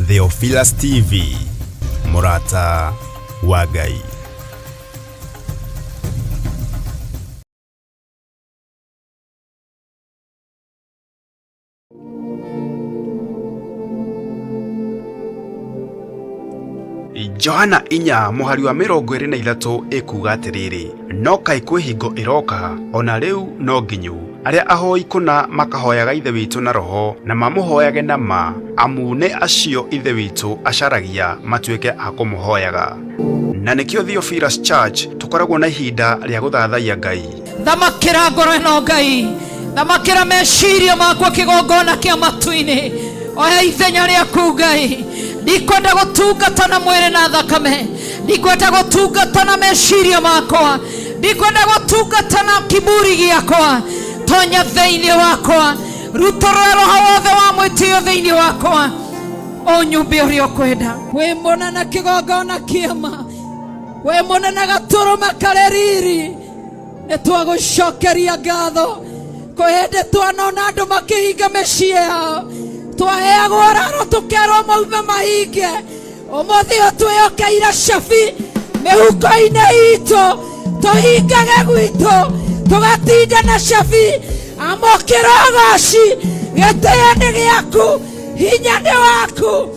Theophilus TV, mũrata wa Ngai. Johana 4 mũhari wa 23 ĩkuuga atĩrĩrĩ, no kaĩ kwĩ hingo ĩroka, o na rĩu no nginyu, arĩa ahoi kũna makahoyaga Ithe witũ na roho, na mamũhoyage na ma, amu nĩ acio Ithe witũ acaragia matuĩke a kũmũhoyaga. Na nĩkĩo Theophilus Church tũkoragwo na ihinda rĩa gũthathaiya Ngai. Thamakĩra ngoro ĩno Ngai, thamakĩra meciria makwa kĩgongona kĩa matu-inĩ, oya ithenya rĩaku Ngai. Ndikwenda gũtungata na mwĩrĩ na thakame, ndikwenda gũtungata na meciria makwa, ndikwenda gũtungata na kiburi gĩakwa. Tonya thĩinĩ wakwa, rutũrũra roho wothe wa mwĩtĩo thĩinĩ wakwa, ũnyumbe ũrĩa ũkwenda. Wĩ mũnene kĩgongona kĩama, wĩ mũnene gatũrũme karĩ riri, nĩ twagũcokeria ngatho. Kwĩ hĩndĩ twanona andũ makĩhinga mĩciĩ yao, twaheagwo raro tũkerwo maume mahinge. Ũmũthĩ ũyũ twĩyokeire cabi mĩhuko-inĩ itũ, tũhingage gwitũ tũgatinda na cabi. Amũkĩra ũgoci, gĩtĩo nĩ gĩaku, hinya nĩ waku,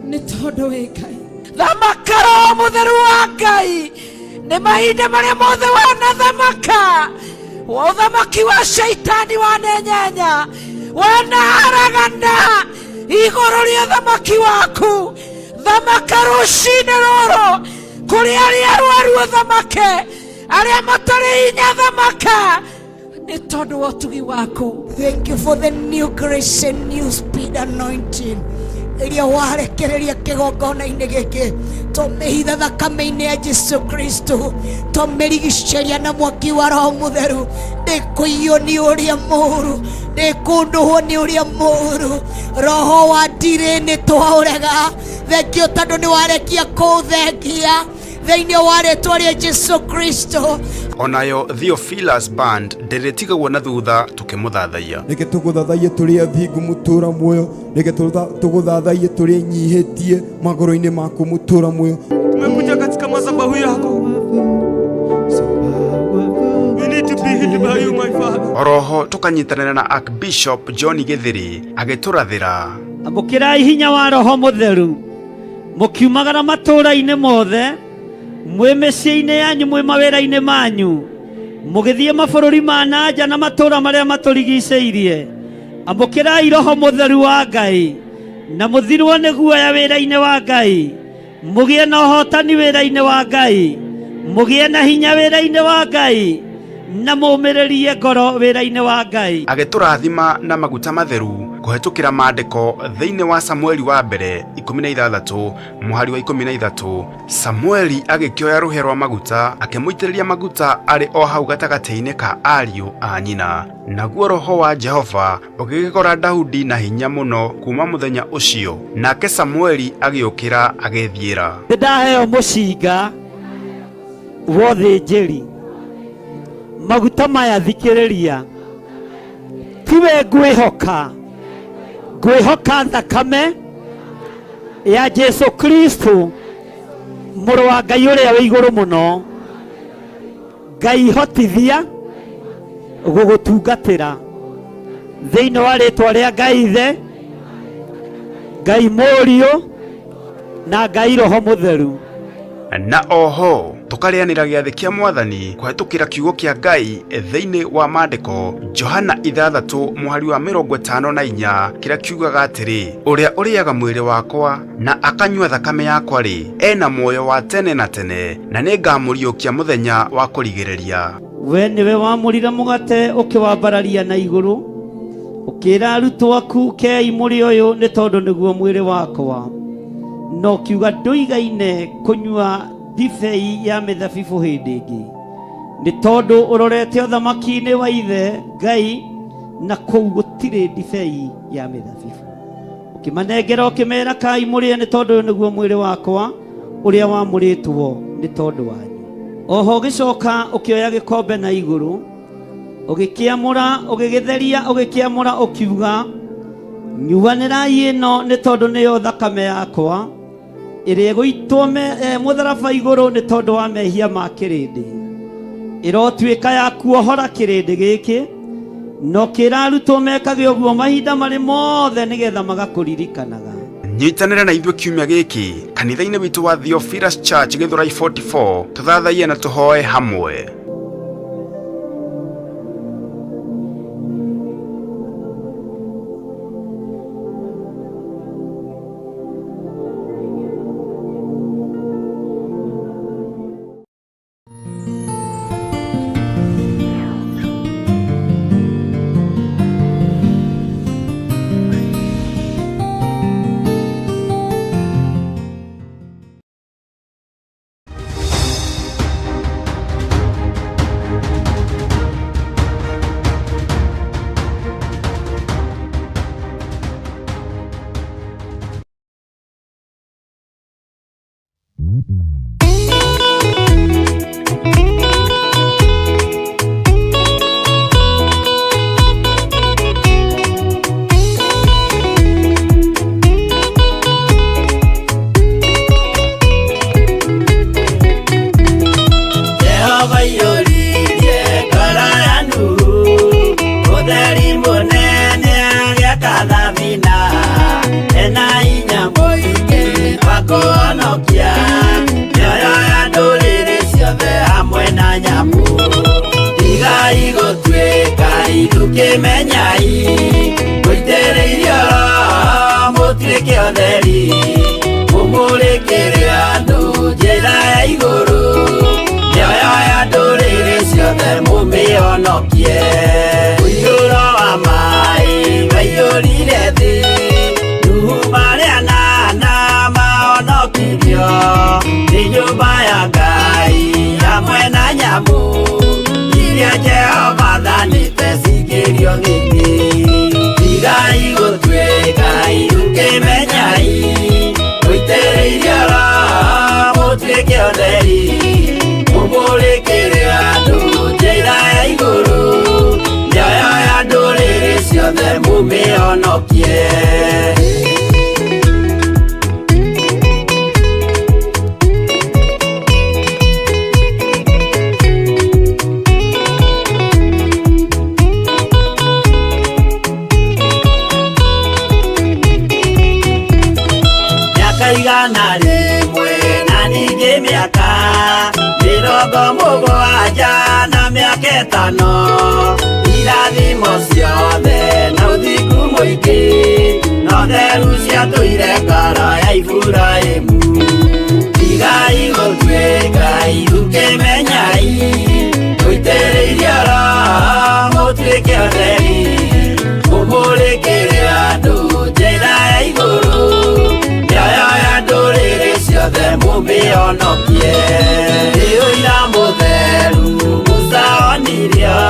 nĩ tondũ wĩ Ngai. Thamaka Roho Mũtheru wa Ngai, nĩ mahinda marĩa mothe wanathamaka, ũthamaki wa shaitani wanenyenya, wanaharagana igũrũ rĩa ũthamaki waku. Thamaka rũcinĩ rũrũ kũrĩ arĩa arwaru, ũthamake arĩa matarĩ hinya, thamaka nĩ tondũ wa ũtugi waku. Thank you for the new grace and new speed anointing ĩrĩa warekereria kĩgongona-inĩ gĩkĩ. Tũmĩhitha thakame-inĩ ya Jesu Kristo, tũmĩrigicĩria na mwaki wa Roho Mũtheru. Ndĩkũiywo nĩ ũrĩa mũũru, ndĩkũndũhwo nĩ ũrĩa mũũru. Roho wa ndirĩ nĩ twaũrega. Thengio tondũ nĩ warekia kũũthengia thĩinĩ wa rĩtwa rĩa Jesu Kristo. Onayo Theophilus Band ndĩrĩtigagwo na thutha tũkĩmũthathaiya. Reke tũgũthathaiye tũrĩ athingu mũtũra muoyo, reke tũgũthathaiye tũrĩ nyihĩtie magũrũ-inĩ maku mũtũra muoyo. Tumekuja katika madhabahu yako. We need to be healed by you, my Father. Oroho tũkanyitanĩra na Archbishop John Gĩthĩri agĩtũrathĩra. Amũkĩrai hinya wa Roho Mũtheru, mũkiumagara matũũra-inĩ mothe, mwĩ mĩciĩ-inĩ yanyu, mwĩ mawĩra-inĩ manyu, mũgĩthiĩ mabũrũri ma na nja na matũũra marĩa matũrigicĩirie. Amũkĩrai Roho Mũtheru wa Ngai, na mũthirwo nĩ guoya wĩra-inĩ wa Ngai, mũgĩe na ũhotani wĩra-inĩ wa Ngai, mũgĩe na hinya wĩra-inĩ wa Ngai, na mũmĩrĩrie ngoro wĩra-inĩ wa Ngai. Agĩtũrathima na maguta matheru kũhetũkĩra maandĩko thĩinĩ wa Samueli wa mbere 16 mũhari wa 13. Samueli agĩkĩoya rũhĩa rwa maguta akĩmũitĩrĩria maguta arĩ o hau gatagatĩ-inĩ ka ariũ a nyina. Naguo roho wa Jehova ũgĩgĩkora Daudi na hinya mũno kuuma mũthenya ũcio, nake Samueli agĩũkĩra agĩĩthiĩra. Nĩ ndaheo mũcinga wa ũthĩnjĩri, maguta maya thikĩrĩria, tiwe ngwĩhoka, ngwĩhoka thakame ya Jesu Kristo mũrũ wa Ngai ũrĩa wĩ igũrũ mũno. Ngai hotithia gũgũtungatĩra thĩinĩ wa rĩtwa rĩa Ngai Ithe, Ngai Mũriũ na Ngai Roho Mũtheru. Na oho tũkarĩanĩra gĩathĩ kĩa Mwathani kũhetũkĩra kiugo kĩa Ngai thĩinĩ wa maandĩko Johana 6 mũhari wa 54 kĩrĩa kiugaga atĩrĩ, ũrĩa ũrĩaga mwĩrĩ wakwa na akanyua thakame yakwa-rĩ, ena muoyo wa tene na tene, na nĩngamũriũkia mũthenya wa kũrigĩrĩria. We nĩwe wamũrire mũgate ũkĩwambararia na igũrũ, ũkĩra arutwo aku, kei mũrĩ ũyũ nĩ tondũ nĩguo mwĩrĩ wakwa. Na ũkiuga ndũigaine kũnyua ndibei ya mĩthabibũ hĩndĩ ĩngĩ, nĩ tondũ ũrorete ũthamaki-inĩ wa Ithe Ngai, na kũu gũtirĩ ndibei ya mĩthabibũ. Ũkĩmanengera ũkĩmera, kai mũrĩe nĩ tondũ ũyũ nĩguo mwĩrĩ wakwa ũrĩa wamũrĩtwo nĩ tondũ wanyu. Oho ũgĩcoka ũkĩoya gĩkombe na igũrũ, ũgĩkĩamũra, ũgĩgĩtheria, ũgĩkĩamũra, ũkiuga, Nyuanĩrai ĩno nĩ tondũ nĩyo thakame yakwa ĩrĩa ĩgũitwo mũtharaba igũrũ nĩ tondũ wa mehia ma kĩrĩndĩ. Ĩrotuĩka ya kuohora kĩrĩndĩ gĩkĩ, no kĩra arutwo mekage ũguo mahinda marĩ mothe nĩgetha magakũririkanaga. Nyitanĩra na ithuĩ kiumia gĩkĩ kanitha-inĩ witũ wa Theophilus Church Githurai 44, tũthathaiye na tũhoe hamwe. Jehova iyũririe ngoro ya Nuhu, ũtheri mũnene agĩaka thabina, ena hinya mũingĩ wa kũhonokia mĩoyo ya ndũrĩrĩ ciothe hamwe na nyamũ. Tigai gũtuĩka ithukĩmenyai, mũitĩrĩirio Roho mũtuĩke ũtheri, mũmũrĩkĩre andũ njĩra ya igũrũ, mĩoyo ya ndũrĩrĩ ciothe mũmĩhonokie. Ũiyũro wa maĩ waiyũrire thĩ, Nuhu marĩ anana mahonokirio, nĩ nyũmba ya Ngai hamwe na nyamũ iria Jehova athanĩte cingĩrio thĩinĩ. Tigai gũtuĩka ithukĩmenyai, mũitĩrĩirio Roho mũtuĩke ũtheri, mũmũrĩkĩre andũ njĩra ya igũrũ, mĩoyo ya ndũrĩrĩ ciothe mũmĩhonokie. Mĩaka 100 na ningĩ mĩaka 70 na mĩaka 5, irathimo ciothe na ũthingu mũingĩ, na ũtheru ciatũire ngoro ya Iburahĩmu. Tigai gũtuĩka ithukĩmenyai, mũitĩrĩirio Roho mũtuĩke ũtheri, mũmũrĩkĩre andũ njĩra ya igũrũ, mĩoyo ya ndũrĩrĩ ciothe mũmĩhonokie. Nĩ ũira mũtheru Musa onirio,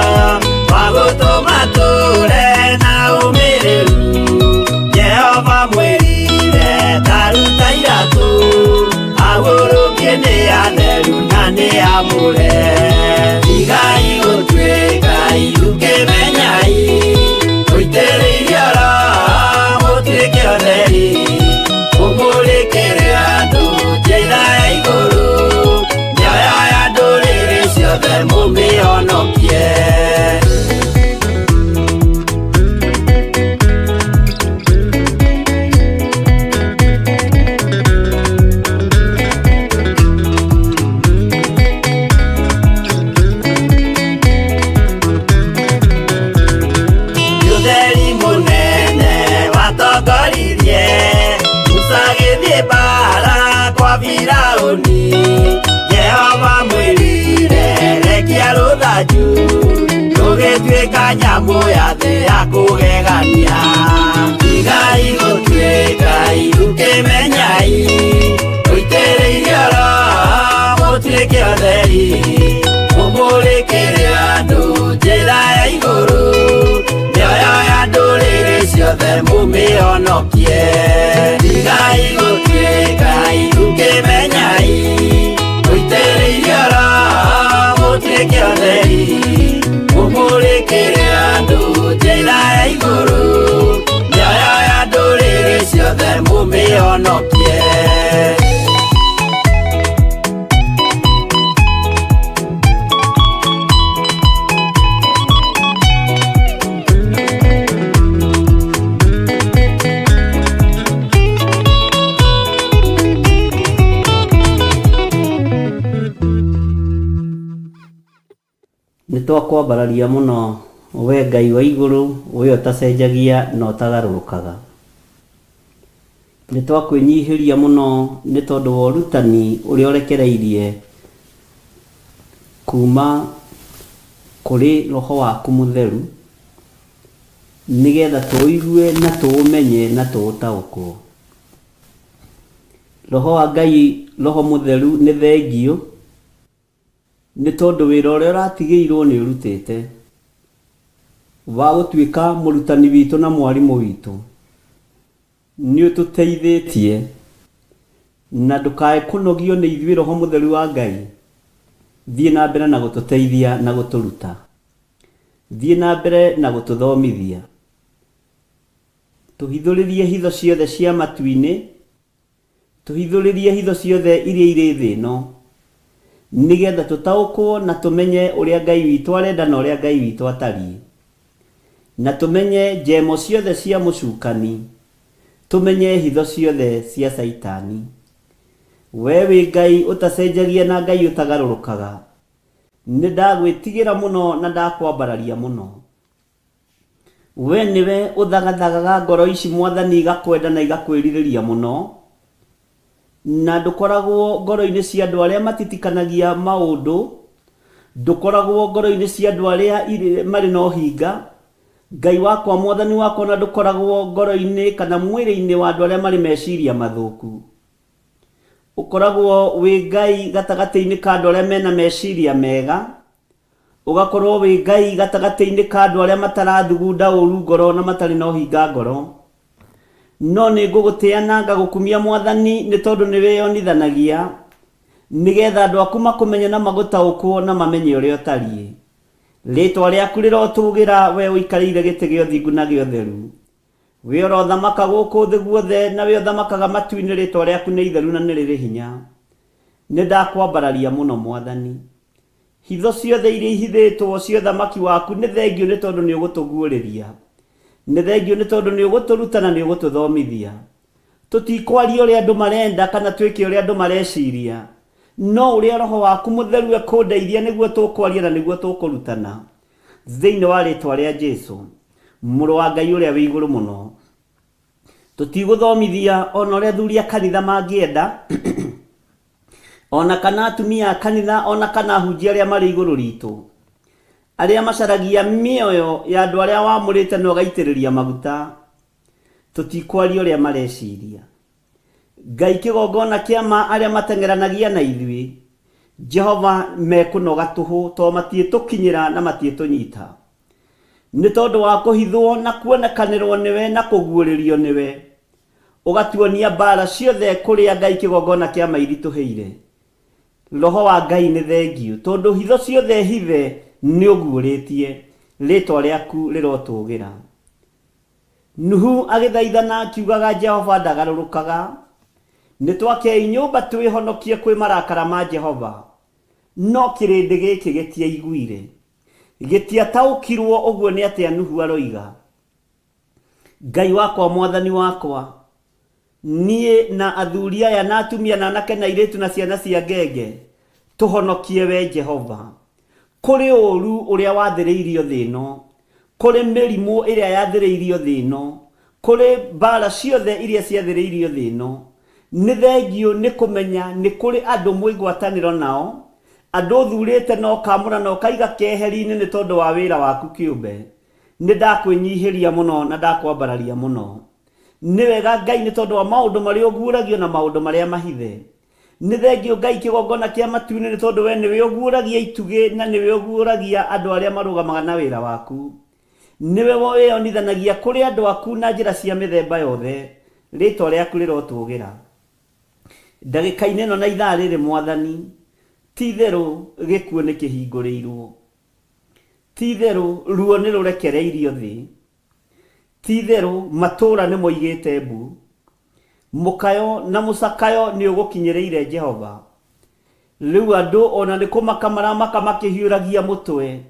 wa gũtũma tũre na ũmĩrĩru, Jehova mwĩrire ta ruta iratũ, agũrũkie nĩ atheru na nĩ amũre. Tigai gũtuĩka ithukĩmenyai, mũitĩrĩirio Roho mũtuĩke ũtheri, mũmũrĩkĩre andũ njĩra ya igũrũ, mĩoyo ya ndũrĩrĩ ciothe mũmĩhonokie. Ũtheri mũnene watongoririe Musa agĩthiĩ mbaara kwa Firaũni, Jehova mwĩrire rekia rũthanju, rũgĩtuĩka nyamũ ya thĩ ya kũgegania. Tigai gũtuĩka ithukĩmenyai, mũitĩrĩirio Roho mũtuĩke ũtheri, mũmũrĩkĩre andũ njĩra ya igũrũ, mĩoyo ya ndũrĩrĩ ciothe mũmĩhonokie. Tigai gũtuĩka ithukĩmenyai, mũitĩrĩirio Roho mũtuĩke ũtheri, mũmũrĩkĩre andũ njĩra ya igũrũ, mĩoyo ya Nĩ twakwambararia mũno we Ngai wa igũrũ, we ũtacenjagia na ũtagarũrũkaga. Nĩ twakwĩnyihĩria mũno nĩ tondũ wa ũrutani ũrĩa ũrekereirie kuma kũrĩ Roho waku Mũtheru, nĩgetha tũũigue na tũũmenye na tũũtaũkwo. Roho wa Ngai, Roho Mũtheru nĩ thengiũ. Nĩ tondũ wĩra ũrĩa ũratigĩirwo nĩ ũrutĩte, wa gũtuĩka mũrutani witũ na mwarimũ witũ, nĩ ũtũteithĩtie. Na ndũkae kũnogio nĩ ithuĩ Roho Mũtheru wa Ngai, thiĩ na mbere na gũtũteithia na gũtũruta. Thiĩ na mbere na gũtũthomithia. Tũhithũrĩrie hitho ciothe cia matu-inĩ. Tũhithũrĩrie hitho ciothe iria irĩ thĩ ĩno, nĩgetha tũtaũkwo na tũmenye ũrĩa Ngai witũ arenda na ũrĩa Ngai witũ atariĩ, na tũmenye njemo ciothe cia mũcukani, tũmenye hitho ciothe cia Caitani. Wee wĩ Ngai ũtacenjagia na Ngai ũtagarũrũkaga. Nĩndagwĩtigĩra mũno na ndakwambararia mũno. We nĩwe ũthagathagaga ngoro ici Mwathani igakwenda na igakwĩrirĩria mũno, na ndũkoragwo ngoro-inĩ cia andũ arĩa matitikanagia maũndũ, ndũkoragwo ngoro-inĩ cia andũ arĩa marĩ na ũhinga, Ngai wakwa, Mwathani wakwa, na ndũkoragwo ngoro-inĩ kana mwĩrĩ-inĩ wa andũ arĩa marĩ meciria mathũku. Ũkoragwo wĩ Ngai gatagatĩ-inĩ ka andũ arĩa mena meciria mega, Ũgakorwo wĩ Ngai gatagatĩ-inĩ ka andũ arĩa matarathugunda ũũru ngoro na matarĩ na ũhinga ngoro. No nĩngũgũtĩĩa na ngagũkumia Mwathani, nĩ tondũ nĩwĩyonithanagia, nĩ geetha andũ aku makũmenye na magũtaũkwo na mamenye ũrĩa ũtariĩ. Rĩĩtwa rĩaku rĩrotũũgĩra, wee ũikarĩire gĩtĩ gĩa ũthingu na gĩa ũtheru. Wee ũrothamaka gũkũ thĩ guothe, na wee ũthamakaga matu-inĩ, rĩĩtwa rĩaku nĩ itheru na nĩ rĩrĩ hinya. Nĩndakwambararia mũno, Mwathani. Hitho ciothe iria ihithĩtwo cia ũthamaki waku nĩ thengiũ nĩ tondũ nĩũgũtũguũrĩria. Nĩ thengiũ nĩ tondũ nĩũgũtũruta na nĩũgũtũthomithia. Tũtikwaria ũrĩa andũ marenda kana twĩke ũrĩa andũ mareciria, no ũrĩa Roho waku Mũtheru ekũndeithia nĩguo tũkwaria na nĩguo tũkũrutana. Thĩinĩ wa rĩtwa rĩa Jesu, Mũrũ wa Ngai ũrĩa wĩ igũrũ mũno. Tũtigũthomithia ona ũrĩa athuri a kanitha mangĩenda, ona kana atumia a kanitha, ona kana ahunjia arĩa marĩ igũrũ ritũ, arĩa macaragia mĩoyo ya andũ arĩa wamũrĩte na ũgaitĩrĩria maguta. Tũtikwaria ũrĩa mareciria. Ngai kĩgongona kĩa ma arĩa mateng'eranagia na ithuĩ, Jehova mekũnoga tũhũ tondũ matiĩtũkinyĩra na matiĩtũnyita. Nĩ tondũ wa kũhithwo na kuonekanĩrwo nĩwe na kũguũrĩrio nĩwe, ũgatuonia mbaara ciothe kũrĩa Ngai kĩgongona kĩa ma iritũhĩire. Roho wa Ngai nĩ thengiũ tondũ hitho ciothe hithe nĩũguũrĩtie. Rĩtwa rĩaku rĩrotũgĩra. Nuhu agĩthaithana akiugaga Jehova ndagarũrũkaga. Nĩtwakei nyũmba twĩhonokie kwĩ marakara ma Jehova. No kĩrĩndĩ gĩkĩ gĩtiaiguire. Gĩtiataũkirwo ũguo nĩ atĩa Nuhu aroiga. Ngai wakwa Mwathani wakwa, niĩ na athuri aya na atumia na anake na airĩtu na ciana cia ngenge, tũhonokie wee Jehova. Kũrĩ ũũru ũrĩa wathĩrĩirio thĩ ĩno, kũrĩ mĩrimũ ĩrĩa yathĩrĩirio thĩ ĩno, kũrĩ mbaara ciothe iria ciathĩrĩirio thĩ ĩno. Nĩ thengiũ nĩ kũmenya nĩ kũrĩ andũ mwĩ ngwatanĩro nao, andũ ũthurĩte na ũkaamũra na ũkaiga keheri-inĩ nĩ tondũ wa wĩra waku kĩũmbe. Nĩ ndakwĩnyihĩria mũno na ndakwambararia mũno. Nĩ wega Ngai nĩ tondũ wa maũndũ marĩa ũguũragio na maũndũ marĩa mahithe. Nĩ thengiũ Ngai kĩgongona kĩa matu-inĩ nĩ tondũ wee nĩwe ũguũragia itugĩ na nĩwe ũguũragia andũ arĩa marũgamaga na wĩra waku. Nĩwe wĩyonithanagia kũrĩ andũ aku na njĩra cia mĩthemba yothe. Rĩĩtwa rĩaku rĩrotũũgĩra. Ndagĩka-inĩ ĩno na ithaa rĩrĩ Mwathani, ti-itherũ gĩkuũ nĩkĩhingũrĩirwo. Ti-itherũ ruo nĩrũrekereirio thĩ. Ti-itherũ matũũra nĩmoigĩte mbu. Mũkayo na mũcakayo nĩũgũkinyĩrĩire Jehova. Rĩu andũ o na nĩ kũmaka maramaka makĩhiũragia mũtwe.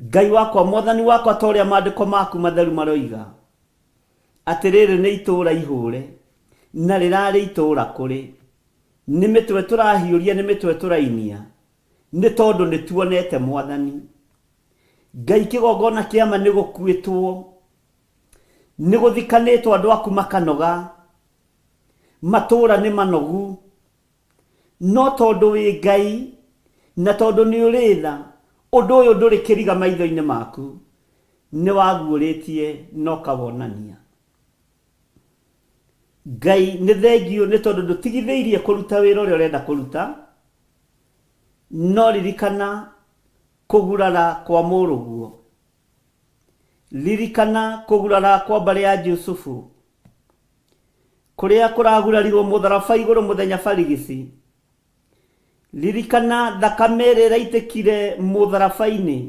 Ngai wakwa, Mwathani wakwa, ta ũrĩa maandĩko maku matheru maroiga, atĩ rĩrĩ nĩ itũũra ihũre, na rĩrarĩ itũũra kũrĩ. Nĩ mĩtwe tũrahiũria, nĩ mĩtwe tũrainia. Nĩ tondũ nĩ tuonete Mwathani. Ngai kĩgongona kĩa ma nĩ gũkuĩtwo, nĩ gũthikanĩtwo andũ aku makanoga, matũũra nĩ manogu, no tondũ wĩ Ngai na tondũ nĩ ũrĩ tha, ũndũ ũyũ ndũrĩ kĩriga maitho-inĩ maku, nĩ waguũrĩtie na ũkawonania. Ngai nĩ thengiũ nĩ tondũ ndũtigithĩirie kũruta wĩra ũrĩa ũrenda kũruta, no ririkana kũgurara kwa mũrũguo. Ririkana kũgurara kwa mbarĩ ya Jusufu, kũrĩa kũragurarirwo mũtharaba igũrũ mũthenya barigici. Ririkana thakame ĩrĩa ĩraitĩkire mũtharaba-inĩ,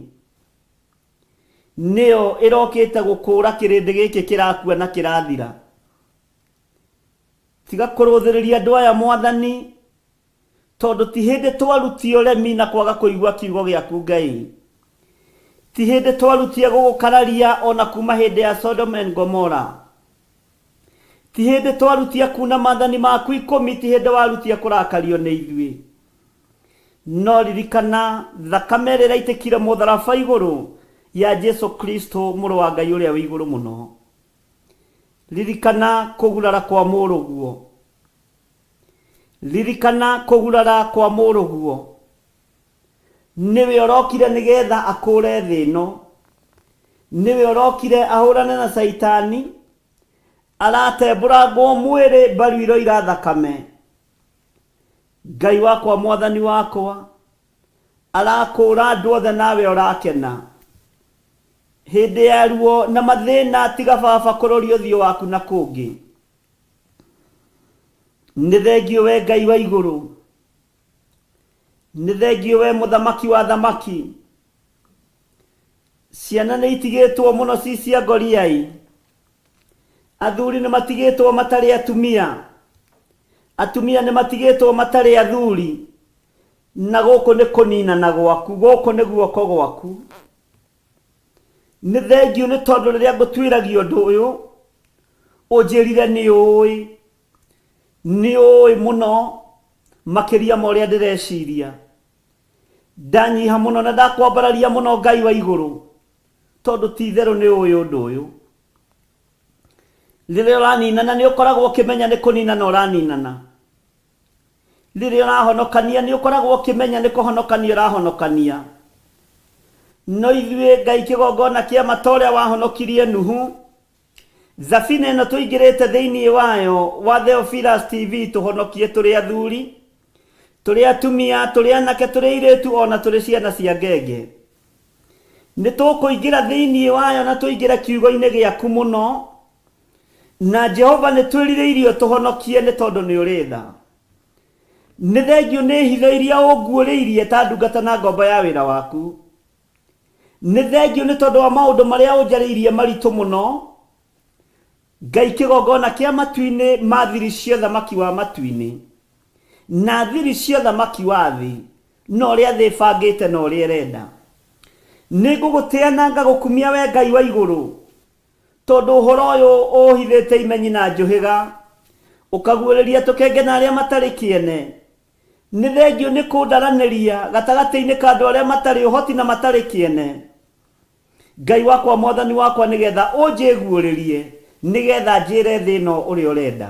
nĩyo ĩrokĩte gũkũũra kĩrĩndĩ gĩkĩ kĩrakua na kĩrathira. Tiga kũrũthĩrĩria andũ aya Mwathani, Tondũ ti hĩndĩ twarutie ũremi na kwaga kũigua kiugo gĩaku Ngai. Ti hĩndĩ twarutie gũgũkararia o na kuma hĩndĩ ya Sodom and Gomorrah. Ti hĩndĩ twarutie kuna maathani maku ikũmi, ti hĩndĩ warutie kũrakario nĩ ithuĩ. No ririkana thakame ĩrĩa ĩraitĩkire mũtharaba igũrũ ya Jesu Kristo mũrũ wa Ngai ũrĩa wĩ igũrũ mũno. Ririkana kũgurara kwa mũrũguo. Ririkana kũgurara kwa mũrũguo. Nĩwe ũrokire nĩgetha akũũre thĩ ĩno. Nĩwe ũrokire ahũrane na Caitani. Aratembũrangwo mwĩrĩ mbaru iroira thakame. Ngai wakwa mwathani wakwa, arakũũra andũ othe nawe ũrakena. Hĩndĩ ya ruo na mathĩna tiga baba kũroria ũthiũ waku na kũngĩ. Nĩ thengiũ we Ngai wa igũrũ, nĩ thengiũ we mũthamaki wa athamaki. Ciana nĩ itigĩtwo mũno ci cia ngoriai, athuri nĩ matigĩtwo matarĩ atumia, atumia nĩ matigĩtwo matarĩ athuri, na gũkũ nĩ kũninana gwaku, gũkũ nĩ guoko gwaku. Nĩ thengiũ nĩ tondũ rĩrĩa ngũtuĩragia ũndũ ũyũ, ũnjĩrire nĩ ũĩ, nĩ ũĩ mũno makĩria ma ũrĩa ndĩreciria. Ndanyiha mũno na ndakwambararia mũno Ngai wa igũrũ, tondũ ti itherũ nĩ ũĩ ũndũ ũyũ. Rĩrĩa ũraninana nĩ ũkoragwo ũkĩmenya nĩ kũninana ũraninana. Rĩrĩa ũrahonokania nĩ ũkoragwo ũkĩmenya nĩ kũhonokania ũrahonokania. No ithuĩ Ngai kĩgongona kĩa ma ta ũrĩa wahonokirie Nuhu, thabina ĩno tũingĩrĩte thĩinĩ wayo wa Theophilus TV tũhonokie tũrĩ athuri, tũrĩ atumia, tũrĩ anake, tũrĩ airĩtu ona tũrĩ ciana cia ngenge. Nĩ tũkũingĩra thĩinĩ wayo na tũingĩre kiugo-inĩ gĩaku mũno. Na Jehova nĩ twĩrirĩirie ũtũhonokie nĩ tondũ nĩ ũrĩ tha. Nĩ thengiũ nĩ hitho iria ũnguũrĩirie ta ndungata na ngombo ya wĩra waku. Nĩ thengiũ nĩ tondũ wa maũndũ marĩa ũnjarĩirie maritũ mũno, Ngai kĩgongona kĩa matu-inĩ ma thiri cia ũthamaki wa matu-inĩ, na thiri cia ũthamaki wa thĩ, na ũrĩa thĩ ĩbangĩte na ũrĩa ĩrenda. Nĩ ngũgũtĩa na ngagũkumia wee Ngai wa igũrũ, Tondũ ũhoro ũyũ ũũhithĩte imenyi na njũhĩga, ũkaguũrĩria tũkenge na arĩa matarĩ kĩene. Nĩ thengiũ nĩ kũndaranĩria gatagatĩ-inĩ ka andũ arĩa matarĩ ũhoti na matarĩ kĩene, Ngai wakwa, Mwathani wakwa, nĩgetha ũnjĩguũrĩrie, nĩgetha njĩre thĩ ĩno ũrĩa ũrenda.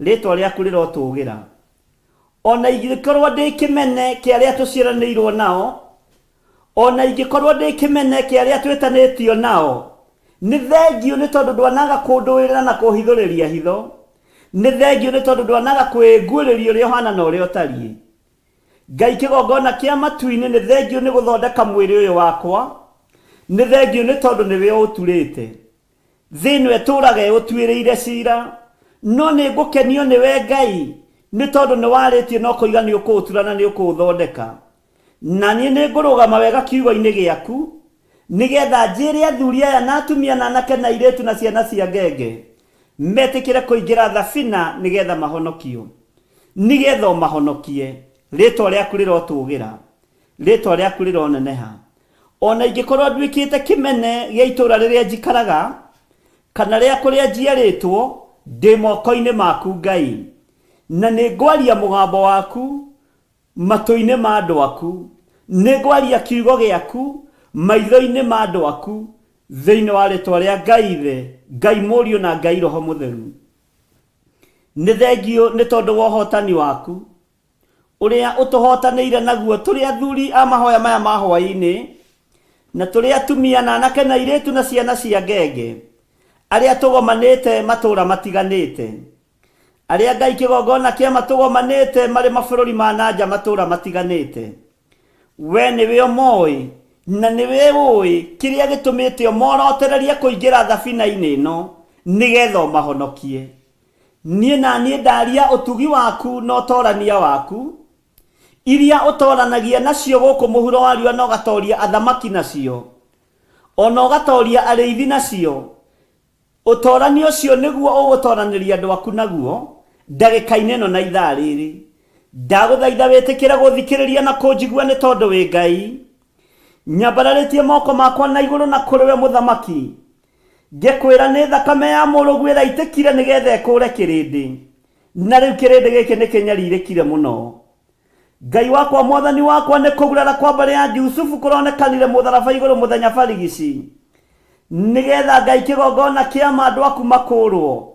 Rĩĩtwa rĩaku rĩrotũũgĩra. O na ingĩkorũo ndĩ kĩmene kĩa arĩa tũciaranĩirũo nao, O na ingĩkorũo ndĩ kĩmene kĩa arĩa twĩtanĩtio nao, nĩ thengiũ nĩ tondũ ndwanaga kũndũĩrĩra na kũhithũrĩria hitho. Nĩ thengiũ nĩ tondũ ndwanaga kwĩnguũrĩria ũrĩa ũhaana na ũrĩa ũtariĩ. Ngai kĩgongona kĩa matu-inĩ, nĩ thengiũ nĩ gũthondeka mwĩrĩ ũyũ wakwa. Nĩ thengiũ nĩ tondũ nĩwe ũũturĩte. Thĩ ĩno ĩtũũraga ĩũtuĩrĩire ciira, no nĩngũkenio nĩwe Ngai, nĩ tondũ nĩwarĩtie na ũkoiga nĩũkũũtura na nĩũkũũthondeka. Na niĩ nĩngũrũgama wega kiugo-inĩ gĩaku, nĩgeetha njĩĩre athuuri aya na atumia na anake na airĩtu na ciana cia ngenge, metĩkĩre kũingĩra thabina nĩgeetha mahonokio, nĩgeetha ũmahonokie. Rĩĩtwa rĩaku rĩrotũũgĩra, rĩĩtwa rĩaku rĩroneneha. O na ingĩkorwo nduĩkĩte kĩmene gĩa itũũra rĩrĩa njikaraga, kana rĩa kũrĩa njiarĩtwo, ndĩ moko-inĩ maku, Ngai, na nĩngwaria mũgambo waku. Matũ-inĩ ma andũ aku. Nĩngwaria kiugo gĩaku maitho-inĩ ma andũ aku, thĩinĩ wa rĩtwa rĩa Ngai Ithe, Ngai Mũriũ na Ngai Roho Mũtheru. Nĩ thengiũ nĩ tondũ wa ũhotani waku, ũrĩa ũtũhotanĩire naguo tũrĩ athuri a mahoya maya ma hwaĩ-inĩ, na tũrĩ atumia na anake na airĩtu na ciana cia ngenge, arĩa tũgomanĩte matũũra matiganĩte. Arĩa Ngai kĩgongona kĩa matũgomanĩte marĩ mabũrũri ma na nja matũũra matiganĩte. We nĩwe ũmoĩ na nĩwe ũĩ kĩrĩa gĩtũmĩte ũmorotererie kũingĩra thabina-inĩ ĩno nĩgetha ũmahonokie. Niĩ na niĩ ndaria ũtugi waku na ũtorania waku, iria ũtoranagia nacio gũkũ mũhuro wa riũa na ũgatoria athamaki nacio, o na ũgatoria arĩithi nacio. Ũtoorania ũcio nĩguo ũgũtooranĩria andũ aku naguo ndagĩka-inĩ ĩno na ithaa rĩrĩ. Ndagũthaitha wĩtĩkĩre gũthikĩrĩria na kũnjigua nĩ tondũ wĩ Ngai. Nyambararĩtie moko makwa na igũrũ na kũrĩ we mũthamaki, ngĩkwĩra nĩ thakame ya mũrũguo ĩraitĩkire nĩgetha ĩkũũre kĩrĩndĩ, na rĩu kĩrĩndĩ gĩkĩ nĩkĩnyarirĩkire mũno. Ngai wakwa mwathani wakwa nĩ kũgurara kwa mbarĩ ya Jusufu kũronekanire mũtharaba igũrũ mũthenya barigici nĩgetha Ngai kĩgongona kĩa ma andũ aku makũrwo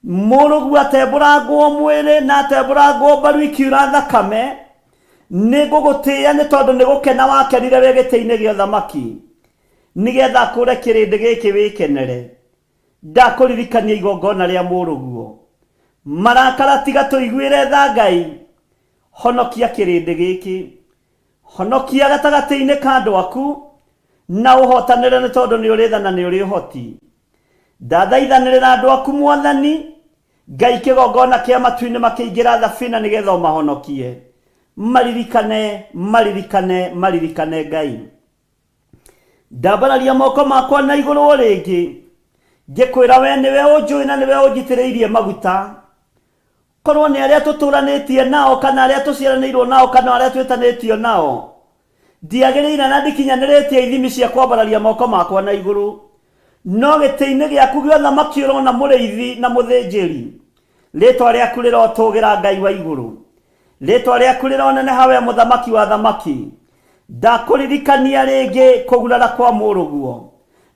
mũrũgu atembũrangwo mwĩrĩ na atembũrangwo mbaru ikiura thakame nĩ ngũgũtĩĩa nĩ tondũ nĩ gũkena wakenire wĩ gĩtĩ-inĩ gĩa ũthamaki nĩgetha akũre kĩrĩndĩ gĩkĩ wĩkenere Ndakũririkania igongona rĩa mũrũguo. Marakara tiga tũiguĩre tha Ngai, honokia kĩrĩndĩ gĩkĩ. Honokia gatagatĩ-inĩ ka andũ aku, na ũhotanĩre nĩ tondũ nĩ ũrĩ tha na nĩ ũrĩ ũhoti. Ndathaithanĩrĩra andũ aku Mwathani, Ngai kĩgongona kĩa matu-inĩ makĩingĩra thabina nĩgetha ũmahonokie. Maririkane, maririkane, maririkane Ngai. Ndambararia moko makwa na igũrũ o rĩngĩ, ngĩkwĩra we nĩwe ũnjũĩ na nĩwe ũnjitĩrĩirie maguta. Korwo nĩ arĩa tũtũranĩtie nao kana arĩa tũciaranĩirwo nao kana arĩa twĩtanĩtio nao, ndiagĩrĩire na ndikinyanĩrĩtie ithimi cia kwambararia moko makwa na igũrũ. No gĩtĩ-inĩ gĩaku gĩa ũthamaki ũrona mũrĩithi na mũthĩnjĩri. Rĩĩtwa rĩaku rĩrotũgĩra Ngai wa igũrũ. Rĩĩtwa rĩaku rĩroneneha we mũthamaki wa athamaki. Ndakũririkania rĩngĩ kũgurara kwa mũrũguo.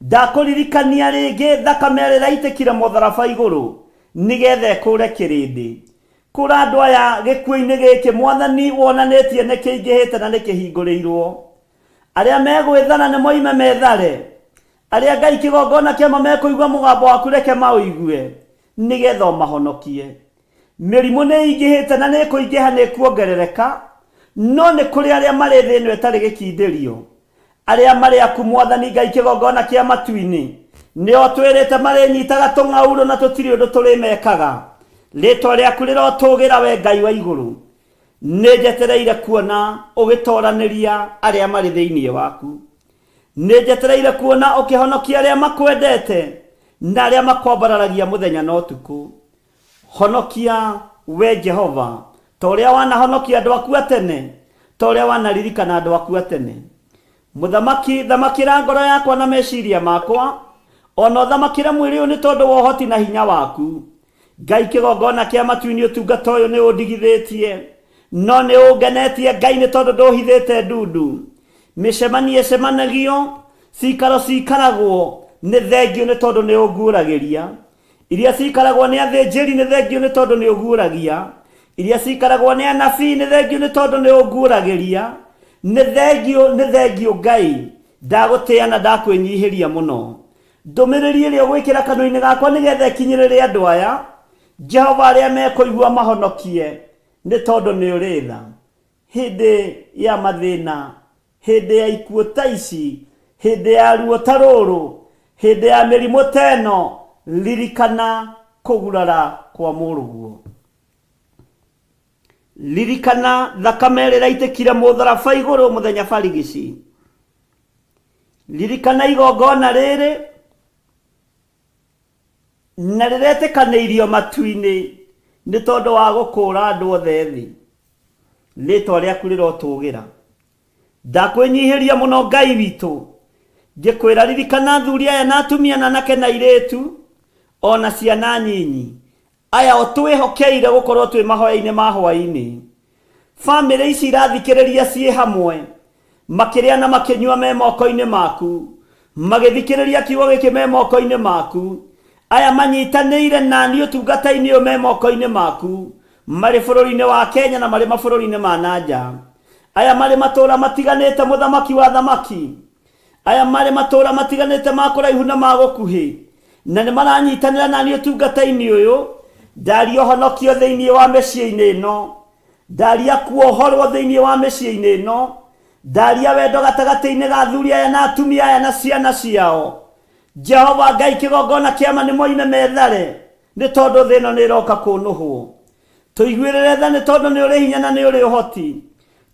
Ndakũririkania rĩngĩ thakame ĩrĩa ĩraitĩkire mũtharaba igũrũ nĩgetha ĩkũũre kĩrĩndĩ. Kũũra andũ aya gĩkuũ-inĩ gĩkĩ Mwathani wonanĩtie nĩ kĩingĩhĩte na nĩ kĩhingũrĩirwo. Arĩa megwĩthara nĩ moime methare. Arĩa Ngai kĩgongona kĩama mekũigua mũgambo waku reke maũigue nĩgetha ũmahonokie. Mĩrimũ nĩ ĩingĩhĩte na nĩ ĩkũingĩha nĩ ĩkuongerereka, no nĩ kũrĩ arĩa marĩ thĩ ĩno ĩtarĩ gĩkindĩrio. Arĩa marĩ aku Mwathani Ngai kĩgongona kĩa matu-inĩ, nĩo ũtwĩrĩte marĩnyitaga tũng'aurũ na tũtirĩ ũndũ tũrĩmekaga. Rĩtwa rĩaku rĩrotũgĩra we Ngai wa igũrũ. Nĩ njetereire kuona ũgĩtoranĩria arĩa marĩ thĩinĩ waku. Nĩ njetereire kuona ũkĩhonokia arĩa makwendete na arĩa makwambararagia mũthenya na ũtukũ. Honokia, Wee Jehova, ta ũrĩa wanahonokia andũ aku a tene, ta ũrĩa wanaririkana andũ aku a tene. Mũthamaki, thamakĩra ngoro yakwa na meciria makwa, o na ũthamakĩre mwĩrĩ ũyũ nĩ tondũ wa ũhoti na hinya waku. Ngai kĩgongona kĩa matu-inĩ ũtungata ũyũ nĩ ũndigithĩtie, no nĩ ũngenetie Ngai nĩ tondũ ndũhithĩte ndundu. Mĩcemanio ĩcemanagio, cikaro cikaragwo, nĩ thengiũ nĩ tondũ nĩ ũnguũragĩria. Iria cikaragwo nĩ athĩnjĩri nĩ thengiũ nĩ tondũ nĩ ũguũragia. Iria cikaragwo nĩ anabii nĩ thengiũ nĩ tondũ nĩ ũnguũragĩria. Nĩ thengiũ, nĩ thengiũ Ngai. Ndagũtĩĩa na ndakwĩnyihĩria mũno. Ndũmĩrĩri ĩrĩa ũgwĩkĩra kanua-inĩ gakwa nĩgetha ĩkinyĩrĩre andũ aya, Jehova arĩa mekũigua mahonokie, nĩ tondũ nĩ ũrĩ tha. Hĩndĩ ya mathĩna, hĩndĩ ya ikuũ ta ici, hĩndĩ ya ruo ta rũrũ, hĩndĩ ya mĩrimũ ta ĩno, ririkana kũgurara kwa mũrũguo. Ririkana thakame ĩrĩa ĩraitĩkire mũtharaba igũrũ mũthenya barigici. Ririkana igongona rĩrĩ na rĩretĩkanĩirio matu-inĩ nĩ tondũ wa gũkũũra andũ othe thĩ. Rĩĩtwa rĩaku rĩrotũũgĩra. Ndakwĩnyihĩria mũno Ngai witũ, ngĩkwĩra ririkana athuri aya na atumia na anake na airĩtu, o na ciana nyinyi, aya ũtwĩhokeire gũkorwo twĩ mahoya-inĩ ma hwaĩ-inĩ. Bamĩrĩ ici irathikĩrĩria ciĩ hamwe, makĩrĩa na makĩnyua me moko-inĩ maku, magĩthikĩrĩria kiugo gĩkĩ me moko-inĩ maku. Aya manyitanĩire nani ũtungata-inĩ ũyũ me moko-inĩ maku, marĩ bũrũri-inĩ wa Kenya na marĩ mabũrũri-inĩ ma na nja. Aya marĩ matũũra matiganĩte, mũthamaki wa thamaki. Aya marĩ matũũra matiganĩte ma kũraihu na ma gũkuhĩ, na nĩ maranyitanĩra nani ũtungata-inĩ ũyũ. Ndaria ũhonokio thĩinĩ wa mĩciĩ-inĩ ĩno, ndaria kuohorwo thĩinĩ wa mĩciĩ-inĩ ĩno, ndaria wendo gatagatĩ-inĩ ga athuri aya na atumia aya na ciana ciao. Jehova Ngai, kĩgongona kĩama nĩ moime methare, nĩ tondũ thĩ ĩno nĩ ĩroka kũnũhwo. Tũiguĩrĩre tha nĩ tondũ nĩ ũrĩ hinya na nĩ ũrĩ ũhoti.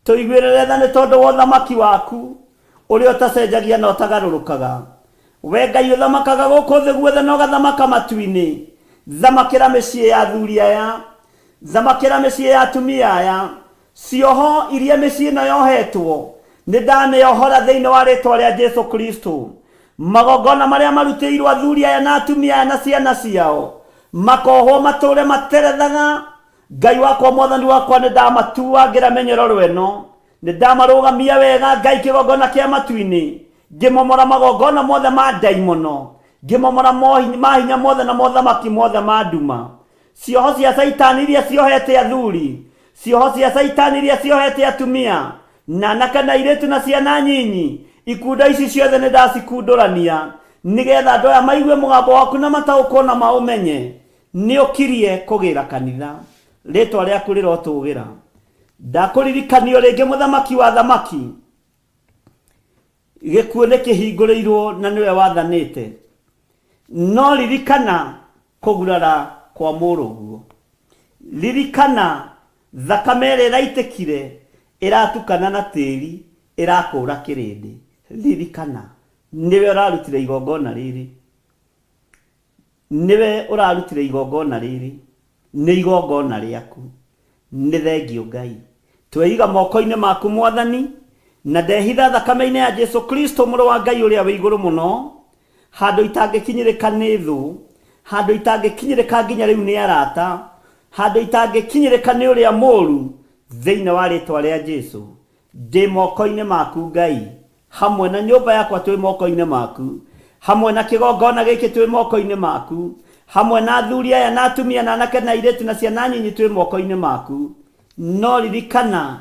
Tũiguĩrĩre tha nĩ tondũ wa ũthamaki waku ũrĩa ũtacenjagia na ũtagarũrũkaga. We Ngai ũthamakaga gũkũ thĩ guothe na ũgathamaka matu-inĩ. Thamakĩra mĩciĩ ya athuri aya, thamakĩra mĩciĩ ya atumia aya. Cioho iria mĩciĩ ĩno yohetwo nĩ ndamĩohora thĩinĩ wa rĩtwa rĩa Jesu Kristo. Magongona marĩa marutĩirwo athuri aya na atumia aya na ciana ciao makohwo matũre materethaga. Ngai wakwa, mwathani wakwa, nĩ ndamatuangĩra mĩnyororo ĩno, nĩ ndamarũgamia wega Ngai kĩgongona kĩa matu-inĩ, ngĩmomora magongona mothe ma ndaimono, ngĩmomora mahinya mothe na mothamaki mothe ma nduma. Cioho cia Caitani iria ciohete athuri, cioho cia Caitani iria ciohete atumia na anake na airĩtu na ciana nyinyi, ikundo ici ciothe nĩ ndacikundũrania nĩgetha andũ aya maigue mũgambo waku na mataũkwo na maũmenye. Nĩ ũkirie kũgĩra kanitha, rĩtwa rĩaku rĩrotũgĩra. Ndakũririkanio rĩngĩ, mũthamaki wa thamaki, gĩkuũ nĩ kĩhingũrĩirwo na nĩwe wathanĩte. No ririkana kũgurara kwa mũrũguo, ririkana thakame ĩrĩa ĩraitĩkire ĩratukana na tĩri ĩrakũra kĩrĩndĩ. Ririkana nĩwe ũrarutire igongona rĩrĩ, nĩwe ũrarutire igongona rĩrĩ, nĩ igongona rĩaku. Nĩ thengio Ngai, tweiga moko-inĩ maku mwathani, na ndehitha thakame-inĩ ya Jesu Kristo mũrũ wa Ngai ũrĩa wĩ igũrũ mũno, handũ itangĩkinyĩrĩka nĩ thũ, handũ itangĩkinyĩrĩka nginya rĩu nĩ arata, handũ itangĩkinyĩrĩka nĩ ũrĩa mũru. Thĩinĩ wa rĩtwa rĩa Jesu, ndĩ moko-inĩ maku Ngai, hamwe na nyũmba yakwa twĩ moko-inĩ maku, hamwe na kĩgongona gĩkĩ twĩ moko-inĩ maku, hamwe na athuri aya na atumia na anake na airĩtu na ciana nyinyi twĩ moko-inĩ maku. No ririkana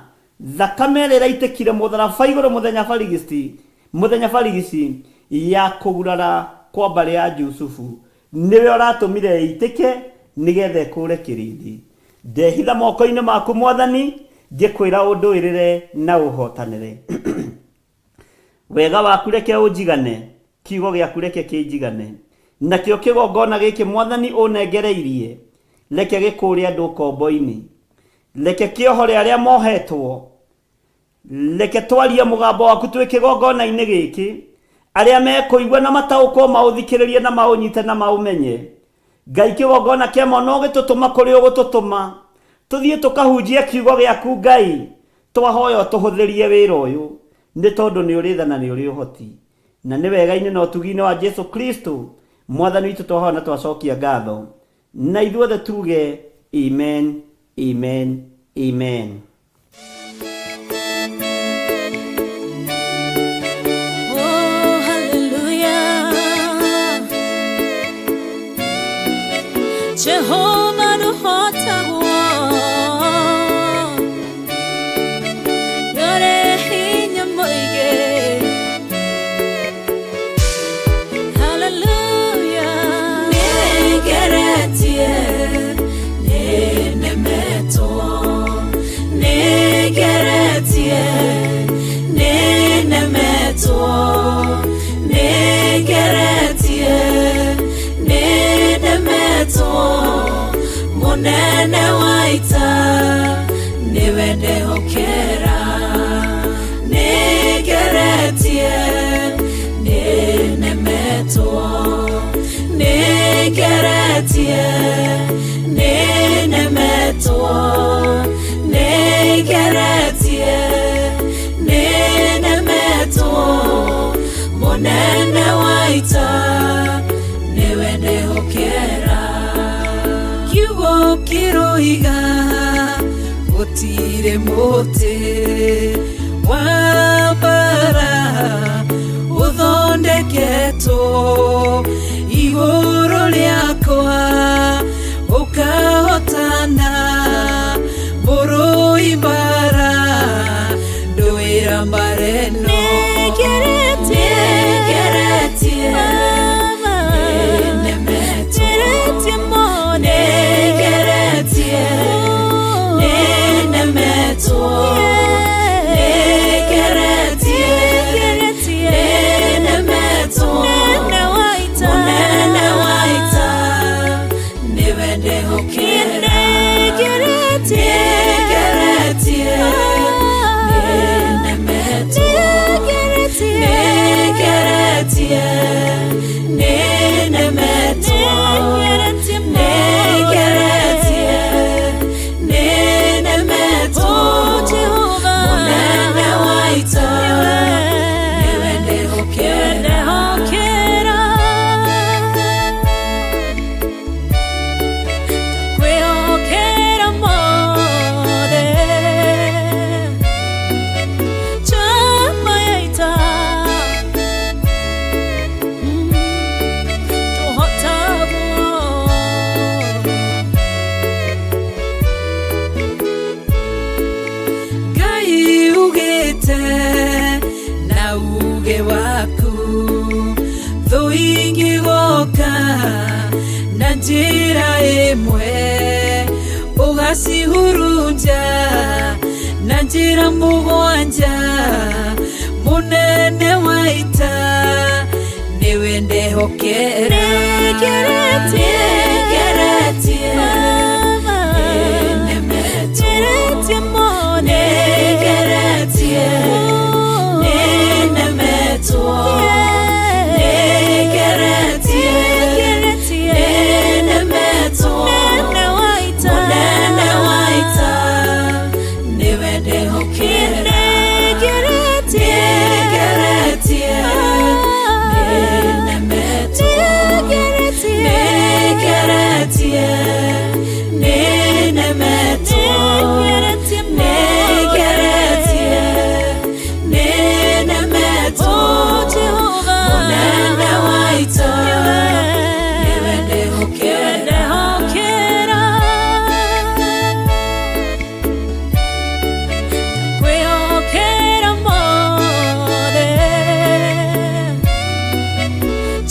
thakame ĩrĩa ĩraitĩkire mũtharaba igũrũ mũthenya barigici, mũthenya barigici ya kũgurara kwa mbarĩ ya Jusufu, nĩwe ũratũmire ĩitĩke nĩgetha ĩkũre kĩrĩndĩ. Ndehitha moko-inĩ maku mwathani, ngĩkwĩra ũndũĩrĩre na ũhotanĩre. Wega waku reke ũnjigane, kiugo gĩaku reke kĩnjigane, nakĩo kĩgongona gĩkĩ mwathani ũnengereirie reke gĩkũre andũ ũkombo-inĩ, reke kĩohore arĩa mohetwo, reke twarie mũgambo waku twĩ kĩgongona-inĩ gĩkĩ, arĩa mekũigua na mataũkwo maũthikĩrĩrie na maũnyite na maũmenye. Ngai, kĩgongona kĩa ma no gĩtũtũma kũrĩ ũgũtũtũma tũthiĩ tũkahunjie kiugo gĩaku Ngai. Twahoya ũtũhũthĩrie wĩra ũyũ nĩ tondũ nĩ ũrĩ tha na nĩ ũrĩ ũhoti, na nĩ wega-inĩ na ũtugi-inĩ wa Jesu Kristo mwathani witũ twahoya na twacokia ngatho, na ithuothe tuge amen, amen, amen. Oh, hallelujah. Jehovah nũhotagwo, nĩũrĩ hinya mũingĩ. Hallelujah. Nĩngeretie, nĩnemetwo, nĩngeretie, nĩnemetwo, nĩngeretie, nĩnemetwo. Mũnene wa ita nĩwe ndehokera. Nĩngeretie, nĩnemetwo, nĩngeretie, nĩnemetwo, nĩngeretie, nĩnemetwo. Mũnene wa ita nĩwe ndehokera. Kiugo kĩroiga gũtirĩ Gũtirĩ mũtĩ wa mbara ũthondeketwo igũrũ rĩakwa ũkahotana mũrũi mbara ndũĩra mbara ĩno. Nĩngeretie, nĩnemetwo, nĩngeretie, nĩnemetwo, nĩngeretie, nĩnemetwo, mũnene wa ita nĩwe ndĩhokera. Nĩngeretie, nĩnemetwo, nĩngeretie, nĩnemetwo, nĩngeretie, nĩnemetwo, mũnene wa ita nĩwe ndĩhokera. Kwĩhokera mothe chama ya ita tũhotagwo. Ngai ugĩte na uge waku thũ ingĩgoka na njĩra ĩmwe ũgacihurunja na njĩra mũgwanja mũnene wa ita nĩwe ndehokera. Nĩngeretie, nĩnemetwo, nĩngeretie, nĩnemetwo, nĩngeretie, nĩnemetwo, mũnene wa ita nĩwe ndehokera. Nĩngeretie, nĩnemetwo, nĩngeretie, nĩnemetwo, nĩngeretie, nĩnemetwo, mũnene wa ita nĩwe ndehokera. Kwĩhokera mothe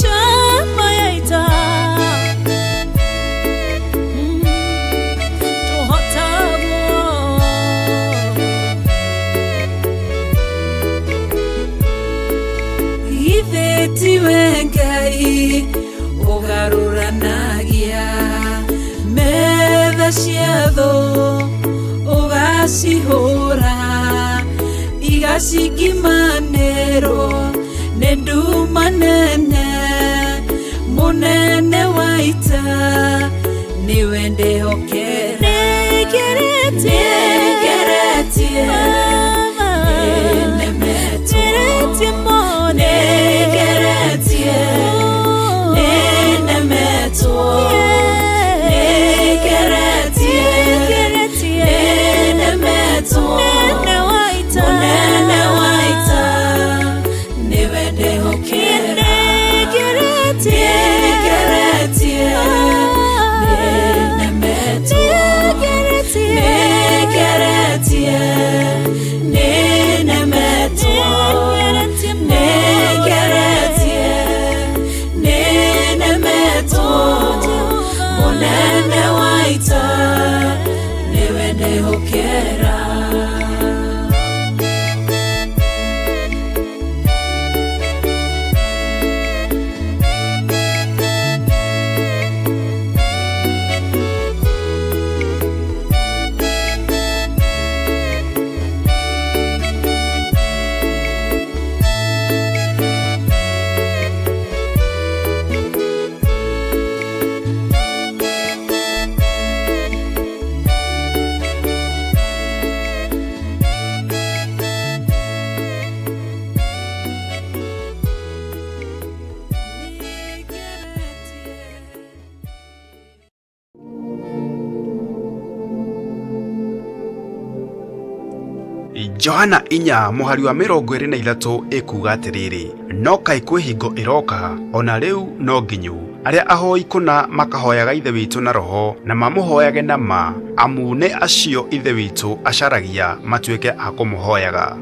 chama ya ita tũhotagwo. Githĩ tiwe Ngai ũgarũranagia metha cia thũ ũgacihũra igacingimanĩrwo nĩ nduma nene mũnene wa ita nĩwe ndĩhokera. Nĩngeretie, nĩnemetwo, nĩngeretie, nĩnemetwo, nĩngeretie, nĩnemetwo, mũnene wa ita nĩwe ndĩhokera. Nĩngeretie, nĩnemetwo, nĩngeretie, Johana 4 mũhari wa 23 ĩkuuga atĩrĩrĩ, no kaĩ kwĩ hingo ĩroka, ona rĩu no nginyu, arĩa ahoi kũna makahoyaga Ithe witũ na roho na mamũhoyage na ma, amu nĩ acio Ithe witũ acaragia matuĩke a kũmũhoyaga.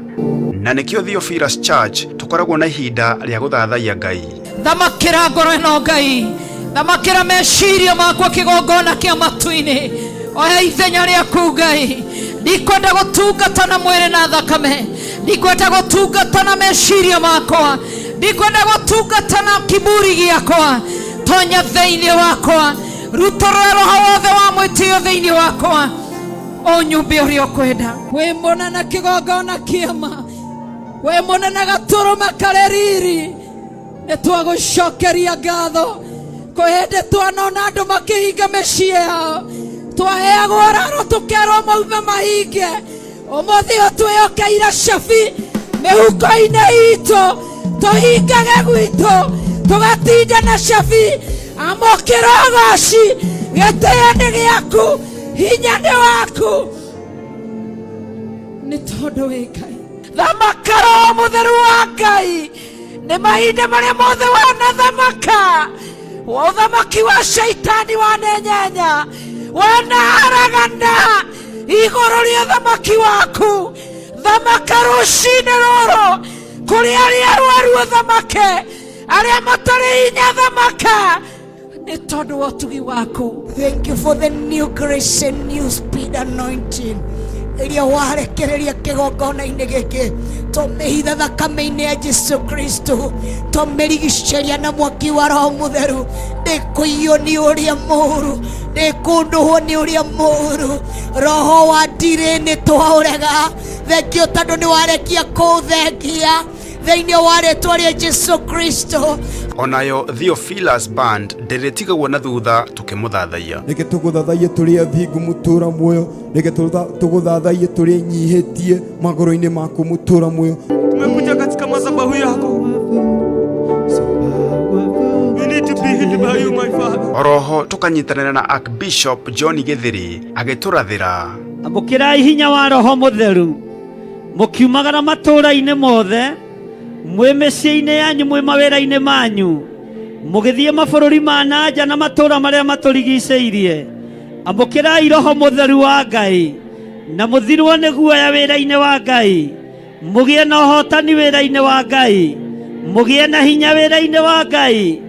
Na nĩkĩo Theophilus Church tũkoragwo na ihinda rĩa gũthathaiya Ngai. Thamakĩra ngoro ĩno Ngai, thamakĩra meciria makwa kĩgongona kĩa matu-inĩ, oya ithenya rĩaku Ngai. Ndikwenda gũtungata na mwĩrĩ na thakame, ndikwenda gũtungata na meciria makwa, ndikwenda gũtungata na kiburi gĩakwa. Tonya thĩinĩ wakwa, rutũrũra roho wothe wa mwĩtĩo thĩinĩ wakwa, ũnyumbe ũrĩa ũkwenda. Wĩ mũnene kĩgongona kĩama, wĩ mũnene gatũrũme karĩ riri, nĩ twagũcokeria ngatho. Kwĩ hĩndĩ twanona andũ makĩhinga mĩciĩ yao, twaheagwo raro tũkerwo maume mahinge. Ũmũthĩ ũyũ twĩyokeire cabi mĩhuko-inĩ itũ, tũhingage gwitũ, tũgatinda na cabi. Amũkĩra ũgoci, gĩtĩo nĩ gĩaku, hinya nĩ waku, nĩ tondũ wĩ Ngai. Thamaka Roho Mũtheru wa Ngai, nĩ mahinda marĩa mothe wanathamaka, ũthamaki wa shaitani wanenyenya, wanaharagana igũrũ rĩa ũthamaki waku. Thamaka rũcinĩ rũrũ kũrĩ arĩa arwaru, ũthamake arĩa matarĩ hinya, thamaka nĩ tondũ wa ũtugi waku. Thank you for the new grace and new speed anointing ĩrĩa warekereria kĩgongona-inĩ gĩkĩ. Tũmĩhitha thakame-inĩ ya Jesu Kristo, tũmĩrigicĩria na mwaki wa Roho Mũtheru. Ndĩkũiywo nĩ ũrĩa mũũru, ndĩkũndũhwo nĩ ũrĩa mũũru. Roho wa ndirĩ nĩ twaũrega. Thengio tondũ nĩ warekia kũũthengia thĩinĩ wa rĩtwa rĩa Jesu Kristo. Onayo Theophilus Band ndĩrĩtigagwo na thutha tũkĩmũthathaiya. Reke tũgũthathaiye tũrĩ athingu mũtũra muoyo, reke tũgũthathaiye tũrĩ nyihĩtie magũrũ-inĩ maku mũtũra muoyo. Tumekuja katika madhabahu yako. We need to be healed by you, my Father. Oroho tũkanyitanĩra na Archbishop John Gĩthĩri agĩtũrathĩra. Amũkĩrai hinya wa Roho Mũtheru, mũkiumagara matũũra-inĩ mothe, mwĩ mĩciĩ-inĩ yanyu, mwĩ mawĩra-inĩ manyu, mũgĩthiĩ mabũrũri ma na nja na matũũra marĩa matũrigicĩirie. Amũkĩrai Roho Mũtheru wa Ngai, na mũthirwo nĩ guoya wĩra-inĩ wa Ngai, mũgĩe na ũhotani wĩra-inĩ wa Ngai, mũgĩe na hinya wĩra-inĩ wa Ngai,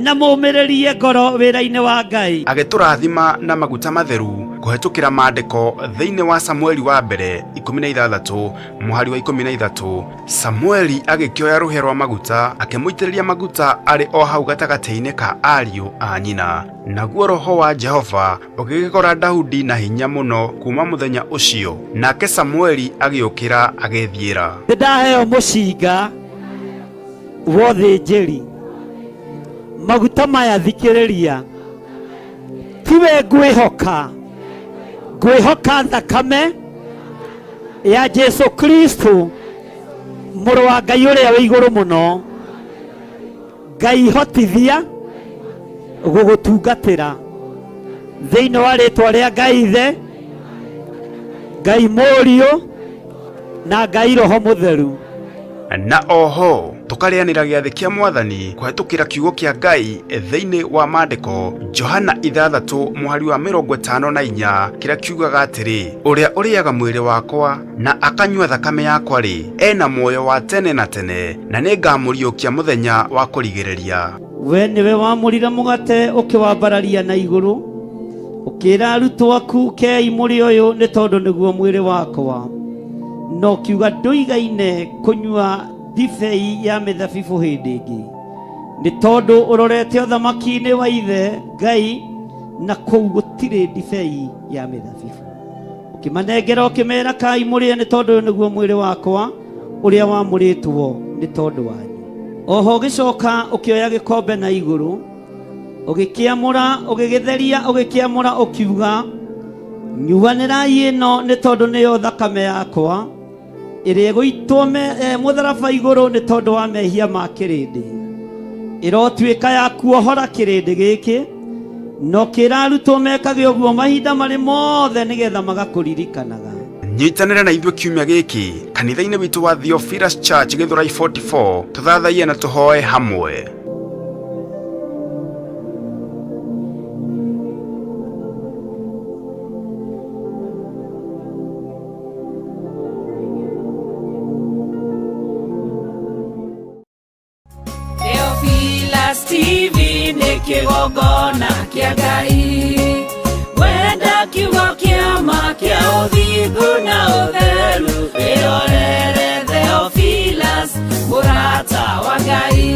na mũmĩrĩrie ngoro wĩra-inĩ wa Ngai. Agĩtũrathima na maguta matheru kũhetũkĩra maandĩko thĩinĩ wa Samueli wa mbere 16 mũhari wa 13. Samueli agĩkĩoya rũhĩa rwa maguta akĩmũitĩrĩria maguta arĩ o hau gatagatĩ-inĩ ka ariũ a nyina. Naguo roho wa Jehova ũgĩgĩkora Daudi na hinya mũno kuma mũthenya ũcio, nake Samueli agĩũkĩra agĩthiĩra. Nĩndaheo mũcinga wa ũthĩnjĩri, maguta maya thikĩrĩria, tiwe ngwĩhoka, ngwĩhoka thakame ya Jesu Kristo mũrũ wa Ngai ũrĩa wĩ igũrũ mũno. Ngai hotithia gũgũtungatĩra thĩinĩ wa rĩtwa rĩa Ngai Ithe, Ngai Mũriũ na Ngai Roho Mũtheru. Na oho tũkarĩanĩra gĩathĩ kĩa Mwathani kũhetũkĩra kiugo kĩa Ngai thĩinĩ wa maandĩko Johana 6 mũhari wa 54 kĩrĩa kiugaga atĩrĩ, ũrĩa ũrĩaga mwĩrĩ wakwa na akanyua thakame yakwa rĩ, ena muoyo wa tene na tene, na nĩngamũriũkia mũthenya wa kũrigĩrĩria. We nĩwe wamũrire mũgate ũkĩwambararia na igũrũ, ũkĩra arutwo aku, kei mũrĩ ũyũ nĩ tondũ nĩguo mwĩrĩ wakwa. Na ũkiuga ndũigaine kũnyua ndibei ya mĩthabibũ hĩndĩ ĩngĩ, nĩ tondũ ũrorete ũthamaki-inĩ wa Ithe Ngai, na kũu gũtirĩ ndibei ya mĩthabibũ. Ũkĩmanengera ũkĩmera, kai mũrĩe nĩ tondũ ũyũ nĩguo mwĩrĩ wakwa ũrĩa wamũrĩtwo nĩ tondũ wanyu. Oho ũgĩcoka ũkĩoya gĩkombe na igũrũ, ũgĩkĩamũra, ũgĩgĩtheria, ũgĩkĩamũra, ũkiuga, nyuanĩrai ĩno nĩ tondũ nĩyo thakame yakwa ĩrĩa ĩgũitwo mũtharaba igũrũ nĩ tondũ wa mehia ma kĩrĩndĩ. Ĩrotuĩka ya kuohora kĩrĩndĩ gĩkĩ, na ũkĩra arutwo mekage ũguo mahinda marĩ mothe nĩgetha magakũririkanaga. Nyitanĩra na ithuĩ kiumia gĩkĩ kanitha-inĩ witũ wa Theophilus Church Githurai 44, tũthathaiye na tũhoe hamwe. Theophilus TV nĩ kĩgongona kĩa Ngai, wenda kiugo kĩa ma kĩa ũthingu na ũtheru, wĩrorere Theophilus mũrata wa Ngai.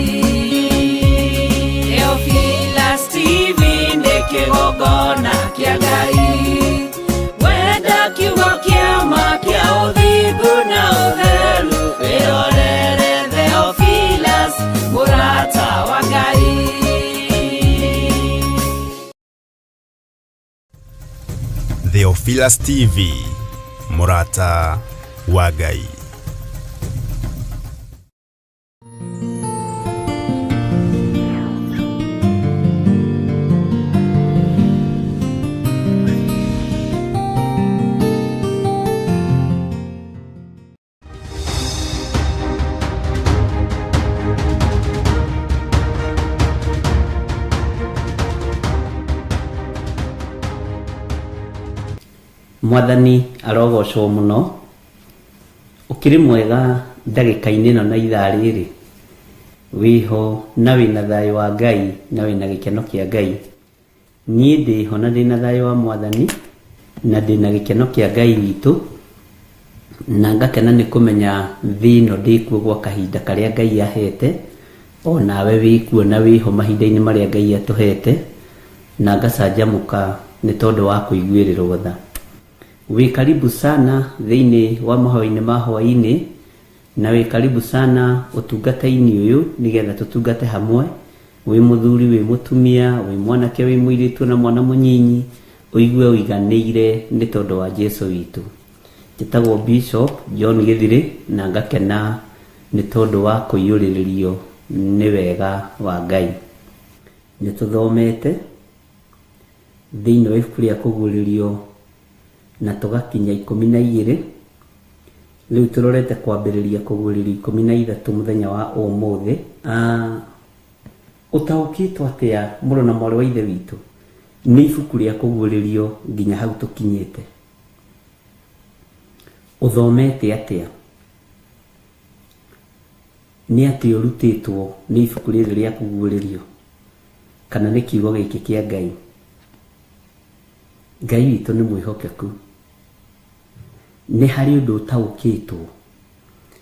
Theophilus TV nĩ kĩgongona kĩa Ngai, wenda kiugo kĩa ma kĩa ũthingu na ũtheru, wĩrorere Theophilus mũrata wa Ngai. Theophilus TV, mũrata wa Ngai. Mwathani arogocwo muno, ukiri mwega ndagĩka-inĩ ĩno na ithaa rĩrĩ, wĩho na wĩna thayũ wa Ngai na wĩna gĩkeno kĩa Ngai. Niĩ ndĩho na ndĩna thayũ wa Mwathani na ndĩna gĩkeno kĩa Ngai witũ, na ngakena nĩ kũmenya thĩ ĩno ndĩkuo gwa kahinda karĩa Ngai ahete, o nawe wĩkuo na wĩho mahinda-inĩ marĩa Ngai atũhete, na ngacanjamũka nĩ tondũ wa kũiguĩrĩrwo tha. Wĩ karibu sana thĩinĩ wa mahoya-inĩ ma hwaĩ-inĩ, na wĩ karibu sana ũtungata-inĩ ũyũ nĩgetha tũtungate hamwe, wĩ mũthuri, wĩ mũtumia, wĩ mwanake, wĩ mũirĩtu na mwana mũnyinyi, ũigue ũiganĩire nĩ tondũ wa Jesu witũ. Njĩtagwo Bishop John Gĩthirĩ na ngakena nĩ tondũ wa kũiyũrĩrĩrio nĩ wega wa Ngai. Nĩ tũthomete thĩinĩ wa ibuku rĩa kũguũrĩrio na tũgakinya 12. Rĩu tũrorete kwambĩrĩria kũguũrĩrio 13 mũthenya wa ũmũthĩ. Ũtaũkĩtwo atĩa mũrũ na mwarĩ wa ithe witũ nĩ ibuku rĩa kũguũrĩrio nginya hau tũkinyĩte? Ũthomete atĩa? Nĩ atĩa ũrutĩtwo nĩ ibuku rĩrĩ rĩa kũguũrĩrio kana nĩ kiugo gĩkĩ kĩa Ngai? Ngai witũ nĩ mwĩhokeku. Nĩ harĩ ũndũ ũtaũkĩtwo,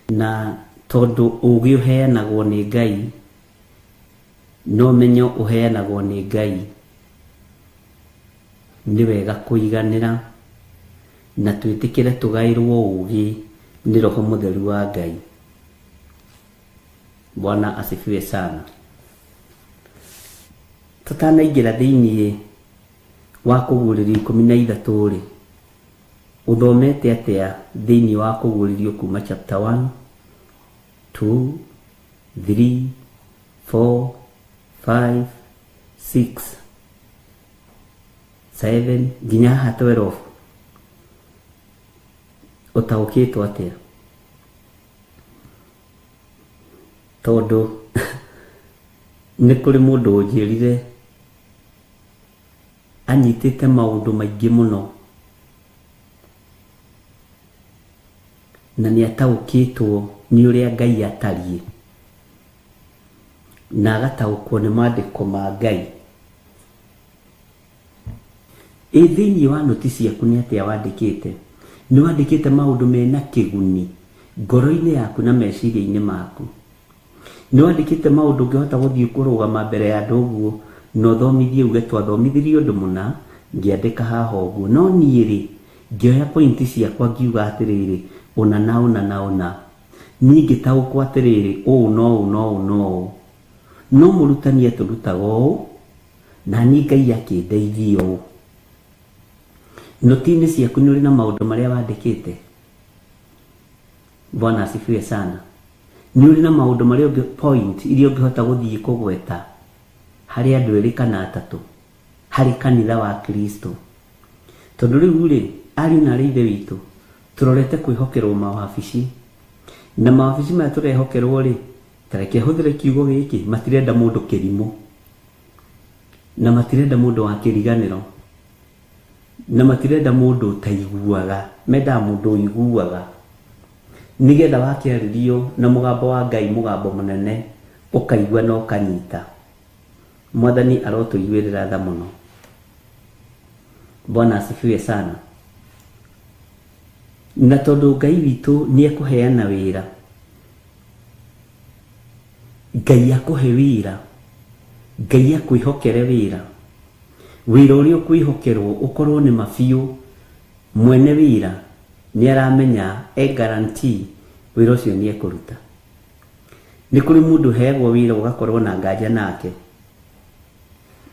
na tondũ ũũgĩ ũheanagwo nĩ Ngai na ũmenyo ũheanagwo nĩ Ngai, nĩ wega kũiganĩra na twĩtĩkĩre tũgaĩrwo ũũgĩ nĩ Roho Mũtheru wa Ngai. Bwana asifiwe sana. Tũtanaingĩra thĩinĩ wa kũguũrĩrio 13 rĩ, ũthomete atĩa thĩinĩ wa kũguũrĩrio kuma chapter 1, 2, 3, 4, 5, 6, 7 nginya haha 12? Ũtaũkĩtwo atĩa? Tondũ nĩ kũrĩ mũndũ ũnjĩrire anyitĩte maũndũ maingĩ mũno na nĩ ataũkĩtwo nĩ ũrĩa Ngai atariĩ na agataũkwo nĩ maandĩko ma Ngai. Ĩ thĩinĩ wa noti ciaku nĩ atĩa wandĩkĩte? Nĩ wandĩkĩte maũndũ mena kĩguni ngoro-inĩ yaku na meciria-inĩ maku. Nĩ wandĩkĩte maũndũ ũngĩhota gũthiĩ kũrũgama mbere ya andũ ũguo na ũthomithie uge twathomithirie ũndũ mũna, ngĩandĩka haha ũguo, no niĩ rĩ ngĩoya pointi ciakwa ngiuga atĩrĩrĩ, ũna na ũna na ũna, niĩ ngĩtaũkwo atĩrĩrĩ, ũũ no ũũ no ũũ no ũũ, no mũrutani atũrutaga ũũ na niĩ Ngai akĩndeithia ũũ. Noti-inĩ ciaku nĩ ũrĩ na maũndũ marĩa wandĩkĩte? Bwana asifiwe sana. Nĩ ũrĩ na maũndũ marĩa ũngĩ point iria ũngĩhota gũthiĩ kũgweta harĩ andũ erĩ kana atatũ harĩ kanitha wa Kristo? Tondũ rĩu rĩ, ariũ na arĩ ithe witũ, Tũrorete kwĩhokerwo mawabici. Na mawabici maya tũrehokerwo rĩ, ta reke hũthĩre kiugo gĩkĩ, matirenda mũndũ kĩrimũ. Na matirenda mũndũ wa kĩriganĩro. Na matirenda mũndũ ũtaiguaga. Mendaga mũndũ ũiguaga. Nĩgetha wakĩarĩrio na mũgambo wa Ngai mũgambo mũnene, ũkaigua na ũkanyita. Mwathani arotũiguĩrĩra tha mũno. Bwana asifiwe sana. Na tondũ Ngai witũ nĩ ekũheana wĩra, Ngai akũhe wĩra, Ngai akwĩhokere wĩra, wĩra ũrĩa ũkwĩhokerwo ũkorwo nĩ ma biũ, mwene wĩra nĩ aramenya e guarantee wĩra ũcio nĩ ekũruta. Nĩ kũrĩ mũndũ ũheagwo wĩra ũgakorwo na nganja nake.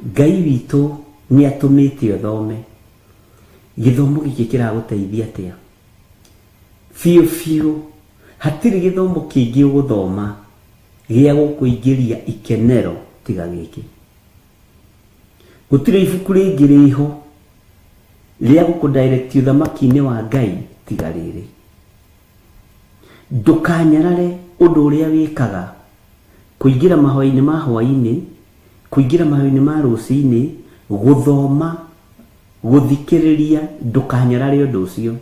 Ngai witũ nĩ atũmĩte ũthome. Gĩthomo gĩkĩ kĩragũteithia atĩa? Biũ biũ hatirĩ gĩthomo kĩngĩ ũgũthoma gĩa gũkũingĩria ikenero tiga gĩkĩ. Gũtirĩ ibuku rĩngĩ rĩho rĩa gũkũ direct ũthamaki-inĩ wa Ngai tiga rĩrĩ. Ndũkanyarare ũndũ ũrĩa wĩkaga, kũingĩra mahoya-inĩ ma hwaĩ-inĩ, kũingĩra mahoya-inĩ ma rũcinĩ, gũthoma, gũthikĩrĩria, ndũkanyarare ũndũ ũcio.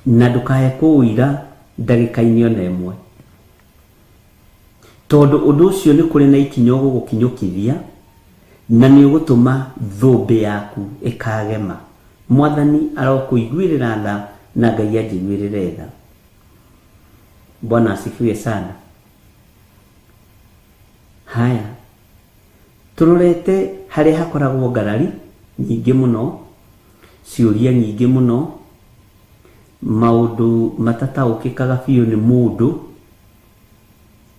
Na ndũkae kũũira ndagĩka-inĩ ona ĩmwe. Tondũ ũndũ ũcio nĩ kũrĩ na ikinya ũgũgũkinyũkithia, na nĩ ũgũtũma thũmbĩ yaku ĩkagema. Mwathani arokũiguĩrĩra tha na Ngai anjiguĩrĩre tha. Bwana asifiwe sana. Haya, tũrorete harĩa hakoragwo ngarari nyingĩ mũno, ciũria nyingĩ mũno, maũndũ matataũkĩkaga biũ nĩ mũndũ,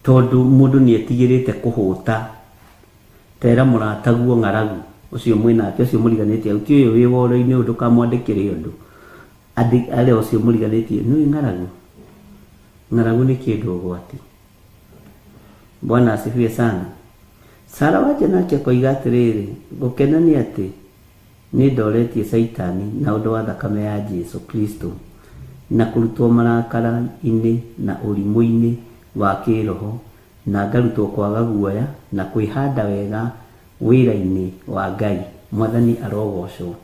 tondũ mũndũ nĩ etigĩrĩte kũhũta. Tera mũrataguo ng'aragu, ũcio mwĩnake, ũcio mũriganĩtie, hau ti ũyũ wĩ woro-inĩ ũyũ ndũkamwandĩkĩre ũndũ. Arĩa ũcio mũriganĩtie, nĩũĩ ng'aragu? Ng'aragu nĩ kĩndũ ũgwati. Bwana asifiwe sana. Sara Wanja nake akoiga atĩrĩrĩ, gũkena nĩ atĩ nĩ ndoretie Caitani na ũndũ wa thakame ya Jesu Kristo na kũrutwo marakara-inĩ na ũrimũ-inĩ wa kĩroho na ngarutwo kwaga guoya na kwĩhanda wega wĩra-inĩ wa Ngai. Mwathani arogocwo.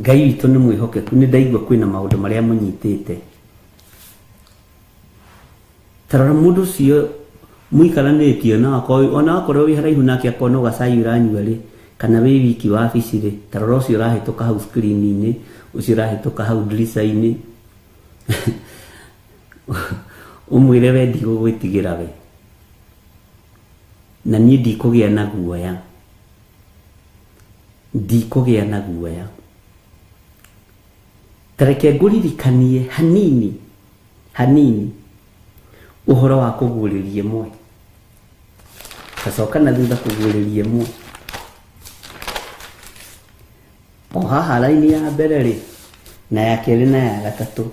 Ngai witũ nĩ mwĩhokeku. Nĩ ndaigua kwĩna maũndũ marĩa mũnyitĩte. Ta rora mũndũ ũcio mũikaranĩtie na akorwo ona akorwo wĩ haraihu nake akorwo no gacai ũranyua rĩ, kana wĩ wiki wabici rĩ, ta rora ũcio ũrahĩtũka hau screen-inĩ, ũcio ũrahĩtũka hau ndirica-inĩ. Ũmwĩre we ndigũgwĩtigĩra we, na niĩ ndikũgĩa na guoya, ndikũgĩa na guoya. Ta reke ngũririkanie hanini hanini ũhoro wa kũguũrĩria ĩmwe. Tacoka na thutha kũguũrĩria ĩmwe. O haha raini ya mbere rĩ, na ya kerĩ na ya gatatũ,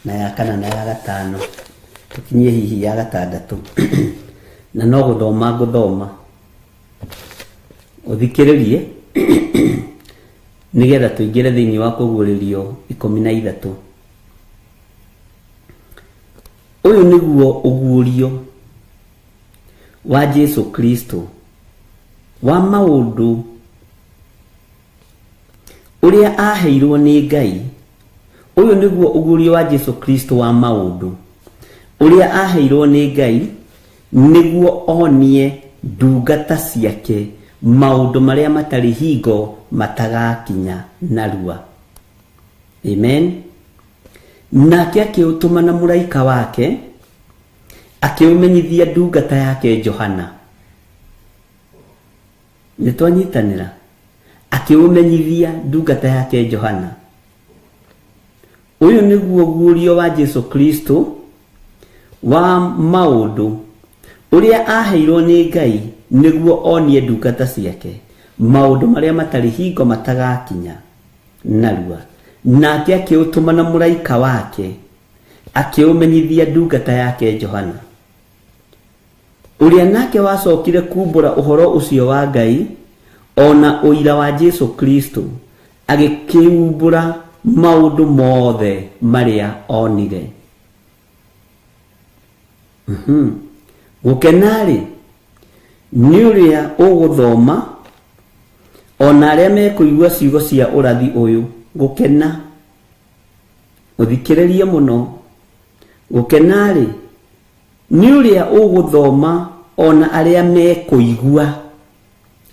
na ya kana na ya gatano, tũkinyie hihi ya gatandatũ. Na no gũthoma ngũthoma. Ũthikĩrĩrie nĩgetha tũingĩre thĩinĩ wa kũguũrĩrio 13. Ũyũ nĩguo ũguũrio wa Jesu Kristo wa maũndũ ũrĩa aheirwo nĩ Ngai. Ũyũ nĩguo ũguũrio wa Jesu Kristo wa maũndũ ũrĩa aheirwo nĩ Ngai nĩguo onie ndungata ciake maũndũ marĩa matarĩ hingo matagakinya narua. Amen. Nake akĩũtũma na mũraika wake akĩũmenyithia ndungata yake Johana. Nĩ twanyitanĩra? Akĩũmenyithia ndungata yake Johana. Ũyũ nĩguo guũrio wa Jesu Kristo wa maũndũ ũrĩa aheirwo nĩ Ngai nĩguo onie ndungata ciake maũndũ marĩa matarĩ hingo matagakinya narua. Nake akĩũtũma na mũraika wake akĩũmenyithia ndungata yake Johana, ũrĩa nake wacokire kumbũra ũhoro ũcio wa Ngai ona ũira wa Jesu Kristo Agĩkĩumbũra maũndũ mothe marĩa onire. Gũkena-rĩ, nĩ ũrĩa ũgũthoma o na arĩa mekũigua ciugo cia ũrathi ũyũ. Gũkena, ũthikĩrĩrie mũno. Gũkena-rĩ, nĩ ũrĩa ũgũthoma o na arĩa mekũigua.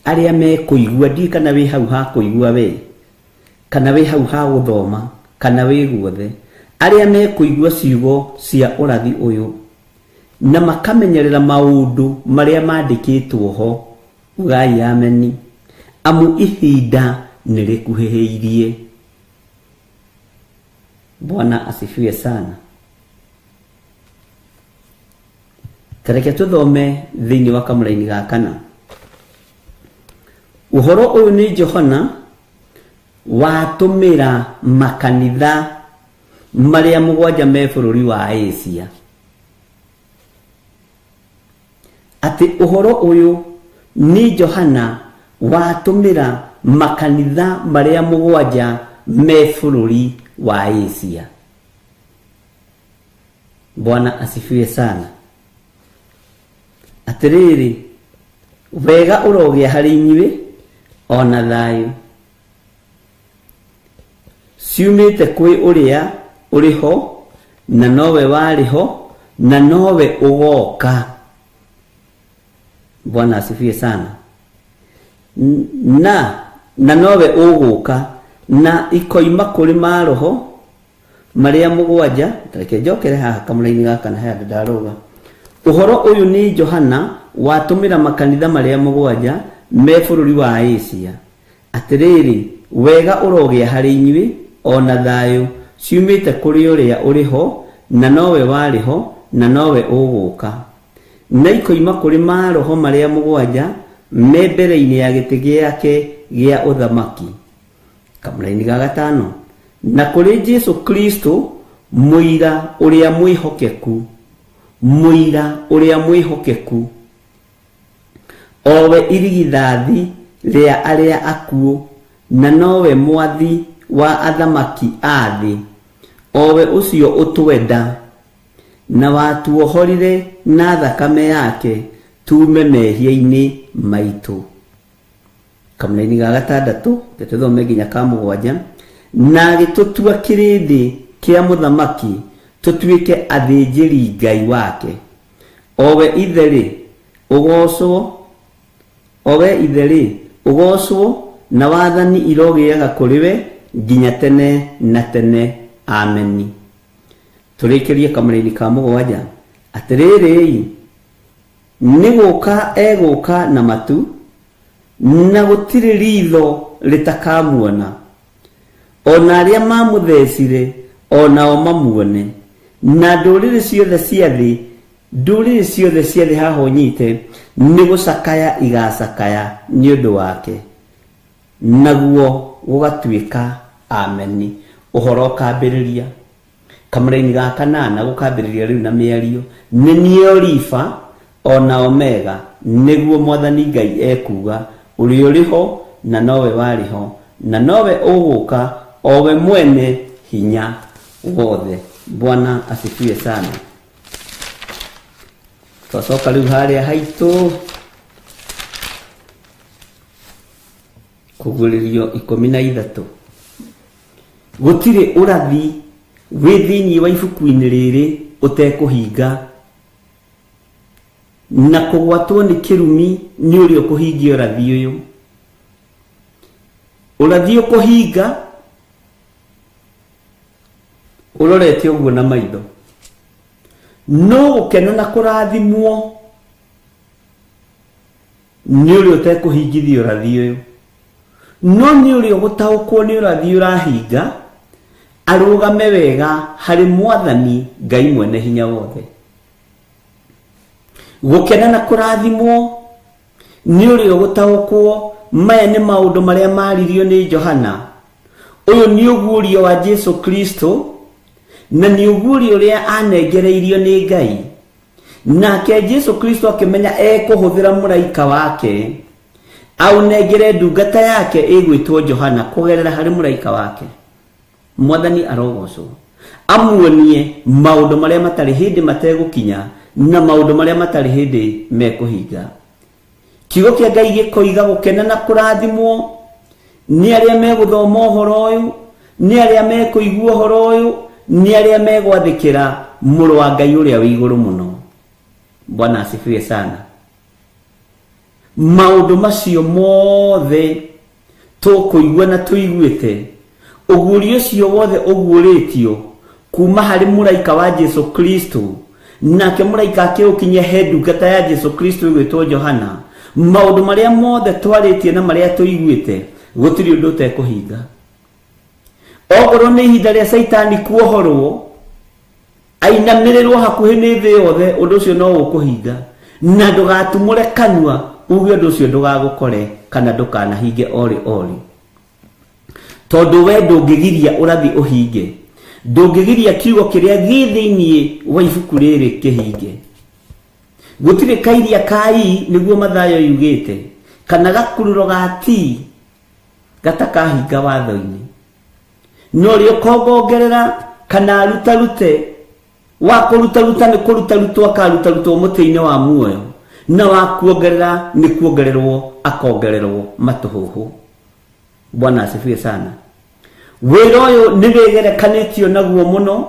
Arĩa mekũigua, ndiũĩ kana wĩ hau ha kũigua we, kana wĩ hau ha gũthoma, kana wĩ guothe. Arĩa mekũigua ciugo cia ũrathi ũyũ na makamenyerera maũndũ marĩa mandĩkĩtwo ho, ugai ameni, amu ihinda nĩ rĩkuhĩhĩirie. Bwana asifiwe sana. Ta reke tũthome thĩinĩ wa kamũraini ga kana. Ũhoro ũyũ nĩ Johana watũmĩra makanitha marĩa mũgwanja me bũrũri wa Asia. Atĩ ũhoro ũyũ nĩ Johana watũmĩra makanitha marĩa mũgwanja me bũrũri wa Asia. Bwana asifiwe sana. Atĩrĩrĩ, wega ũrogĩa harĩ inyuĩ o na thayũ, ciumĩte kwĩ ũrĩa ũrĩ ho, na nowe warĩ ho, na nowe ũgoka. Bwana asifiwe sana. Na nowe ũgũka, na ikoima kũrĩ maroho marĩa mũgwanja. Reke njokere haha kamũraini gaka na haya ndarũga. Ũhoro ũyũ nĩ Johana watũmĩra makanitha marĩa mũgwanja me bũrũri wa Asia. Atĩrĩrĩ, wega ũrogĩa harĩ inyuĩ o na thayũ, ciumĩte kũrĩ ũrĩa ũrĩ ho, na nowe warĩ ho, na nowe ũgũka. Na ikoima kũrĩ maroho marĩa mũgwanja me mbere-inĩ ya gĩtĩ gĩake gĩa ũthamaki. Kamũraini ga gatano. Na kũrĩ Jesu Kristo, mũira ũrĩa mwĩhokeku, mũira ũrĩa mwĩhokeku, owe irigithathi rĩa arĩa akuũ, na nowe mwathi wa athamaki a thĩ, owe ũcio ũtwenda na watuohorire na thakame yake tuume mehia-inĩ maitũ. Kamũraini ga gatandatũ, tũthome nginya ka mũgwanja. Na agĩtũtua kĩrĩndĩ kĩa mũthamaki, tũtuĩke athĩnjĩri Ngai wake. Owe ithe-rĩ, ũgocwo, owe ithe-rĩ, ũgocwo na wathani irogĩaga kũrĩ we nginya tene na tene. Ameni. Tũrĩkĩrie kamũraini ka mũgwanja. Atĩrĩrĩ, nĩ gũka egũka na matu, na gũtirĩ ritho rĩtakamuona, o na arĩa mamũthecire o nao mamuone, na ndũrĩrĩ ciothe cia thĩ, ndũrĩrĩ ciothe cia thĩ haha ũnyite, nĩ gũcakaya igacakaya nĩ ũndũ wake, naguo gũgatuĩka ameni. Ũhoro ũkambĩrĩria kamũraini ga kanana, gũkambĩrĩria rĩu na mĩario, nĩ niĩ Olifa o na Omega, nĩguo Mwathani Ngai ekuuga, ũrĩa ũrĩ ho na nowe warĩ ho na nowe ũgũka, o we mwene hinya wothe. Bwana asifiwe sana. Twacoka rĩu harĩa haitũ kũguũrĩrio 13. Gũtirĩ ũrathi wĩ thĩinĩ wa ibuku-inĩ rĩrĩ ũtekũhinga, na kũgwatwo nĩ kĩrumi nĩ ũrĩa ũkũhingia ũrathi ũyũ. Ũrathi ũkũhinga ũrorete ũguo na maitho, no gũkena na kũrathimwo nĩ ũrĩa ũtekũhingithia ũrathi ũyũ, no nĩ ũrĩa ũgũtaũkwo nĩ ũrathi ũrahinga arũgame wega harĩ Mwathani Ngai mwene hinya wothe. Gũkena na kũrathimwo nĩ ũrĩa ũgũtaũkwo maya nĩ maũndũ marĩa maririo nĩ Johana. Ũyũ nĩ ũguũrio wa Jesu Kristo, na nĩ ũguũrio ũrĩa anengereirio nĩ Ngai. Nake Jesu Kristo akĩmenya ekũhũthĩra mũraika wake Aũnengere ndungata yake ĩgwĩtwo Johana kũgerera harĩ mũraika wake. Mwathani arogocwo. Amuonie maũndũ marĩa matarĩ hĩndĩ mategũkinya na maũndũ marĩa matarĩ hĩndĩ mekũhinga. Kiugo kĩa Ngai gĩkoiga gũkena na kũrathimwo nĩ arĩa megũthoma ũhoro ũyũ, nĩ arĩa mekũigua ũhoro ũyũ, nĩ arĩa megwathĩkĩra mũrũ wa Ngai ũrĩa wĩ igũrũ mũno. Bwana asifiwe sana. Maũndũ macio mothe tũkũigua na tũiguĩte, ũguũrio ũcio wothe ũguũrĩtio kuma harĩ mũraika wa Jesu Kristo, nake mũraika akĩũkinyia he ndungata ya Jesu Kristo ĩgwĩtwo Johana, maũndũ marĩa mothe twarĩtie na marĩa tũiguĩte, gũtirĩ ũndũ ũtekũhinga. Okorwo nĩ ihinda rĩa Caitani kuohorwo, ainamĩrĩrwo hakuhĩ nĩ thĩ yothe, ũndũ ũcio no ũkũhinga, na ndũgatumũre kanua uge ũndũ ũcio ndũgagũkore kana ndũkanahinge orĩ orĩ, tondũ we ndũngĩgiria ũrathi ũhinge, ndũngĩgiria kiugo kĩrĩa gĩ thĩinĩ wa ibuku rĩrĩ kĩhinge. Gũtirĩ kairia ka i nĩguo Mathayo yugĩte, kana gakururo ga ti gatakahinga watho-inĩ. No ũrĩa ũkongongerera kana arutarute, wa kũrutaruta nĩ kũrutarutwo akarutarutwo mũtĩ-inĩ wa muoyo, na wa kuongerera nĩ kuongererwo akongererwo matũhũhũ. Bwana asifiwe sana. Wĩra ũyũ nĩ wĩgerekanĩtio naguo mũno,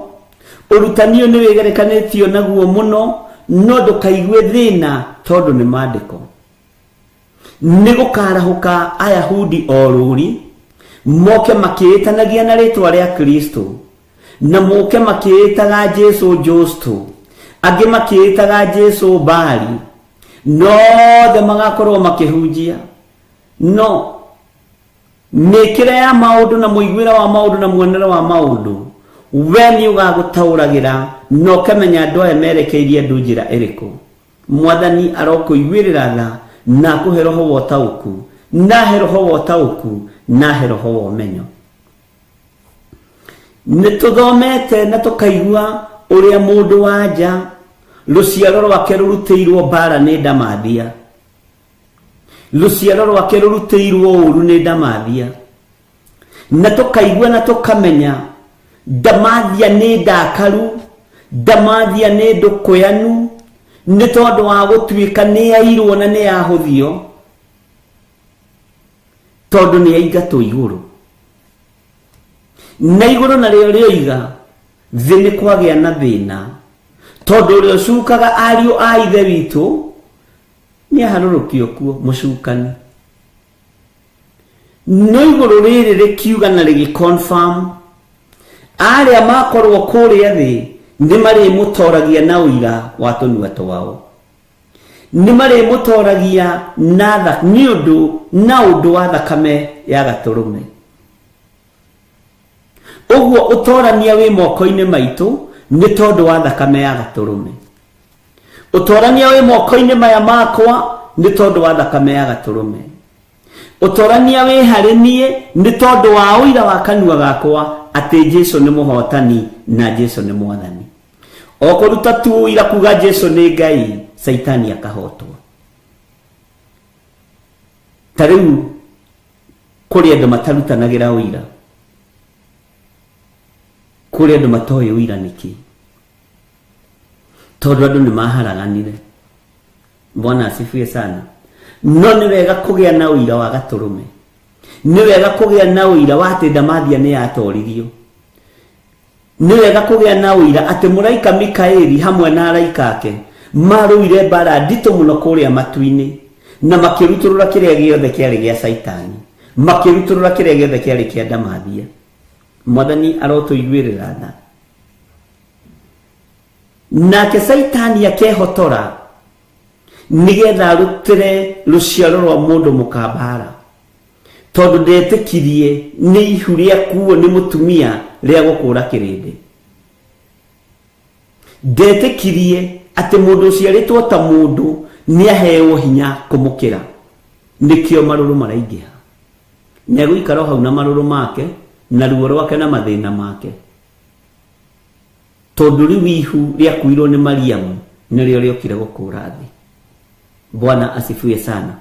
ũrutani ũyũ nĩ wĩgerekanĩtio naguo mũno, no ndũkaigue thĩna tondũ nĩ maandĩko. Nĩ gũkarahũka Ayahudi o rũri, moke makĩĩtanagia na rĩtwa rĩa Kristo, na moke makĩĩtaga Jesu Justo, angĩ makĩĩtaga Jesu Bali, nothe magakorwo makĩhunjia. No mĩkĩre ya maũndũ na mũiguĩre wa maũndũ na muonere wa maũndũ, we nĩ ũgagũtaũragĩra na ũkamenya andũ aya merekeirie andũ njĩra ĩrĩkũ. Mwathani arokũiguĩrĩra tha na akũhe roho wa ũtaũku, na ahe roho wa ũtaũku, na ahe roho wa ũmenyo. Nĩ tũthomete na tũkaigua ũrĩa mũndũ wa nja rũciaro rwake rũrutĩirwo mbara nĩ ndamathia, rũciaro rwake rũrutĩirwo ũru nĩ ndamathia, na tũkaigua na tũkamenya ndamathia nĩ ndakaru, ndamathia nĩ ndũkũyanu, nĩ tondũ wa gũtuĩka nĩ yairwo na nĩ yahũthio, tondũ nĩ yaingatwo igũrũ. Na igũrũ narĩo rĩoiga thĩ nĩ kwagĩa na thĩna, tondũ ũrĩa ũcukaga ariũ a ithe witũ nĩ aharũrũkio kuo, mũcukani. No igũrũ rĩrĩ rĩkiuga na rĩgĩconfirm arĩa makorwo kũrĩa thĩ nĩ marĩmũtoragia na ũira wa tũnua twao, nĩ marĩmũtoragia na nĩ ũndũ na ũndũ wa thakame ya gatũrũme. Ũguo ũtorania wĩ moko-inĩ maitũ nĩ tondũ wa thakame ya gatũrũme. Ũtorania wĩ moko-inĩ maya makwa nĩ tondũ wa thakame ya gatũrũme. Ũtorania wĩ harĩ niĩ nĩ tondũ wa ũira wa kanua gakwa atĩ Jesu nĩ mũhotani na Jesu nĩ mwathani. O kũruta tu ũira kuga Jesu nĩ Ngai, Caitani akahotwo. Ta rĩu kũrĩ andũ matarutanagĩra ũira, kũrĩ andũ matoĩ ũira nĩkĩ, tondũ andũ nĩ maharaganire. Bwana asifiwe sana. No nĩ wega kũgĩa na ũira wa gatũrũme, nĩ wega kũgĩa na ũira wa atĩ ndamathia nĩ yatoririo, nĩ wega kũgĩa na ũira atĩ mũraika Mikaeli hamwe na araika ake marũire mbara nditũ mũno kũrĩa matu-inĩ, na makĩrutũrũra kĩrĩa gĩothe kĩarĩ gĩa Caitani, makĩrutũrũra kĩrĩa gĩothe kĩarĩ kĩa ndamathia. Mwathani arotũiguĩrĩra tha. Nake Caitani akehotora nĩgetha arutĩre rũciaro rwa mũndũ mũkambara, tondũ ndetĩkirie nĩ ihu rĩakuo nĩ mũtumia rĩa gũkũra kĩrĩndĩ. Ndetĩkirie atĩ mũndũ ũciarĩtwo ta mũndũ nĩ aheo hinya kũmũkĩra. Nĩkĩo marũrũ maraingĩha. Nĩ egũikara o hau na marũrũ make na ruo rwake na mathĩna make, tondũ rĩu ihu rĩakuirwo nĩ Mariamu nĩrĩo rĩokire gũkũra thĩ. Bwana asifiwe sana.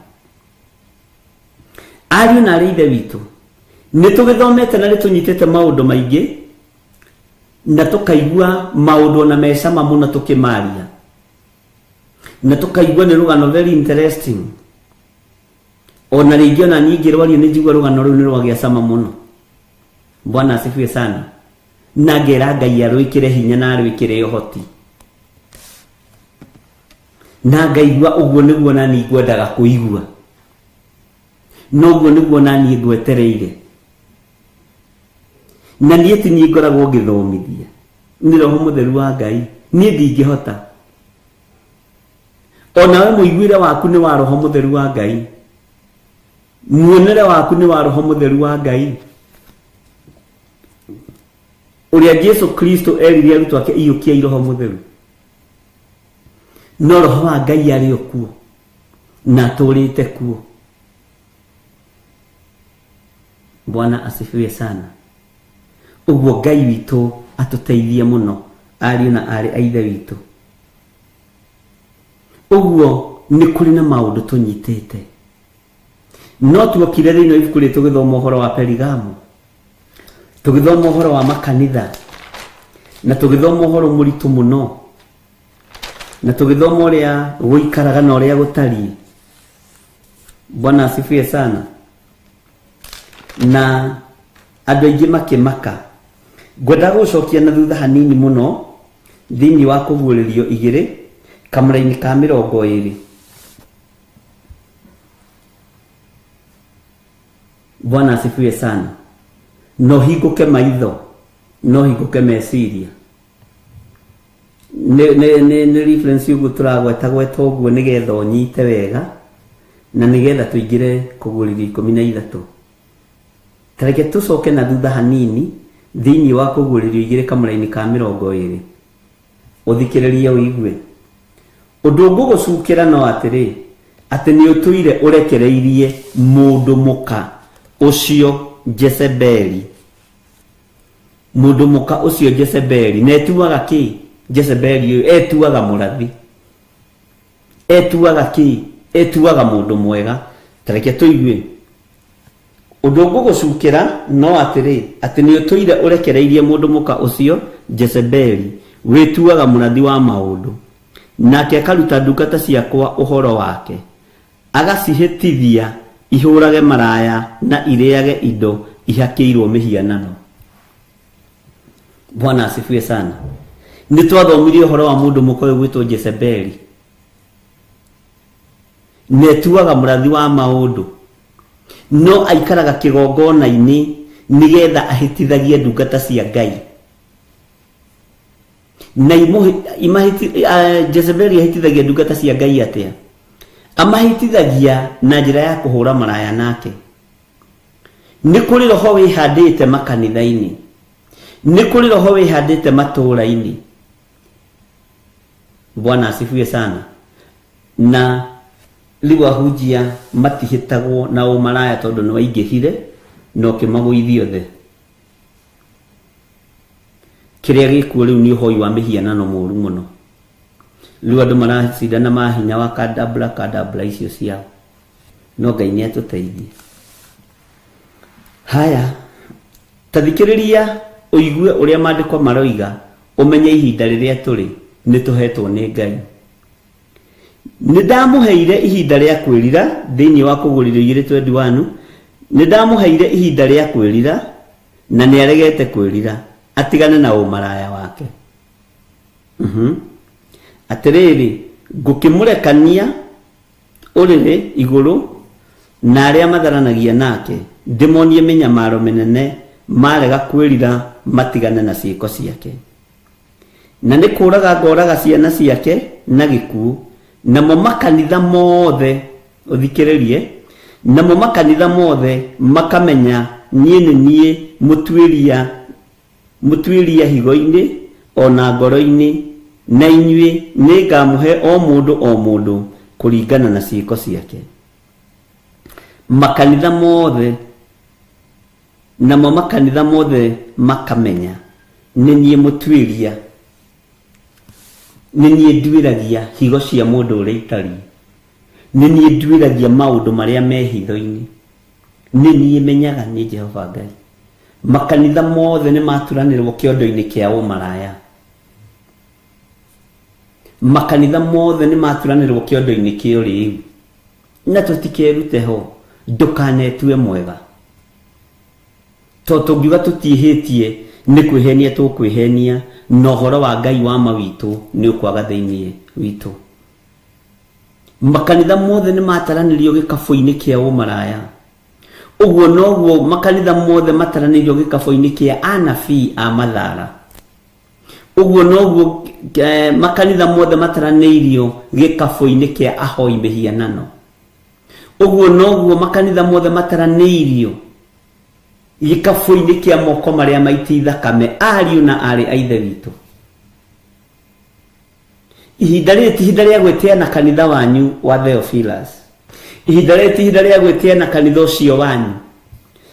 Ariũ na arĩ ithe witũ, nĩ tũgĩthomete na nĩ tũnyitĩte maũndũ maingĩ na tũkaigua maũndũ ona me cama mũno tũkĩmaria, na tũkaigua nĩ rũgano very interesting. Ona rĩngĩ ona niĩ ngĩrwaria nĩ njigua rũgano rũu nĩ rwagĩa cama mũno. Bwana asifiwe sana. Na ngera Ngai arwĩkĩre hinya na arwĩkĩre ũhoti, na ngaigua ũguo nĩguo nani ngwendaga kũigua, noguo nĩguo nani ngwetereire. Na niĩ ti niĩ ngoragwo ngĩthomithia, nĩ Roho Mũtheru wa Ngai, niĩ ndingĩhota. Onawe mũiguĩre waku nĩ wa Roho Mũtheru wa Ngai, muonere waku nĩ wa Roho Mũtheru wa Ngai. Ũrĩa Jesu Kristo erire arutwo ake, iyũkiai Roho Mũtheru. No Roho wa Ngai arĩ o kuo na atũrĩte kuo. Bwana asifiwe sana. Ũguo Ngai witũ atũteithie mũno, ariũ na aarĩ a ithe witũ. Ũguo nĩ kũrĩ na maũndũ tũnyitĩte. No tuokire thĩinĩ wa ibuku rĩrĩ tũgĩthoma ũhoro wa Perigamo, tũgĩthoma ũhoro wa makanitha, na tũgĩthoma ũhoro mũritũ mũno, na tũgĩthoma ũrĩa gũikaraga na ũrĩa gũtariĩ. Bwana asifiwe sana. Na andũ aingĩ makĩmaka. Ngwendaga gũcokia na thutha hanini mũno thĩinĩ wa kũguũrĩrio 2 kamũra-inĩ ka 20. Bwana asifiwe sana. No hingũke maitho, no hingũke meciria. Nĩ reference ũguo tũragweta gweta ũguo nĩgetha ũnyite wega na nĩgetha tũingĩre kũguũrĩrio 13. Tareke tũcoke na thutha hanini thĩinĩ wa kũguũrĩrio 2 kamũra-inĩ ka 20. Ũthikĩrĩrie ũigue. Ũndũ ngũgũcukĩra no atĩrĩ, atĩ nĩ ũtũire ũrekereirie mũndũ mũka ũcio Jezebeli. Mũndũ mũka ũcio Jezebeli, na etuaga kĩ? Jezebeli ũyũ etuaga mũrathi. Etuaga kĩ? Etuaga mũndũ mwega. Tareke tũigue. Ũndũ ngũgũcukĩra no atĩrĩ, atĩ nĩ ũtũire ũrekereirie mũndũ mũka ũcio Jezebeli, wĩtuaga mũrathi wa maũndũ, nake akaruta ndungata ciakwa ũhoro wake, agacihĩtithia ihũrage maraya na irĩage indo ihakĩirwo mĩhianano. Bwana asifiwe sana. Nĩ twathomire ũhoro wa mũndũ mũka ũyũ gwĩtwo Jezebeli, na etuaga mũrathi wa maũndũ, no aikaraga kĩgongona-inĩ nĩgetha ahĩtithagie ndungata cia Ngai. Na Jezebeli ahĩtithagia ndungata cia Ngai atĩa? Amahĩtithagia na njĩra ya kũhũra maraya nake. Nĩ kũrĩ roho wĩhandĩte makanitha-inĩ, nĩ kũrĩ roho wĩhandĩte matũũra-inĩ. Bwana asifiwe sana. Na rĩu ahunjia matihĩtagwo na ũmaraya tondũ nĩ waingĩhire na ũkĩmagũithia othe. Kĩrĩa gĩkuo rĩu nĩ ũhoi wa mĩhianano mũru mũno. Rĩu andũ maracindana mahinya wa kadabra kadabra icio ciao. No Ngai nĩ atũteithie. Haya, ta thikĩrĩria ũigue ũrĩa maandĩko maroiga, ũmenye ihinda rĩrĩa tũrĩ nĩ tũhetwo nĩ Ngai. Nĩ ndamũheire ihinda rĩa kwĩrira thĩinĩ wa kũguũrĩrio 2:21. Nĩ ndamũheire ihinda rĩa kwĩrira na nĩ aregete kwĩrira, atigane na ũmaraya wake. Atĩrĩrĩ, ngũkĩmũrekania ũrĩrĩ igũrũ na arĩa matharanagia nake, ndĩmonie mĩnyamaro mĩnene marega kwĩrira matigane na ciĩko ciake. Na nĩ kũraga ngoraga ciana ciake na gĩkuũ, namo makanitha mothe, ũthikĩrĩrie, namo makanitha mothe makamenya niĩ nĩ niĩ mũtuĩria higo-inĩ ona ngoro-inĩ, na inyuĩ nĩ ngamũhe o mũndũ o mũndũ kũringana na ciĩko ciake. Makanitha mothe, namo makanitha mothe makamenya nĩ niĩ mũtuĩria, nĩ niĩ nduĩragia higo cia mũndũ ũrĩa itariĩ, nĩ niĩ nduĩragia maũndũ marĩa me hitho-inĩ. Nĩ niĩ menyaga nĩ Jehova Ngai. Makanitha mothe nĩ maturanĩrwo kĩondo-inĩ kĩa ũmaraya. Makanitha mothe nĩ maturanĩrwo kĩondo-inĩ kĩa ũrĩĩu. Na tũtikerute ho, ndũkanetue mwega. Tondũ tũngiuga tũtiĩhĩtie nĩ kwĩhenia tũkwĩhenia, na ũhoro wa Ngai wa ma witũ nĩ ũkwaga thĩinĩ witũ. Makanitha mothe nĩ mataranĩrio gĩkabũ-inĩ kĩa ũmaraya. Ũguo noguo makanitha mothe mataranĩirio gĩkabũ-inĩ kĩa anabii a mathara. Ũguo noguo makanitha mothe mataranĩirio gĩkabũ-inĩ kĩa ahoi mĩhianano. Ũguo noguo makanitha mothe mataranĩirio gĩkabũ-inĩ kĩa moko marĩa maiti thakame, ariũ na aarĩ a Ithe witũ. Ihinda rĩrĩ ti ihinda rĩa gwĩtĩa na kanitha wanyu wa Theophilus. Ihinda rĩrĩ ti ihinda rĩa gwĩtĩa na kanitha ũcio wanyu.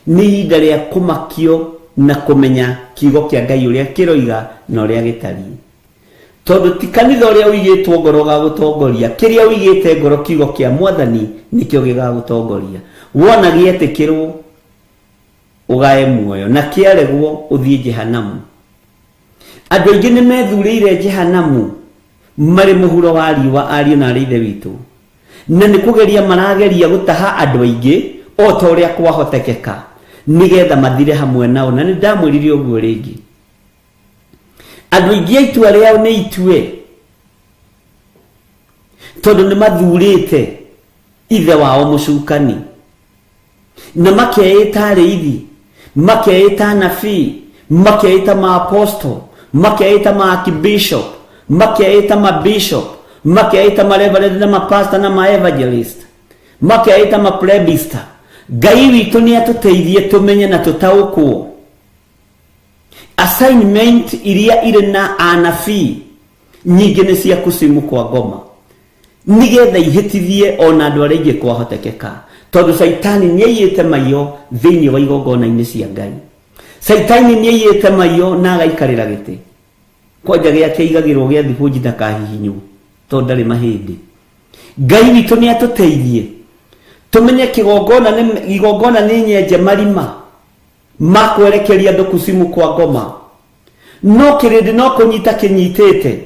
Nĩ ihinda rĩa kũmakio na kũmenya kiugo kĩa Ngai ũrĩa kĩroiga na ũrĩa gĩtariĩ. Tondũ ti kanitha ũrĩa ũigĩtwo ngoro ũgagũtongoria, kĩrĩa ũigĩte ngoro kiugo kĩa Mwathani nĩkĩo gĩgagũtongoria. Wona gĩetĩkĩrwo ũgae muoyo, na kĩaregwo ũthiĩ Jehanamu. Andũ aingĩ nĩ methurĩire Jehanamu marĩ mũhuro wa riũa, ariũ na aarĩ Ithe witũ. Na nĩ kũgeria marageria gũtaha andũ aingĩ o ta ũrĩa kwahotekeka, nĩgetha mathire hamwe nao. Na nĩ ndamwĩrire ũguo rĩngĩ. Andũ aingĩ a itua rĩao nĩ itue, tondũ nĩ mathurĩte ithe wao mũcukani, na makeĩta arĩithi, makeĩta anabii, makeĩta ma-apostle, makeĩta ma-archbishop, makeĩta ma-bishop, makeĩta ma-reverend na ma-pastor na ma-evangelist, makeĩta ma-plebista. Ngai witũ nĩ atũteithie tũmenye na tũtaũkwo assignment iria irĩ na anabii nyingĩ nĩ cia kusimu kwa ngoma, nĩgetha ihĩtithie ona andũ arĩa aingĩ kwahotekeka, tondũ Caitani nĩ aiyĩte maiyo thĩinĩ wa igongona-inĩ cia Ngai. Caitani nĩ aiyĩte maiyo na agaikarĩra gĩtĩ kwanja gĩake igagĩrwo gĩa thibũnji ndakahihinywo tondũ ndarĩ mahĩndĩ. Ngai witũ nĩ atũteithie tũmenye kĩgongona nĩ igongona nĩ nyenje marima ma kwerekeria andũ kusimu kwa ngoma, no kĩrĩndĩ no kũnyita kĩnyitĩte,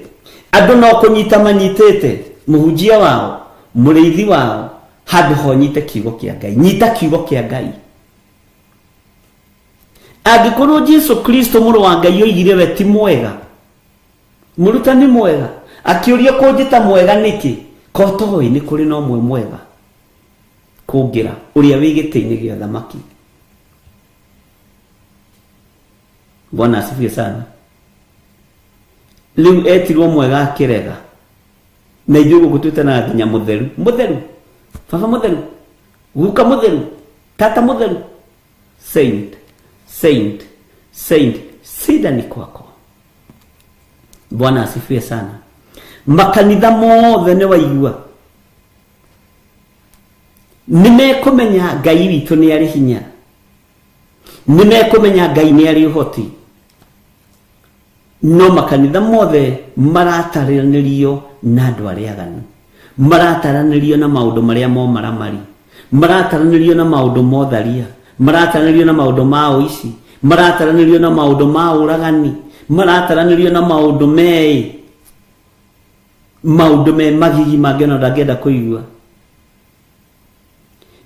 andũ no kũnyita manyitĩte mũhunjia wao, mũrĩithi wao, handũ ho nyite kiugo kĩa Ngai. Nyita kiugo kĩa Ngai. Angĩkorwo Jesu Kristo mũrũ wa Ngai oigire we ti mwega, mũrutani mwega, akĩũria kũnjĩta mwega nĩkĩ? Ko toĩ nĩ kũrĩ na ũmwe mwega kũngĩra ũrĩa wĩ gĩtĩ-inĩ gĩa thamaki. Bwana asifiwe sana. Rĩu etirwo mwega akĩrega, na ithuĩ gũkũ twĩtanaga nginya mũtheru, mũtheru, baba mũtheru, guka mũtheru, tata mũtheru, saint, saint, saint. Shida ni kwako. Bwana asifiwe sana. Makanitha mothe nĩ waigua nĩ mekũmenya Ngai witũ nĩ arĩ hinya, nĩ mekũmenya Ngai nĩ arĩ ũhoti, no makanitha mothe marataranĩrio na andũ arĩa aganu, marataranĩrio na maũndũ marĩa momaramari, marataranĩrio na maũndũ motharia, marataranĩrio na maũndũ ma ũici, marataranĩrio na maũndũ ma ũragani, marataranĩrio na maũndũ meĩ, maũndũ me magigi mangĩona ndangĩenda kũigua.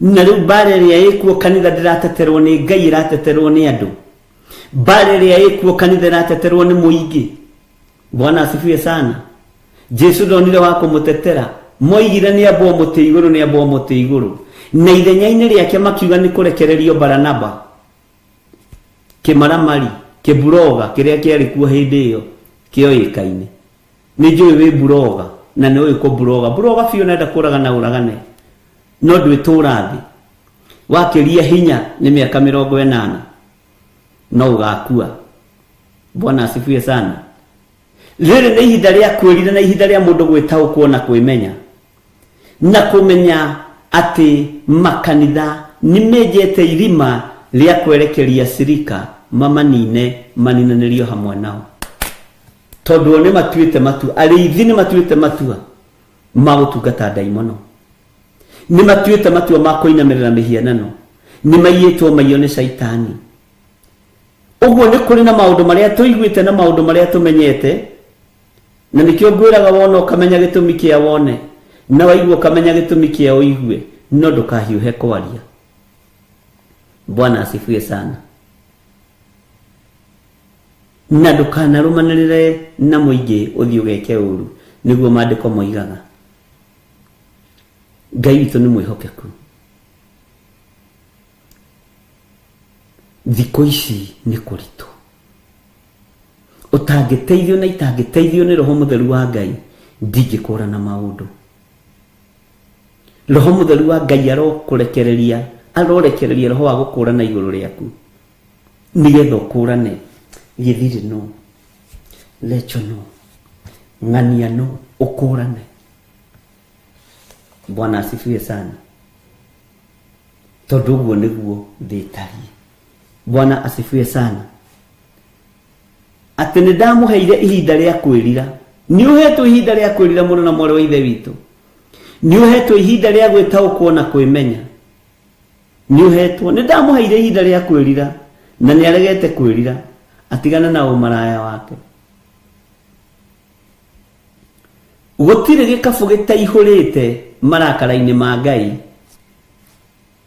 Na rĩu mbara ĩrĩa ĩkuo kanitha ndĩrateterwo nĩ Ngai, ĩrateterwo nĩ andũ. Mbara ĩrĩa ĩkuo kanitha ĩrateterwo nĩ mũingĩ. Bwana asifiwe sana. Jesu ndonire wa kũmũtetera, moigire nĩ ambwo mũtĩ igũrũ, nĩ ambwo mũtĩ igũrũ, na ithenya-inĩ rĩake makiuga nĩ kũrekererio Baranaba, kĩmaramari, kĩburoga kĩrĩa kĩarĩ kuo hĩndĩ ĩyo kĩoĩkaine. Nĩ njũĩ wĩ buroga na nĩ ũĩ kũburoga buroga biũ, nenda kũragana ũragane, no ndwĩtũra thĩ wakĩria hinya nĩ mĩaka 80 no ũgakua. Bwana asifiwe sana. Rĩrĩ nĩ ihinda rĩa kwĩrira na ihinda rĩa mũndũ gwĩtaũkwo na kwĩmenya na kũmenya atĩ makanitha nĩ menjete irima rĩa kwerekeria cirika mamanine maninanĩrio hamwe nao, tondũ o nĩ matuĩte matua, arĩithi nĩ matuĩte matua ma gũtungata ndaimono, nĩ matuĩte matua ma kũinamĩrĩra mĩhianano, Nĩ maiyĩtwo maiyo nĩ caitani. Ũguo nĩ kũrĩ na maũndũ marĩa tũiguĩte na maũndũ marĩa tũmenyete, na nĩkĩo ngwĩraga wona ũkamenya gĩtũmi kĩa wone, na waigua ũkamenya gĩtũmi kĩa ũigue, no ndũkahiũhe kwaria. Bwana asifiwe sana. Na ndũkanarũmanĩrĩre na mũingĩ ũthiĩ ũgeke ũru, nĩguo maandĩko moigaga. Ngai witũ nĩ mwĩhokeku. Thikũ ici nĩ kũritũ, ũtangĩteithio na itangĩteithio nĩ Roho Mũtheru wa Ngai ndingĩkũrana maũndũ. Roho Mũtheru wa Ngai arokũrekereria, arorekereria roho wa gũkũrana igũrũ rĩaku nĩgetha ũkũrane gĩthirĩ no lecho no ng'ania no ũkũrane. Bwana asifiwe sana. Tondũ ũguo nĩguo thĩ ĩtariĩ. Bwana asifiwe sana. Atĩ nĩ ndamũheire ihinda rĩa kwĩrira. Nĩ ũhetwo ihinda rĩa kwĩrira mũno na mwarĩ wa ithe witũ. Nĩ ũhetwo ihinda rĩa gwĩtaũkwo na kwĩmenya. Nĩ ũhetwo. Nĩ ndamũheire ihinda rĩa kwĩrira na nĩ aregete kwĩrira, atigane na ũmaraya wake. Gũtirĩ gĩkabũ gĩtaihũrĩte marakara-inĩ ma Ngai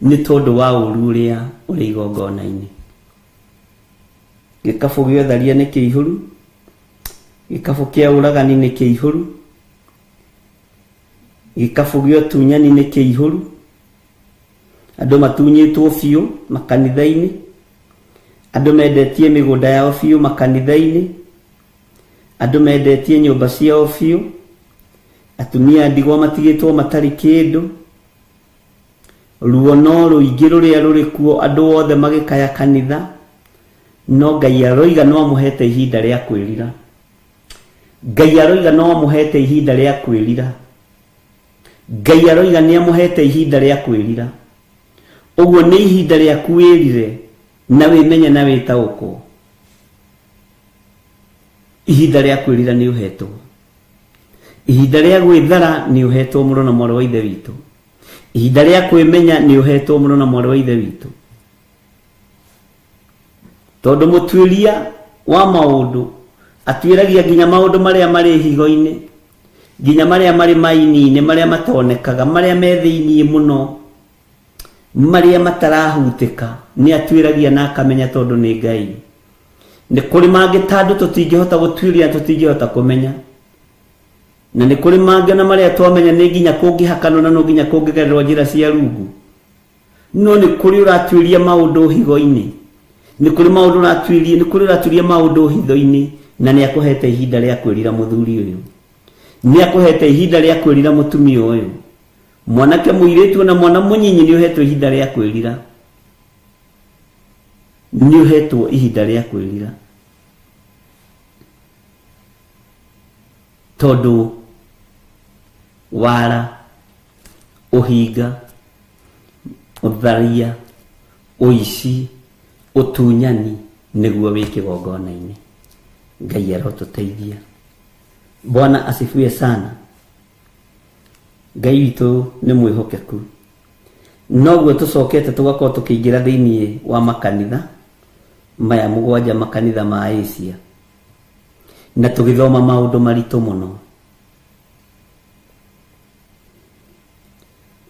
nĩ tondũ wa ũru ũrĩa ũrĩ igongona-inĩ. Gĩkabũ gĩa ũtharia nĩ kĩihũru, gĩkabũ kĩa ũragani nĩ kĩihũru, gĩkabũ gĩa ũtunyani nĩ kĩihũru. Andũ matunyĩtwo biũ makanitha-inĩ, andũ mendetie mĩgũnda yao biũ makanitha-inĩ, andũ mendetie nyũmba ciao biũ, atumia ndigwa matigĩtwo matarĩ kĩndũ. Ruo no rũingĩ rũrĩa rũrĩ kuo, andũ othe magĩkaya kanitha, no Ngai aroiga no amũhete ihinda rĩa kwĩrira. Ngai aroiga no amũhete ihinda rĩa kwĩrira. Ngai aroiga nĩ amũhete ihinda rĩa kwĩrira. Ũguo nĩ ihinda rĩaku wĩrire na wĩmenye na wĩtaũkwo. Ihinda rĩa kwĩrira nĩ ũhetwo. Ihinda rĩa gwĩthara nĩ ũhetwo mũno na mwarĩ wa ithe witũ. Ihinda rĩa kwĩmenya nĩ ũhetwo mũno na mwarĩ wa ithe witũ. Tondũ mũtuĩria wa maũndũ atuĩragia nginya maũndũ marĩa marĩ higo-inĩ, nginya marĩa marĩ maini-inĩ, marĩa matonekaga, marĩa me thĩiniĩ mũno, marĩa matarahutĩka, nĩ atuĩragia na akamenya tondũ nĩ Ngai. Nĩ kũrĩ mangĩ ta andũ tũtingĩhota gũtuĩria, tũtingĩhota kũmenya. Na nĩ kũrĩ mangĩ na marĩa twamenya nĩ nginya kũngĩhakanwo na no nginya kũngĩgererwo njĩra cia rungu. No nĩ kũrĩ ũratuĩria maũndũ higo-inĩ, nĩ kũrĩ maũndũ ũratuĩria, nĩ kũrĩ ũratuĩria maũndũ hitho-inĩ, na nĩ akũhete ihinda rĩa kwĩrira mũthuri ũyũ, nĩ akũhete ihinda rĩa kwĩrira mũtumia ũyũ, mwanake mũirĩtu na mwana mũnyinyi nĩ ũhetwo ihinda rĩa kwĩrira, nĩ ũhetwo ihinda rĩa kwĩrira. Tondũ wara, ũhinga, ũtharia, ũici, ũtunyani nĩguo wĩ kĩgongona-inĩ. Ngai arotũteithia. Bwana asifiwe sana. Ngai witũ nĩ mwĩhokeku. Noguo tũcokete tũgakorwo tũkĩingĩra thĩiniĩ wa makanitha maya mũgwanja, makanitha ma Asia, na tũgĩthoma maũndũ maritũ mũno.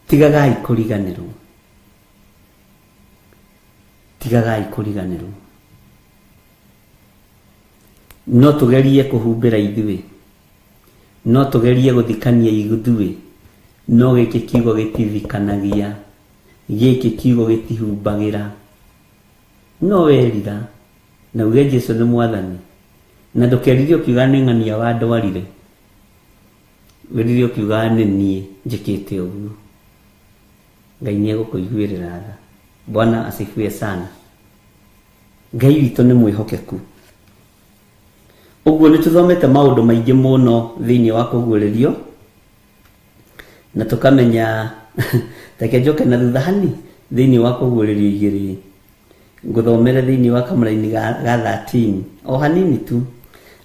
Tigagai kũriganĩrwo, tigagai kũriganĩrwo. No tũgerie kũhumbĩra ithuĩ, no tũgerie gũthikania ithuĩ, no gĩkĩ kiugo gĩtithikanagia, gĩkĩ kiugo gĩtihumbagĩra. No werira na uge Jesu nĩ mwathani, na ndũkerire ũkiuga nĩ ng'ania wa ndwarire, wĩrire ũkiuga nĩ niĩ njĩkĩte ũguo. Ngai nĩ egũkũiguĩrĩra tha. Bwana asifiwe sana. Ngai witũ nĩ mwĩhokeku. Ũguo nĩ tũthomete maũndũ maingĩ mũno thĩinĩ wa kũguũrĩrio, na tũkamenya reke njoke na thutha hani thĩinĩ wa kũguũrĩrio igĩrĩ, ngũthomere thĩinĩ wa kamũraini ga 13 o hanini tu,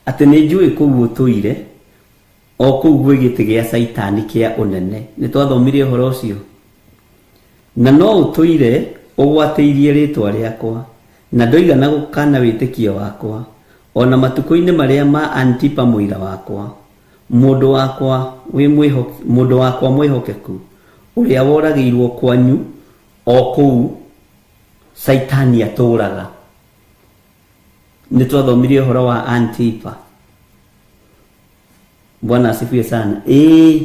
atĩ nĩ njũĩ kũu ũtũire, o kũu gwĩ gĩtĩ gĩa Caitani kĩa ũnene. Nĩ twathomire ũhoro ũcio. Na no ũtũire Ũgwatĩirie rĩĩtwa rĩakwa, na ndũigana gũkaana wĩtĩkio wakwa, o na matukũ-inĩ marĩa ma Antipa mũira wakwa, mũndũ wakwa wĩ mũndũ wakwa mwĩhokeku, ũrĩa woragĩirwo kwanyu o kũu Caitani atũũraga. Nĩ twathomire ũhoro wa Antipa. Bwana asifiwe sana. Ĩĩ,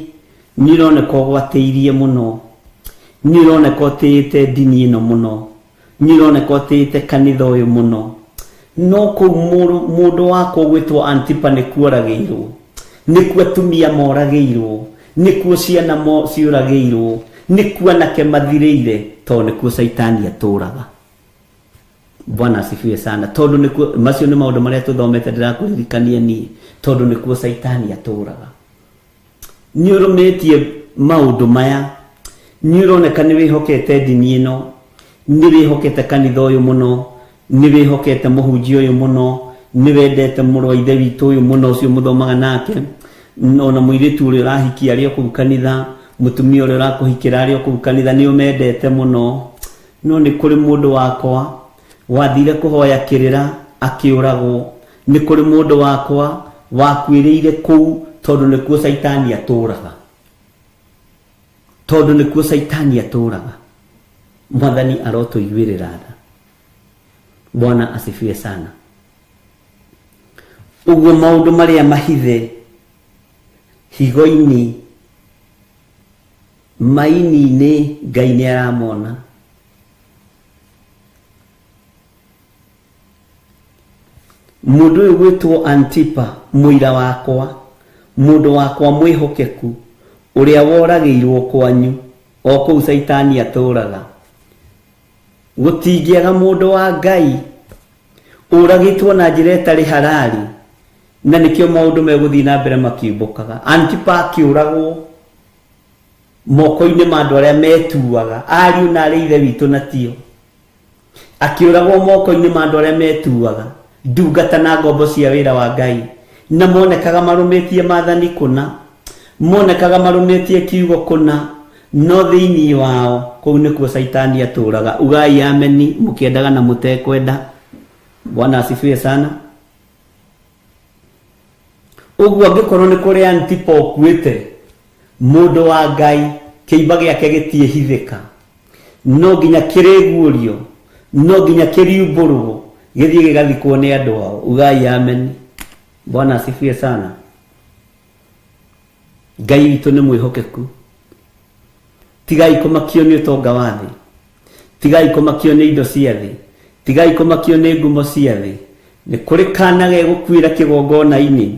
nĩ ũroneka ũgwatĩirie mũno, nĩ ũroneka ũtĩĩte ndini ĩno mũno, nĩ ũroneka ũtĩĩte kanitha ũyũ mũno, no kũu mũndũ wakwa ũgwĩtwo Antipa nĩkuo oragĩirwo, nĩkuo atumia moragĩirwo, nĩkuo ciana ciũragĩirwo, nĩkuo anake mathirĩire, tondũ nĩkuo Caitani atũũraga. Bwana asifiwe sana. Tondũ nĩkuo, macio nĩ maũndũ marĩa tũthomete ndĩrakũririkania niĩ, tondũ nĩkuo Caitani atũũraga. Nĩ ũrũmĩtie maũndũ maya, nĩ ũroneka nĩ wĩhokete ndini ĩno, nĩ wĩhokete kanitha ũyũ mũno, nĩ wĩhokete mũhunjia ũyũ mũno, nĩ wendete mũrũ wa ithe witũ ũyũ mũno ũcio mũthomaga nake, ona mũirĩtu ũrĩa ũrahikia arĩ o kũu kanitha, mũtumia ũrĩa ũrakũhikĩra arĩ o kũu kanitha, nĩ ũmendete mũno. No nĩ kũrĩ mũndũ wakwa wathire kũhoya kĩrĩra akĩũragwo, nĩ kũrĩ mũndũ wakwa wakuĩrĩire kũu tondũ nĩkuo Caitani atũũraga, tondũ nĩkuo Caitani atũũraga. Mwathani arotũiguĩrĩra tha. Bwana asifiwe sana. Ũguo maũndũ marĩa mahithe higo-inĩ, maini-inĩ, Ngai nĩ aramona. Mũndũ ũyũ gwĩtwo Antipa, mũira wakwa, mũndũ wakwa mwĩhokeku, ũrĩa woragĩirwo kwanyu, o kũu Caitani atũũraga. Gũtingĩaga mũndũ wa Ngai ũragĩtwo na njĩra ĩtarĩ harari, na nĩkĩo maũndũ megũthiĩ na mbere makiumbũkaga. Antipa akĩũragwo moko-inĩ ma andũ arĩa metuaga ariũ na arĩ ithe witũ na tio, akĩũragwo moko-inĩ ma andũ arĩa metuaga ndungata na ngombo cia wĩra wa Ngai, na monekaga marũmĩtie maathani kũna, monekaga marũmĩtie kiugo kũna, no thĩinĩ wao kũu nĩkuo Caitani atũũraga. Ugai ameni mũkĩendaga na mũtekwenda. Bwana asifiwe sana. Ũguo angĩkorwo nĩ kũrĩ Antipa ũkuĩte, mũndũ wa Ngai kĩimba gĩake gĩtiĩhithĩka, no nginya kĩrĩguũrio, no nginya kĩriumbũrwo, gĩthiĩ gĩgathikwo nĩ andũ ao. Ugai ameni. Bwana asifiwe sana. Ngai witũ nĩ mwĩhokeku. Tigai kũmakio nĩ ũtonga wa thĩ, tigai kũmakio nĩ indo cia thĩ, tigai kũmakio nĩ ngumo cia thĩ. Nĩ kũrĩ kana gegũkuĩra kĩgongona-inĩ,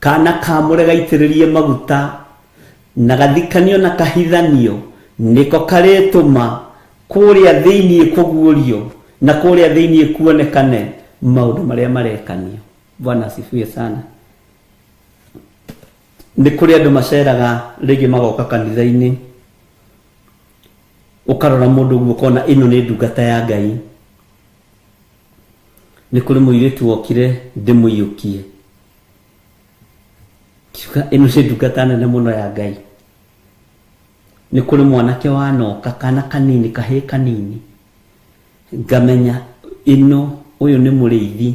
kana kamũre gaitĩrĩrie maguta, na gathikanio na kahithanio, nĩko karĩtũma kũrĩa thĩinĩ kũguũrio na kũrĩa thĩinĩ kuonekane maũndũ marĩa marekanio. Bwana asifiwe sana. Nĩ kũrĩ andũ maceraga rĩngĩ magoka kanitha-inĩ, ũkarora mũndũ ũguo ũkona ĩno nĩ ndungata ya Ngai. Nĩ kũrĩ mũirĩtu wokire ndĩmũiyũkie, kiuga ĩno nĩ ndungata nene mũno ya Ngai. Nĩ kũrĩ mwanake wanoka, kana kanini, kahĩĩ kanini, ngamenya ĩno ũyũ nĩ mũrĩithi,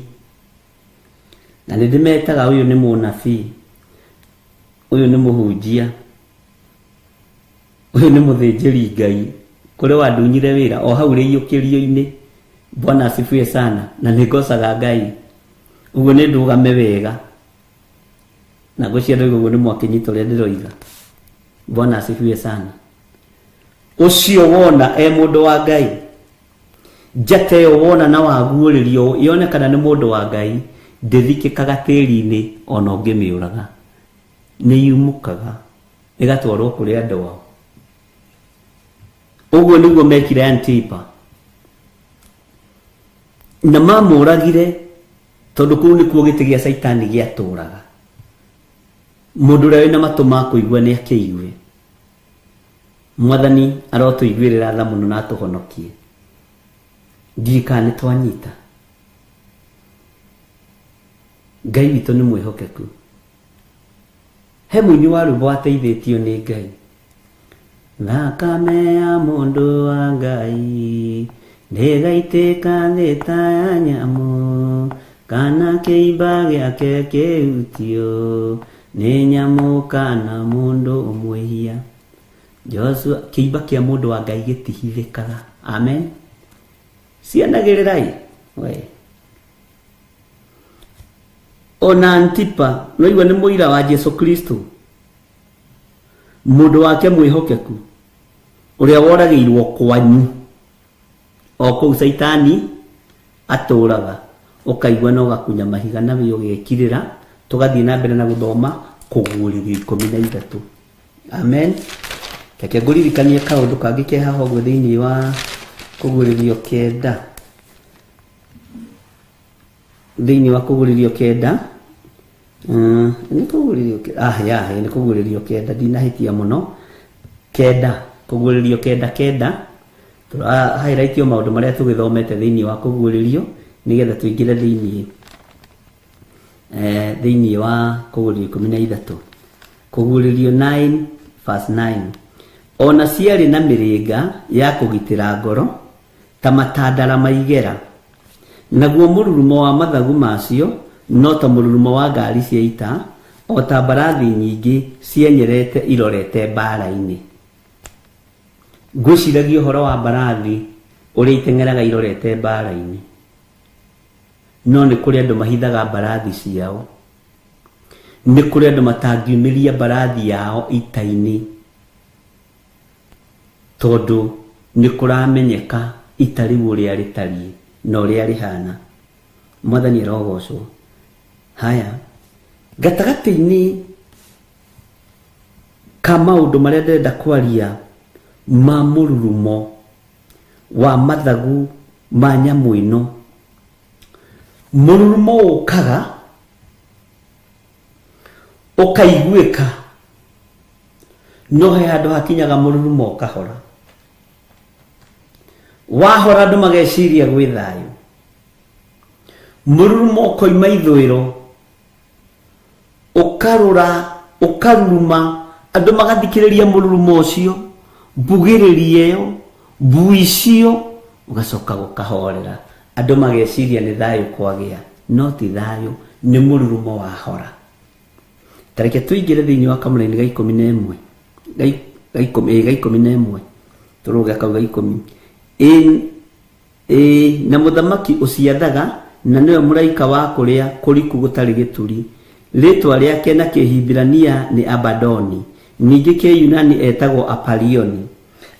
na nĩ ndĩmetaga ũyũ nĩ mũnabii, ũyũ nĩ mũhunjia, ũyũ nĩ mũthĩnjĩri Ngai. Kũrĩ wandunyire wĩra o hau rĩiyũkĩrio-inĩ. Bwana asifiwe sana. Na nĩ ngocaga Ngai. Ũguo nĩ ndũgame wega, na ngwĩciria ndoiga ũguo nĩ mwakĩnyita ũrĩa ndĩroiga. Bwana asifiwe sana. Ũcio wona e mũndũ wa Ngai, njata ĩyo wona na waguũrĩrio yonekana nĩ mũndũ wa Ngai, ndĩthikĩkaga tĩri-inĩ ona ũngĩmĩũraga, nĩ yumũkaga ĩgatwarwo kũrĩ andũ ao. Ũguo nĩguo mekire Antipa, na mamũragire tondũ kũu nĩkuo gĩtĩ gĩa Caitani gĩatũũraga. Mũndũ ũrĩa wĩna matũ ma kũigua nĩ akĩigue. Mwathani arotũiguĩrĩra tha mũno na atũhonokie. Ndiũĩ kana nĩ twanyita. Ngai witũ nĩ mwĩhokeku. He mũini wa rwĩmbo wateithĩtio nĩ Ngai. Thakame ya mũndũ wa Ngai ndĩgaitĩka thĩ ta ya nyamũ, kana kĩimba gĩake kĩhutio nĩ nyamũ kana mũndũ mwĩhia. Joshua, kĩimba kĩa mũndũ wa Ngai gĩtihithĩkaga. Amen. Cianagĩrĩrai we. Ona Antipa noigua nĩ mũira wa Jesu Kristo, mũndũ wake mwĩhokeku ũrĩa woragĩirwo kwanyu o kũu Caitani atũraga, ũkaigua na ũgakunya mahiga na wĩ ũgekirĩra. Tũgathiĩ na mbere na gũthoma Kũguũrĩrio 13. Amen. Reke ngũririkanie kaũndũ kangĩ ke haha ũguo thĩinĩ wa Kũguũrĩrio 9. Thĩinĩ wa Kũguũrĩrio 9, nĩ Kũguũrĩrio ya, nĩ Kũguũrĩrio 9, ndinahĩtia mũno. 9, Kũguũrĩrio 9 9, tũra highlight maũndũ marĩa tũgĩthomete thĩinĩ wa Kũguũrĩrio nĩgetha tũingĩre thĩinĩ wa Kũguũrĩrio 13. Kũguũrĩrio 9 verse 9. Ona ciarĩ na mĩrĩnga ya kũgitĩra ngoro ta matandara maigera, naguo mũrurumo wa mathagu macio no ta mũrurumo wa ngari cia ita, o ta mbarathi nyingĩ cienyerete irorete mbara-inĩ. Ngwĩciragia ũhoro wa mbarathi ũrĩa iteng'eraga irorete mbara-inĩ, no nĩ kũrĩ andũ mahithaga mbarathi ciao, nĩ kũrĩ andũ matangiumĩria mbarathi yao ita-inĩ, tondũ nĩ kũramenyeka ita rĩu ũrĩa rĩtariĩ na ũrĩa rĩhana. Mwathani arogocwo. Haya, gatagatĩ-inĩ ka maũndũ marĩa ndĩrenda kwaria ma mũrurumo wa mathagu ma nyamũ ĩno, mũrurumo ũkaga ũkaiguĩka, no he handũ hakinyaga mũrurumo ũkahora. Wahora andũ mageciria gwĩ thayũ. Mũrurumo ũkoima ithũĩro, ũkarũra, ũkaruruma, andũ magathikĩrĩria mũrurumo ũcio, mbugĩrĩria ĩyo, mbui icio, ũgacoka gũkahorera. Andũ mageciria nĩ thayũ kwagĩa, no ti thayũ, nĩ mũrurumo wahora. Ta reke tũingĩre thĩinĩ wa kamũraini ga 11, ga 11, tũrũge kau ga 10. Na mũthamaki ũciathaga, na nĩwe mũraika wa kũrĩa kũriku gũtarĩ gĩturi. Rĩtwa rĩake na Kĩhibirania nĩ Abadoni, ningĩ Kĩyunani etagwo Apalioni.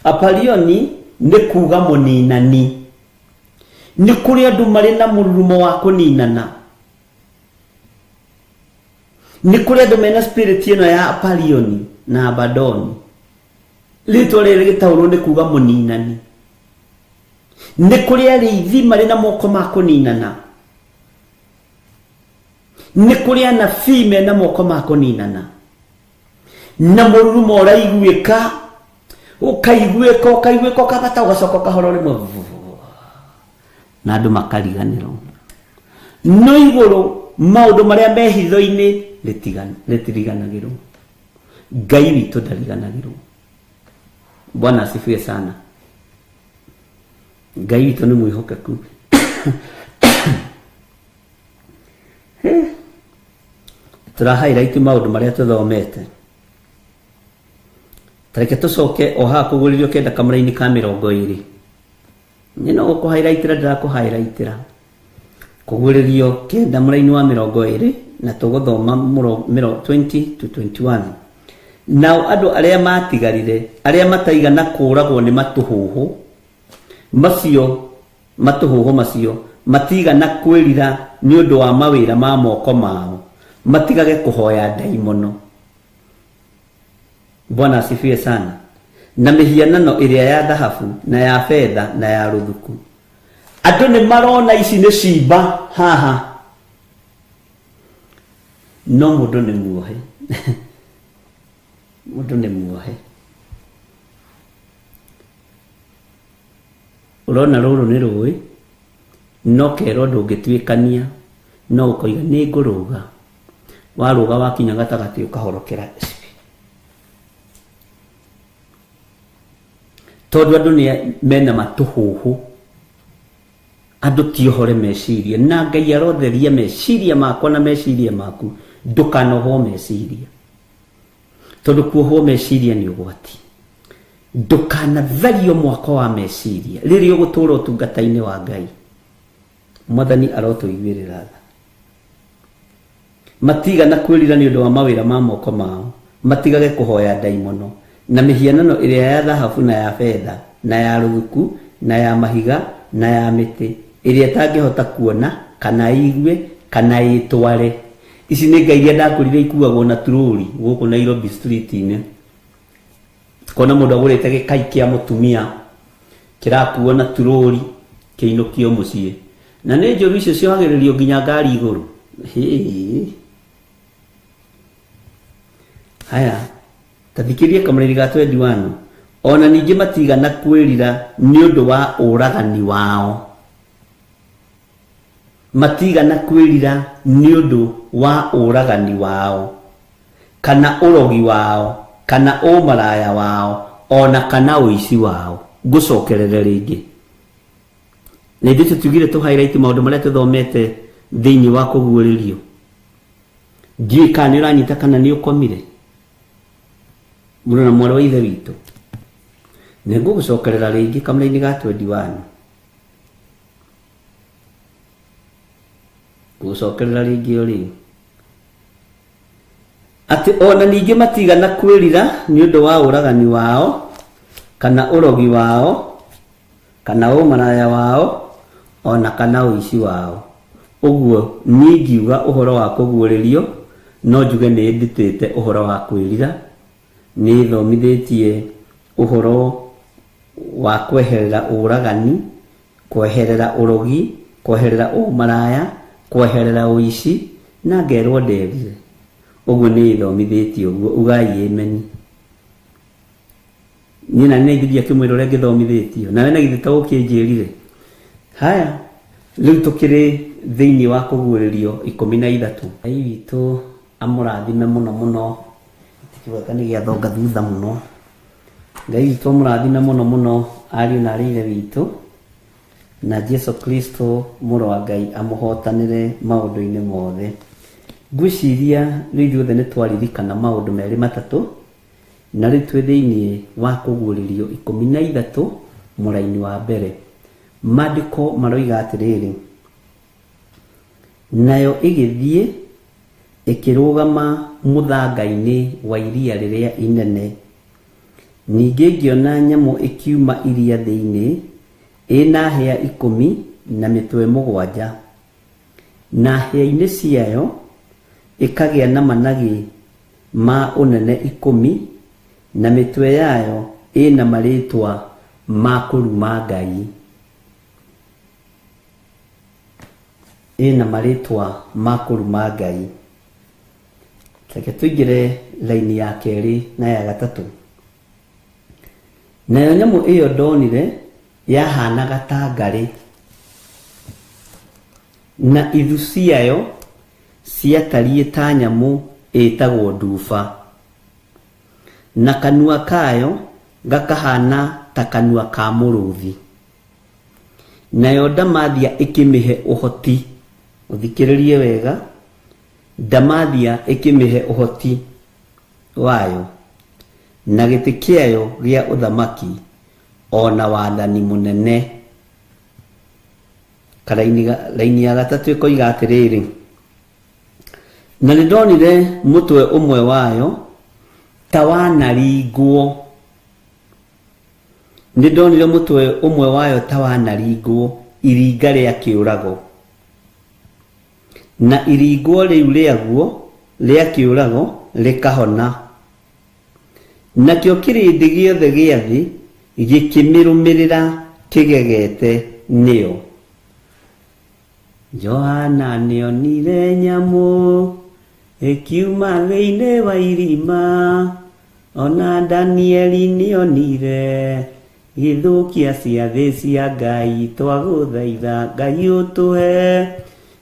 Apalioni nĩ kuga mũninani. Nĩ kũrĩ andũ marĩ na mũrurumo wa kũninana. Nĩ kũrĩ andũ mena spirit ĩno ya Apalioni na Abadoni. Rĩtwa rĩrĩ rĩgĩtaũrwo nĩ kuga mũninani. Nĩ kũrĩ arĩithi marĩ na moko ma kũninana. Nĩ kũrĩ anabii mena moko ma kũninana. Na mũrurumo ũraiguĩka, ũkaiguĩka, ũkaiguĩka, ũkabata, ũgacoka ũkahora rĩmwe, na andũ makariganĩrwo. No igũrũ maũndũ marĩa me hitho-inĩ rĩtiriganagĩrwo. Ngai witũ ndariganagĩrwo. Bwana asifiwe sana. Ngai witũ nĩ mwĩhokeku. Tũra highlight maũndũ marĩa tũthomete. Ta reke tũcoke o haha Kũguũrĩrio 9 kamũra-inĩ ka 20. Niĩ no gũkũ highlightĩra ndĩrakũ highlightĩra. Kũguũrĩrio 9 mũraini wa 20, na tũgũthoma 20 to 21. Nao andũ arĩa matigarire, arĩa mataigana kũũragwo nĩ matũhũhũ macio, matũhũhũ macio matigana kwĩrira nĩ ũndũ wa mawĩra ma moko mao, matigage kũhoya ndaimono. Bwana asifiwe sana. Na mĩhianano ĩrĩa ya thahabu na ya betha na ya rũthuku. Andũ nĩ marona ici nĩ cimba haha, no mũndũ nĩ muohe. Mũndũ nĩ muohe. Ũrona rũrũ nĩ rũĩ, no kerwo ndũngĩtuĩkania, no ũkoiga nĩ ngũrũga. Warũga wakinya gatagatĩ ũkahorokera. Tondũ andũ nĩ mena matũhũhũ, andũ ti ohore meciria, na Ngai arotheria meciria makwa na meciria maku. Ndũkanohwo meciria, tondũ kuohwo meciria nĩ ũgwati. Ndũkanathario mwako wa meciria rĩrĩa ũgũtũra ũtungata-inĩ wa Ngai. Mwathani arotũiguĩrĩra tha. Matigana kwĩrira nĩ ũndũ wa mawĩra ma moko mao, matigage kũhoya ndaimono na mĩhianano ĩrĩa ya thahabu na ya betha na ya rũthuku na ya mahiga na ya mĩtĩ ĩrĩa ĩtangĩhota kuona kana ĩigue kana ĩtware. Ici nĩ ngai iria ndakũrire ikuagwo na turũri gũkũ Nairobi street-inĩ. Kona mũndũ agũrĩte gĩkai kĩa mũtumia kĩrakuo na turũri kĩinũkio mũciĩ, na nĩ njũru icio ciohagĩrĩrio nginya ngari igũrũ. Hĩ. Haya, tathikĩria kamũrĩri ga 21. Ona ningĩ matigana kwĩrira nĩ ũndũ wa ũragani wao, matigana kwĩrira nĩ ũndũ wa ũragani wao kana ũrogi wao kana ũmaraya wao ona kana ũici wao. Ngũcokerere rĩngĩ, na ithuĩ tũtiugire tũ highlight maũndũ marĩa tũthomete thĩinĩ wa kũguũrĩrio. Ndiũĩ kana nĩ ũranyita kana nĩ ũkomire. Mũrũ na mwarĩ wa ithe witũ, nĩ ngũgũcokerera rĩngĩ kamũra-inĩ ga 21. Ngũgũcokerera rĩngĩ o rĩu, atĩ ona ningĩ matigana kwĩrira nĩ ũndũ wa ũragani wao kana ũrogi wao kana ũmaraya wao ona kana ũici wao. Ũguo niĩ ngiuga ũhoro wa kũguũrĩrio, no njuge nĩ ndutĩte ũhoro wa kwĩrira, nĩ thomithĩtie ũhoro wa kweherera ũragani, kweherera ũrogi, kweherera ũmaraya, kweherera ũici, na ngerwo nderire. Ũguo nĩ ĩthomithĩtie ũguo, ugai ameni. Niĩ na nĩ ithiria kĩmwĩra ũrĩa ngĩthomithĩtio, nawe na githĩ to ũkĩnjĩrire. Haya, rĩu tũkĩrĩ thĩinĩ wa kũguũrĩrio 13. Ngai witũ amũrathime mũno mũno. Gĩtikĩgweta nĩ gĩathonga thutha mũno. Ngai witũ amũrathime mũno mũno ariũ na aarĩ ithe witũ, na Jesu Kristo mũrũ wa Ngai amũhotanĩre maũndũ-inĩ mothe. Ngwĩciria rĩu ithuothe nĩ twaririkana maũndũ merĩ matatũ, na rĩu twĩ thĩinĩ wa kũguũrĩrio 13 mũraini wa mbere. Maandĩko maroiga atĩrĩrĩ, nayo ĩgĩthiĩ ĩkĩrũgama mũthanga-inĩ wa iria rĩrĩa inene. Ningĩ ngĩona nyamũ ĩkiuma iria thĩinĩ, ĩna hĩa 10 na mĩtwe 7, na hĩa-inĩ ciayo ĩkagĩa na managĩ ma ũnene 10, na mĩtwe yayo ĩna marĩtwa ma kũruma Ngai. Ĩna marĩtwa ma kũruma Ngai. Reke tũingĩre raini ya kerĩ na ya gatatũ. Nayo nyamũ ĩyo ndonire yahanaga ta ngarĩ, na ithu ciayo ciatariĩ ta nyamũ ĩtagwo nduba, na kanua kayo gakahana ta kanua ka mũrũthi. Nayo ndamathia ĩkĩmĩhe ũhoti, ũthikĩrĩrie wega, ndamathia ĩkĩmĩhe ũhoti wayo na gĩtĩ kĩayo gĩa ũthamaki ona wathani mũnene. Raini ya gatatũ ĩkoiga atĩrĩrĩ, na nĩ ndonire mũtwe ũmwe wayo ta wanaringwo, nĩ ndonire mũtwe ũmwe wayo ta wanaringwo iringa rĩa kĩũrago, na iringwo rĩu rĩaguo rĩa kĩũrago rĩkahona, nakĩo kĩrĩndĩ gĩothe gĩa thĩ gĩkĩmĩrũmĩrĩra kĩgegete nĩyo. Johana nĩonire nyamũ ĩkiuma thĩinĩ wa irima, ona Danieli nĩonire gĩthũkia ciathĩ cia Ngai. Twagũthaitha Ngai ũtũhe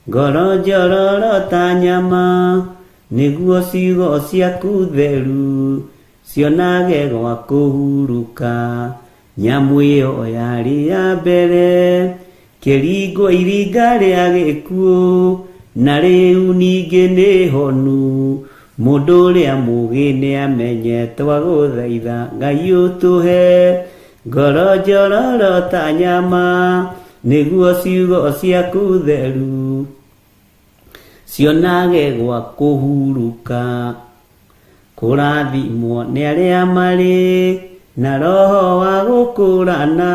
ngoro njororo ta nyama, nĩguo ciugo ciaku theru cionage gwa kũhurũka. Nyamũ ĩyo yarĩ ya mbere kĩringwo iringa rĩa gĩkuũ, na rĩu ningĩ nĩ honu. Mũndũ ũrĩa mũũgĩ nĩamenye twagũthaitha Ngai ũtũhe ngoro njororo ta nyama, nĩguo ciugo ciaku theru cionage gwa kũhurũka. Kũrathimwo nĩ arĩa marĩ na roho wa gũkũrana,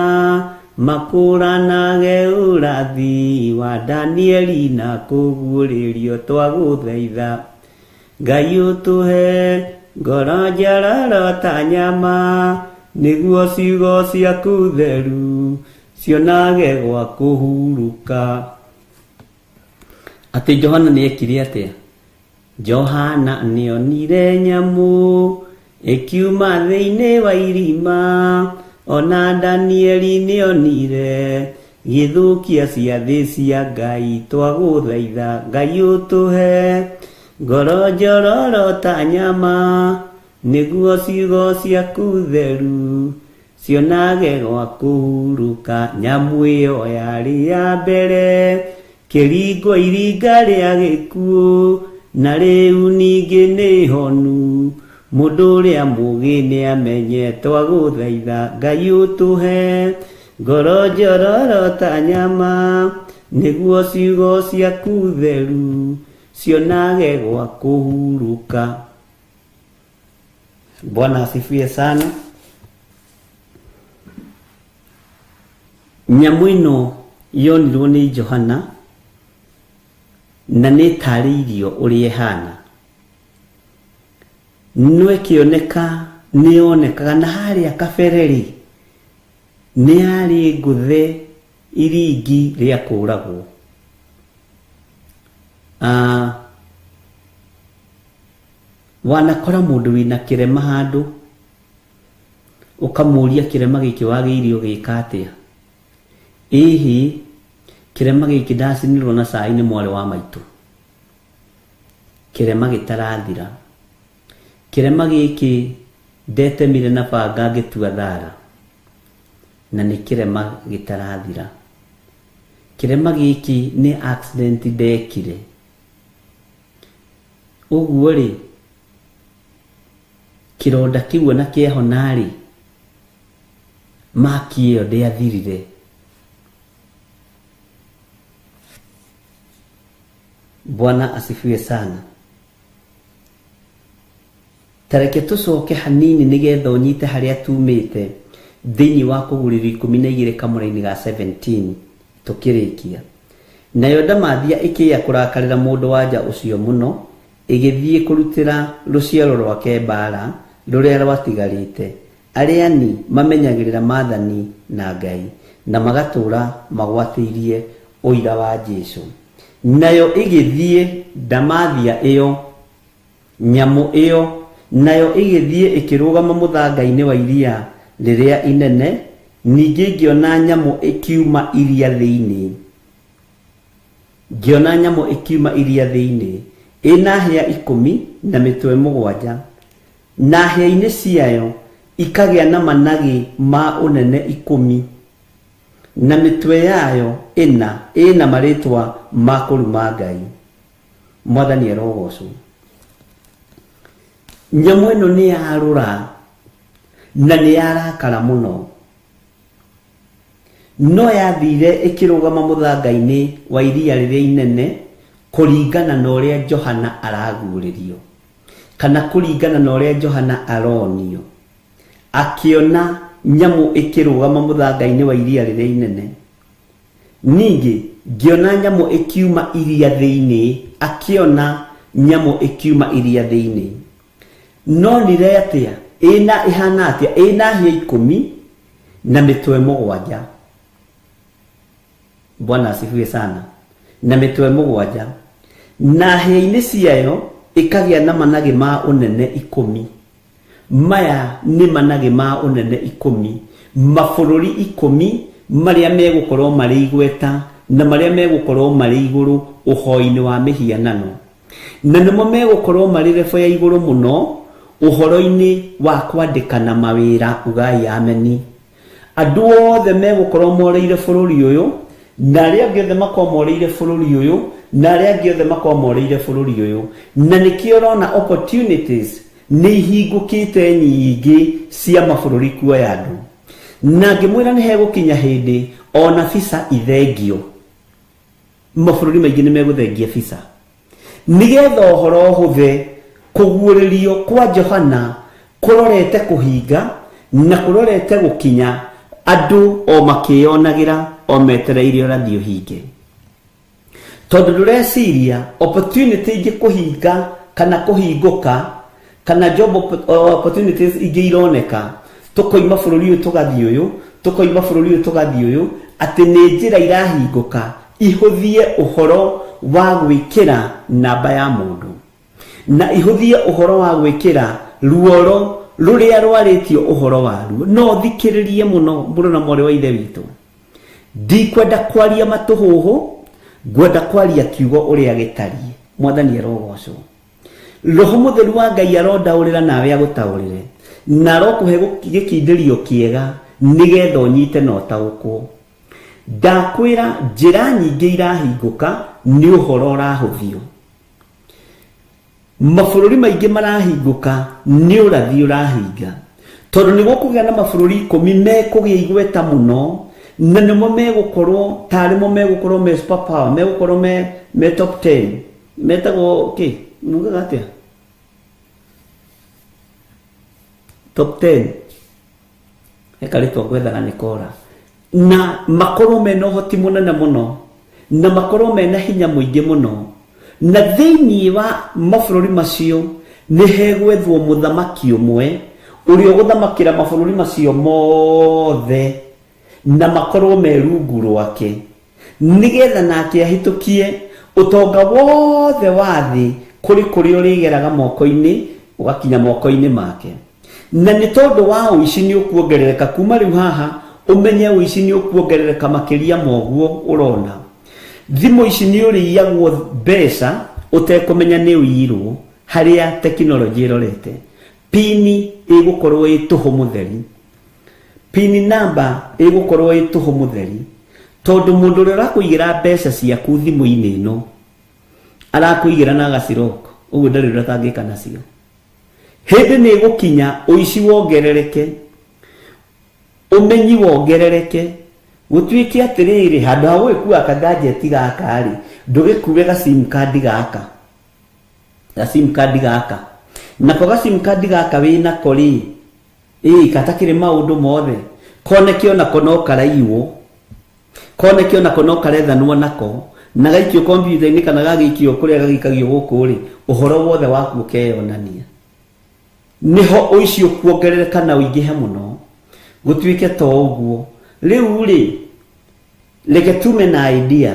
makũranage ũrathi wa Danieli na kũguũrĩrio twagũthaitha Ngai ũtũhe ngoro njororo ta nyama, nĩguo ciugo ciaku theru cionage gwa kũhurũka. Atĩ Johana nĩ ekire atĩa? Johana nĩonire nyamũ ĩkiuma thĩinĩ wa irima, ona Danieli nĩonire gĩthũkia ciathĩ cia Ngai twagũthaitha Ngai ũtũhe ngoro njororo ta nyama, nĩguo ciugo ciaku theru cionage gwa kũhurũka. Nyamũ ĩyo yarĩ ya mbere kĩringwo iringa rĩa gĩkuũ, na rĩu ningĩ nĩ honu. Mũndũ ũrĩa mũũgĩ nĩamenye twagũthaitha Ngai ũtũhe ngoro njororo ta nyama, nĩguo ciugo ciaku theru cionage gwa kũhurũka. Bwana asifiwe sana. Nyamũ ĩno yonirwo nĩ Johana na nĩ ĩtarĩirio ũrĩa ĩhana. No ĩkĩoneka nĩ yonekaga na harĩa kabere rĩ, nĩ yarĩ ngũthe iringi rĩa kũragwo. Ah, wanakora mũndũ wĩna kĩrema handũ ũkamũria kĩrema gĩkĩ wagĩire ũgĩka atĩa? Ĩhĩ, kĩrema gĩkĩ ndacinirwo na cai nĩ mwarĩ wa maitũ. Kĩrema gĩtarathira. Kĩrema gĩkĩ ndetemire na banga ngĩtua thara, na nĩ kĩrema gĩtarathira. Kĩrema gĩkĩ nĩ accident ndekire. Ũguo rĩ, kĩronda kĩu ona kĩahona rĩ, maki ĩyo ndĩathirire. Bwana asifiwe sana. Ta reke tũcoke hanini nĩgetha ũnyite harĩa tumĩte thĩinĩ wa kũgurĩrio 12 kamũra-inĩ ga 17 tũkĩrĩkia. Nayo ndamathia ĩkĩya kũrakarĩra mũndũ wa nja ũcio mũno, ĩgĩthiĩ kũrutĩra rũciaro rwake mbaara rũrĩa rwatigarĩte, arĩa-ni mamenyagĩrĩra maathani na Ngai, na magatũũra magwatĩirie ũira wa Jesũ. Nayo ĩgĩthiĩ, ndamathia ĩyo, nyamũ ĩyo, nayo ĩgĩthiĩ ĩkĩrũgama mũthanga-inĩ wa iria rĩrĩa inene, ningĩ ngĩona nyamũ ĩkiuma iria thĩinĩ. Ngĩona nyamũ ĩkiuma iria thĩinĩ, ĩna hĩa 10 na mĩtwe 7, na hĩa-inĩ ciayo ikagĩa na managĩ ma ũnene 10, na mĩtwe yayo ĩna ĩna marĩtwa ma kũruma Ngai. Mwathani arogocwo. Nyamũ ĩno nĩ yarũra na nĩ yarakara mũno, no yathire ĩkĩrũgama mũthanga-inĩ wa iria rĩrĩa inene kũringana na ũrĩa Johana araguũrĩrio, kana kũringana na ũrĩa Johana aronio. Akĩona nyamũ ĩkĩrũgama mũthanga-inĩ wa iria rĩrĩa inene. Ningĩ ngĩona nyamũ ĩkiuma iria thĩinĩ, akĩona nyamũ ĩkiuma iria thĩinĩ. Nonire atĩa? Ĩna ĩhana atĩa? Ĩna hĩa 10 na mĩtwe 7. Bwana asifiwe sana. Na mĩtwe 7. Na hĩa-inĩ ciayo ĩkagĩa na managĩ ma ũnene 10. Maya nĩ managĩ ma ũnene 10, mabũrũri 10 marĩa megũkorwo marĩ igweta na marĩa megũkorwo marĩ igũrũ ũhoi-inĩ wa mĩhianano. Na nĩmo megũkorwo marĩ level ya igũrũ mũno ũhoro-inĩ wa kwandĩkana mawĩra, ugai ameni. Andũ othe megũkorwo morĩire bũrũri ũyũ, na arĩa angĩ othe makorwo morĩire bũrũri ũyũ, na arĩa angĩ othe makorwo morĩire bũrũri ũyũ. Na nĩkĩo ũrona opportunities nĩ ihingũkĩte nyingĩ cia mabũrũri kuoya andũ. Na ngĩmwĩra nĩ hegũkinya hĩndĩ ona visa ithengio. Mabũrũri maingĩ nĩ megũthengia visa nĩgetha ũhoro ũhũthe. Kũguũrĩrio kwa Johana kũrorete kũhinga na kũrorete gũkinya, andũ o makĩyonagĩra o metereire ũrathi ũhinge. Tondũ ndũreciria opportunity ingĩ kũhinga kana kũhingũka kana job opportunities ingĩ ironeka, tũkoima bũrũri ũyũ tũgathiĩ ũyũ, tũkoima bũrũri ũyũ tũgathiĩ ũyũ, atĩ nĩ njĩra irahingũka ihũthie ũhoro wa gwĩkĩra namba ya mũndũ, na ihũthie ũhoro wa gwĩkĩra ruoro rũrĩa rwarĩtio ũhoro waruo. No thikĩrĩrie mũno mũrũ na mwarĩ wa ithe witũ, ndikwenda kwaria matũhũhũ, ngwenda kwaria kiugo ũrĩa gĩtariĩ. Mwathani arogocwo. Roho Mũtheru wa Ngai arondaũrĩra nawe agũtaũrĩre, na arokũhe gĩkindĩrio kĩega nĩgetha ũnyite na ũtaũkwo. Ndakwĩra njĩra nyingĩ irahingũka nĩ ũhoro ũrahũthio. Mabũrũri maingĩ marahingũka nĩ ũrathi ũrahinga, tondũ nĩ gũkũgĩa na mabũrũri 10 mekũgĩa igweta mũno, na nĩmo megũkorwo tarĩ mo megũkorwo me super power, megũkorwo me top 10, metagwo kĩ mugaga atĩa top 10 hekarĩtwo gwethaga nĩ kora, na makorwo mena ũhoti mũnene mũno, na makorwo mena hinya mũingĩ mũno. Na thĩinĩ wa mabũrũri macio nĩ hegwethwo mũthamaki ũmwe ũrĩa ũgũthamakĩra mabũrũri macio mothe, na makorwo me rungu rwake, nĩgetha nake ahĩtũkie ũtonga wothe wa thĩ kũrĩ kũrĩa ũrĩgeraga moko-inĩ ũgakinya moko-inĩ make. Na nĩ tondũ wa ũici nĩ ũkuongerereka kuma rĩu haha, ũmenye ũici nĩ ũkuongerereka makĩria ma ũguo ũrona. Thimũ ici nĩ ũrĩiyagwo mbeca ũtekũmenya nĩ ũiyirwo, harĩa tekinoronjĩ ĩrorete. Pini ĩgũkorwo ĩ tũhũ mũtheri, pini namba ĩgũkorwo ĩ tũhũ mũtheri, tondũ mũndũ ũrĩa ũrakũigĩra mbeca ciaku thimũ-inĩ ĩno arakũigĩra na agaciroko, ũguo ndarĩ ũrĩa atangĩka nacio. Hĩndĩ nĩ ĩgũkinya ũici wongerereke, ũmenyi wongerereke, gũtuĩke atĩrĩrĩ, handũ ha gũgĩkua kagadget gaka rĩ, ndũgĩkue ga sim card gaka, ga sim card gaka, nako ga sim card gaka wĩnako rĩ, ĩĩ gatakĩrĩ maũndũ mothe, koneke onako no karaiywo, koneke onako no karethanwo nako, na gaikio kompiuta-inĩ kana gagĩikio kũrĩa gagĩikagio gũkũ rĩ, ũhoro wothe waku ũkeyonania. Nĩho ũici ũkuongerereka na ũingĩhe mũno, gũtuĩke to ũguo. Rĩu rĩ, reke tume na idea,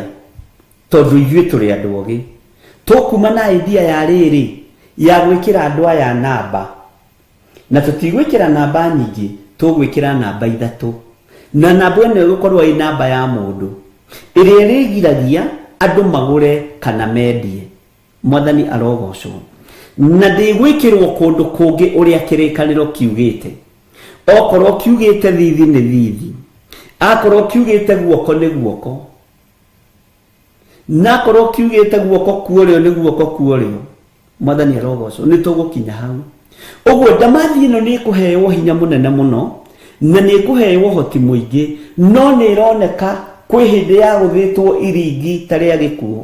tondũ ithuĩ tũrĩ andũ ogĩ. Tũkuma na idea ya rĩrĩ, ya gwĩkĩra andũ aya namba, na tũtigwĩkĩra namba nyingĩ, tũgwĩkĩra namba 3, na namba ĩno ĩgũkorwo ĩ namba ya mũndũ ĩrĩa ĩrĩgiragia andũ magũre kana mendie. Mwathani arogocwo. Na ndĩgwĩkĩrwo kũndũ kũngĩ ũrĩa kĩrĩkanĩro kiugĩte. Okorwo kiugĩte thithi nĩ thithi, akorwo kiugĩte guoko nĩ guoko, na akorwo kiugĩte guoko kuorĩo nĩ guoko kuorĩo. Mwathani arogocwo. Nĩ tũgũkinya hau. Ũguo ndamathi ĩno nĩ ĩkũheo hinya mũnene mũno, na nĩ ĩkũheo ũhoti mũingĩ, no nĩ ĩroneka kwĩ hĩndĩ ya gũthĩtwo iringi ta rĩa gĩkuũ,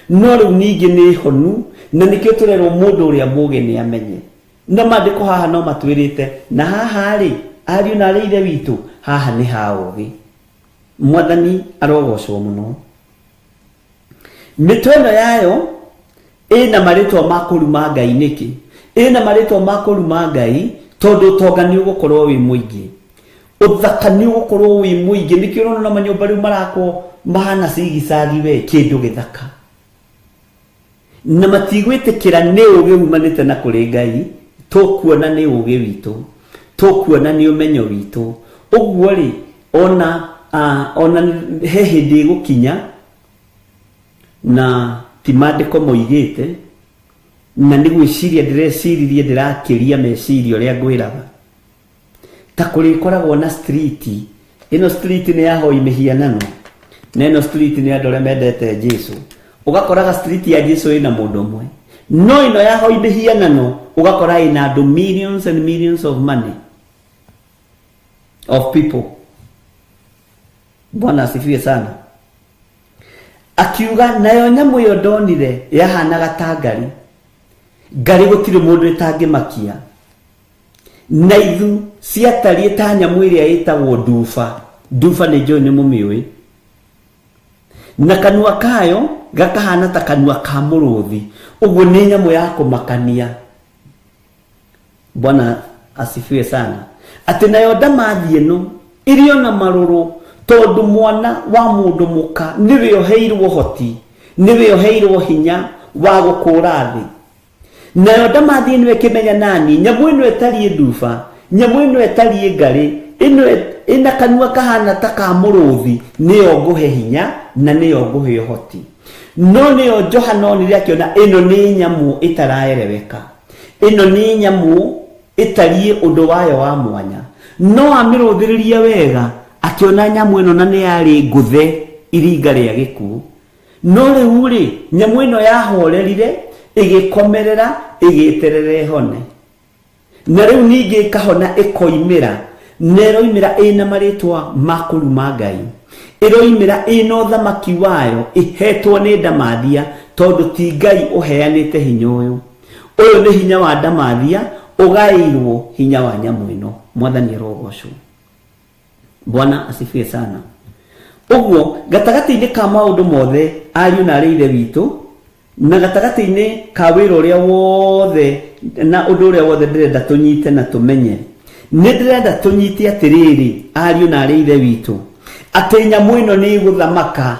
no rĩu ningĩ nĩ honu, na nĩkĩo tũrerwo mũndũ ũrĩa mũũgĩ nĩ amenye. Na maandĩko haha no matwĩrĩte, na haha rĩ, ariũ na arĩ ithe witũ, haha nĩ ha ũũgĩ. Mwathani arogocwo mũno. Mĩtwe ĩno yayo ĩna marĩtwa ma kũruma Ngai nĩkĩ? Ĩna marĩtwa ma kũruma Ngai tondũ ũtonga nĩ ũgũkorwo wĩ mũingĩ, ũthaka nĩ ũgũkorwo wĩ mũingĩ. Nĩkĩo ũrona na manyũmba rĩu marakwo mahana cigicagi we, kĩndũ gĩthaka, na matigwĩtĩkĩra nĩ ũũgĩ umanĩte na kũrĩ Ngai. Tũkuona nĩ ũũgĩ witũ, tũkuona nĩ ũmenyo witũ. Ũguo rĩ, ona he hĩndĩ ĩgũkinya, na ti maandĩko moigĩte, na nĩ gwĩciria ndĩreciririe, ndĩrakĩria meciria ũrĩa ngwĩraga, ta kũrĩkoragwo na street Ĩno street nĩ ya hoi mĩhianano, na ĩno street nĩ andũ arĩa mendete Jesu. Ũgakoraga street ya Jesu ĩna mũndũ ũmwe, no ĩno ya hoi mĩhianano ũgakora ĩna andũ millions and millions of money of people. Bwana asifiwe sana. Akiuga nayo nyamũ ĩyo ndonire yahanaga ta ngari. Ngari gũtirĩ mũndũ ĩtangĩmakia, na ithu ciatariĩ ta nyamũ ĩrĩa ĩtagwo nduba. Nduba nĩ njũĩ nĩ mũmĩũĩ. Na kanua kayo gakahana ta kanua ka mũrũthi. Ũguo nĩ nyamũ ya kũmakania. Bwana asifiwe sana. Atĩ nayo ndamathi ĩno ĩrĩ ona marũrũ, tondũ mwana wa mũndũ mũka nĩwe ũheirwo ũhoti, nĩwe ũheirwo hinya wa gũkũra thĩ. Nayo ndamathi ĩno ĩkĩmenya nani, nyamũ ĩno ĩtariĩ nduba, nyamũ ĩno ĩtariĩ ngarĩ, ĩno ĩna kanua kahana ta ka mũrũthi, nĩyo ngũhe hinya na nĩyo ngũhe ũhoti. No nĩyo Johana onire akĩona ĩno nĩ nyamũ ĩtaraereweka, ĩno nĩ nyamũ ĩtariĩ ũndũ wayo wa mwanya. No amĩrũthĩrĩria wega akĩona nyamũ ĩno na nĩ yarĩ ngũthe iringa rĩa gĩkuũ. No rĩu rĩ, nyamũ ĩno yahorerire, ĩgĩkomerera, ĩgĩeterera ĩhone. Na rĩu ningĩ ĩkahona ĩkoimĩra, na ĩroimĩra ĩna marĩtwa ma kũruma Ngai, ĩroimĩra ĩna ũthamaki wayo ĩhetwo nĩ ndamathia, tondũ ti Ngai ũheanĩte hinya ũyũ. Ũyũ nĩ hinya wa ndamathia ũgaĩirwo hinya wa nyamũ ĩno. Mwathani arogocwo. Bwana asifiwe sana. Ũguo gatagatĩ-inĩ ka maũndũ mothe ariũ na arĩ ithe witũ, na gatagatĩ-inĩ ka wĩra ũrĩa wothe na ũndũ ũrĩa wothe ndĩrenda tũnyite na tũmenye, nĩ ndĩrenda tũnyite atĩrĩrĩ ariũ na arĩ ithe witũ, atĩ nyamũ ĩno nĩ ĩgũthamaka,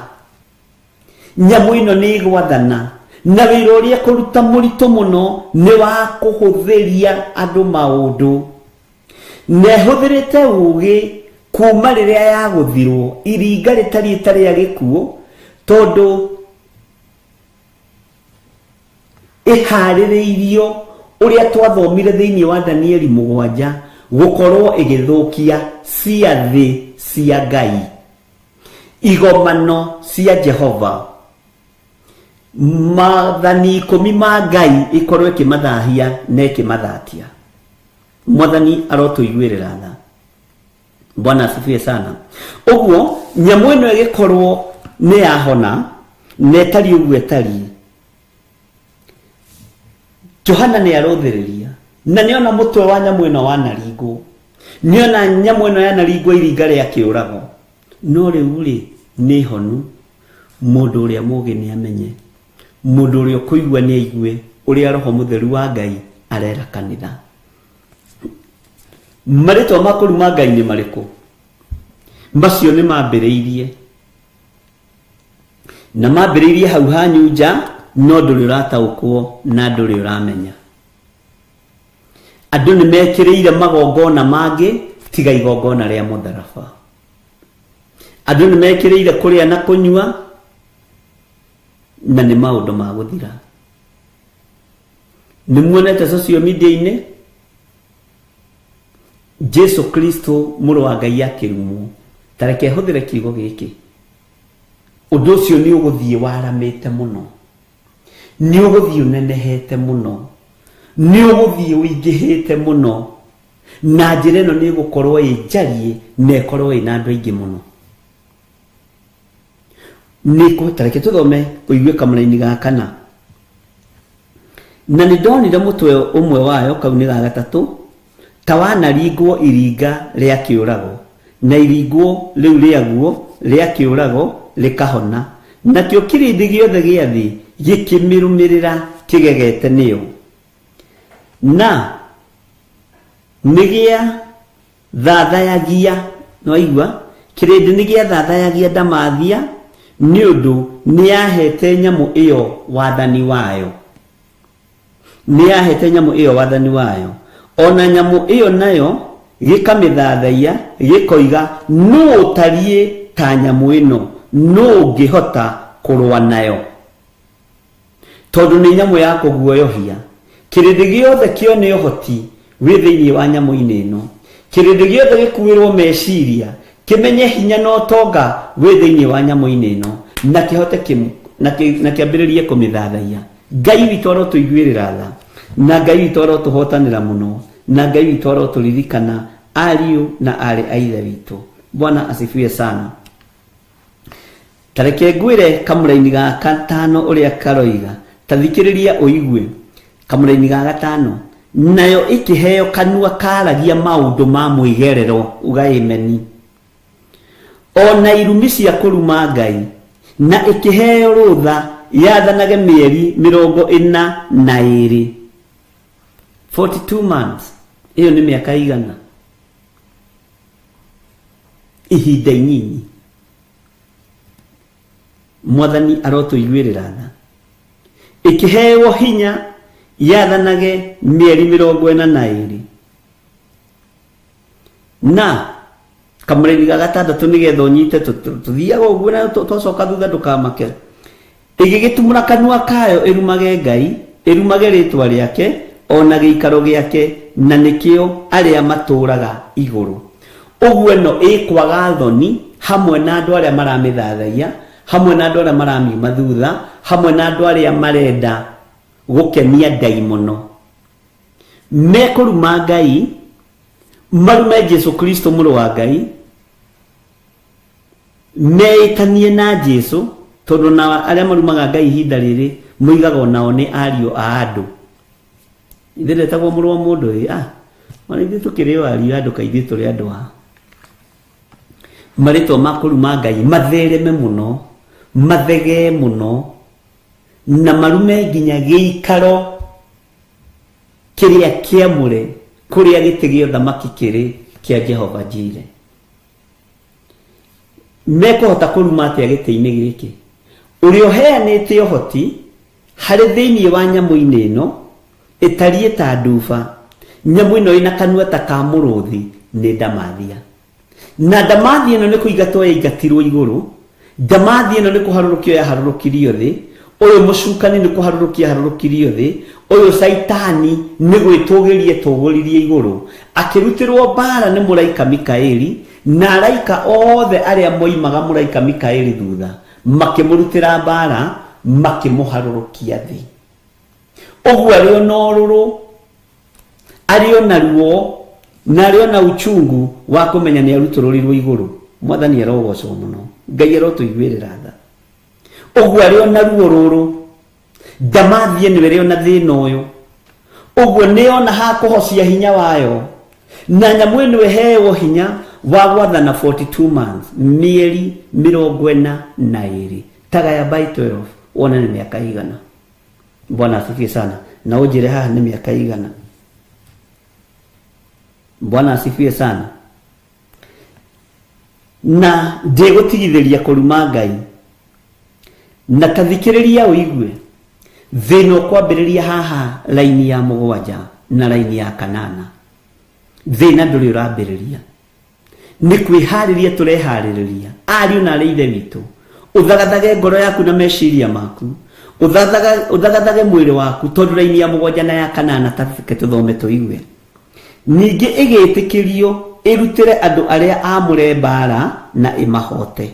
nyamũ ĩno nĩ ĩgwathana, na wĩra ũrĩa kũruta mũritũ mũno nĩ wa kũhũthĩria andũ maũndũ. Na ĩhũthĩrĩte ũũgĩ kuma rĩrĩa yagũthirwo iringa rĩtariĩ ta rĩa gĩkuũ, tondũ ĩharĩrĩirio ũrĩa twathomire thĩinĩ wa Danieli 7 gũkorwo ĩgĩthũkia ciathĩ cia Ngai, igomano cia Jehova, maathani 10 ma Ngai ĩkorwo ĩkĩmathahia na ĩkĩmathatia. Mwathani arotũiguĩrĩra tha. Bwana asifiwe sana. Ũguo nyamũ ĩno ĩgĩkorwo nĩ yahona na ĩtariĩ ũguo ĩtariĩ, Johana nĩ arũthĩrĩria na nĩona mũtwe wa nyamũ ĩno wanaringwo, nĩona nyamũ ĩno yanaringwo iringa rĩa kĩũrago. No rĩu rĩ, nĩ honu. Mũndũ ũrĩa mũũgĩ nĩ amenye, mũndũ ũrĩa ũkũigua nĩ aigue ũrĩa Roho Mũtheru wa Ngai arera kanitha. Marĩtwa ma kũruma Ngai nĩ marĩkũ? Macio nĩ mambĩrĩirie, na mambĩrĩirie hau hanyu nja, no ndũrĩ ũrataũkwo na ndũrĩ ũramenya. Andũ nĩ mekĩrĩire magongona mangĩ tiga igongona rĩa mũtharaba. Andũ nĩ mekĩrĩire kũrĩa na kũnyua, na nĩ maũndũ ma gũthira. Nĩ muonete social media-inĩ Jesu Kristo mũrũ wa Ngai akĩrumwo. Ta reke hũthĩre kiugo gĩkĩ, ũndũ ũcio nĩ ũgũthiĩ waramĩte mũno, nĩ ũgũthiĩ ũnenehete mũno, nĩ ũgũthiĩ ũingĩhĩte mũno, na njĩra ĩno nĩ ĩgũkorwo ĩ njariĩ na ĩkorwo ĩna andũ aingĩ mũno. Nĩ ta reke tũthome ũigue kamũraini ga kana. Na nĩ ndonire mũtwe ũmwe wayo, kau nĩ ga gatatũ, ta wanaringwo iringa rĩa kĩũrago, na iringwo rĩu rĩaguo rĩa kĩũrago rĩkahona, nakĩo kĩrĩndĩ gĩothe gĩa thĩ gĩkĩmĩrũmĩrĩra kĩgegete nĩyo. Na nĩ gĩathathayagia, nĩwaigua, kĩrĩndĩ nĩ gĩathathayagia ndamathia nĩ ũndũ nĩ yahete nyamũ ĩyo wathani wayo. Nĩ yahete nyamũ ĩyo wathani wayo. Ona nyamũ ĩyo nayo gĩkamĩthathaia, gĩkoiga, nũ ũtariĩ ta nyamũ ĩno, nũ ũngĩhota kũrũa nayo? Tondũ nĩ nyamũ ya kũguoyohia. Kĩrĩndĩ gĩothe kĩone ũhoti wĩ thĩinĩ wa nyamũ-inĩ ĩno. Kĩrĩndĩ gĩothe gĩkuĩrwo meciria, Kĩmenye hinya na ũtonga wĩ thĩinĩ wa nyamũ-inĩ ĩno, na kĩhote na kĩambĩrĩrie kũmĩthathaiya. Ngai witũ arotũiguĩrĩra tha, na Ngai witũ arotũhotanĩra mũno, na Ngai witũ arotũririkana ariũ na aarĩ a Ithe witũ. Bwana asifiwe sana. Ta reke ngwĩre kamũraini ga gatano ũrĩa karoiga, ta thikĩrĩria ũigue. Kamũraini ga gatano, nayo ĩkĩheo kanua karagia maũndũ ma mwĩgerero, uga ĩmeni, o na irumi cia kũruma Ngai, na ĩkĩheo rũtha yathanage mĩeri 42, 42 months. Ĩyo nĩ mĩaka igana, ihinda inyinyi. Mwathani arotũiguĩrĩra tha. Ĩkĩheo hinya yathanage mĩeri 42. Na kamũraini ga gatandatũ nĩgetha ũnyite, tũthiaga ũguo na twacoka thutha ndũkamake. Ĩgĩgĩtumũra kanua kayo ĩrumage Ngai, ĩrumage rĩtwa rĩake ona gĩikaro gĩake, na nĩkĩo arĩa matũraga igũrũ. Ũguo ĩno ĩkwaga thoni hamwe na andũ arĩa maramĩthathaiya, hamwe na andũ arĩa maramiuma thutha, hamwe na andũ arĩa marenda gũkenia ndaimono. Mekũruma Ngai, marume Jesu Kristo mũrũ wa Ngai, meĩtanie na Jesu, tondũ na arĩa marumaga Ngai ihinda rĩrĩ moigaga onao nĩ ariũ a andũ. Ithuĩ ndetagwo mũrũ wa mũndũ ĩ, ona ithuĩ tũkĩrĩ o ariũ a andũ, kaĩ ithuĩ tũrĩ andũ a. Marĩtwa ma kũruma Ngai mathereme mũno, mathegee mũno, na marume nginya gĩikaro kĩrĩa kĩamũre, kũrĩa gĩtĩ gĩa ũthamaki kĩrĩ kĩa Jehova Jire. Mekũhota kũruma atĩa gĩtĩ-inĩ gĩkĩ? Ũrĩa ũheanĩte ũhoti harĩ thĩinĩ wa nyamũ-inĩ ĩno ĩtariĩ ta nduba, nyamũ ĩno ĩna kanua ta ka mũrũthi, nĩ ndamathia. Na ndamathia ĩno nĩ kũingatwo yaingatirwo igũrũ, ndamathia ĩno nĩ kũharũrũkio yaharũrũkirio thĩ, ũyũ mũcukani nĩ kũharũrũkia harũrũkirio thĩ, ũyũ Caitani nĩ gwĩtũgĩria etũgũririe igũrũ, akĩrutĩrwo mbara nĩ mũraika Mikaeli, na araika othe arĩa moimaga mũraika Mikaeli thutha, makĩmũrutĩra mbara, makĩmũharũrũkia thĩ. Ũguo arĩ ona ũrũrũ, arĩ ona ruo, na arĩ ona uchungu wa kũmenya nĩ arutũrũrirwo igũrũ. Mwathani arogocwo mũno, Ngai arotũiguĩrĩra tha. Ũguo arĩ ona ruo rũrũ, ndamathie nĩwe ĩrĩ ona thĩna ũyũ. Ũguo nĩona ha kũhocia hinya wayo, na nyamũ ĩno ĩheo hinya wa gwathana 42 months, mĩeri 42. Tagaya by 12, wone nĩ mĩaka igana. Bwana asifiwe sana. Na ũnjĩre haha nĩ mĩaka igana. Bwana asifiwe sana. Na ndĩgũtigithĩria kũruma Ngai, na tathikĩrĩria ũigue thĩna ũkwambĩrĩria haha raini ya 7 na raini ya 8. Thĩna ndũrĩ ũrambĩrĩria, nĩ kwĩharĩria tũreharĩrĩria. Ariũ na arĩ Ithe witũ, ũthagathage ngoro yaku na meciria maku, ũthagathage mwĩrĩ waku, tondũ raini ya 7 na ya 8 tareke tũthome tũigue. Ningĩ ĩgĩtĩkĩrio ĩrutĩre andũ arĩa aamũre mbara na ĩmahote,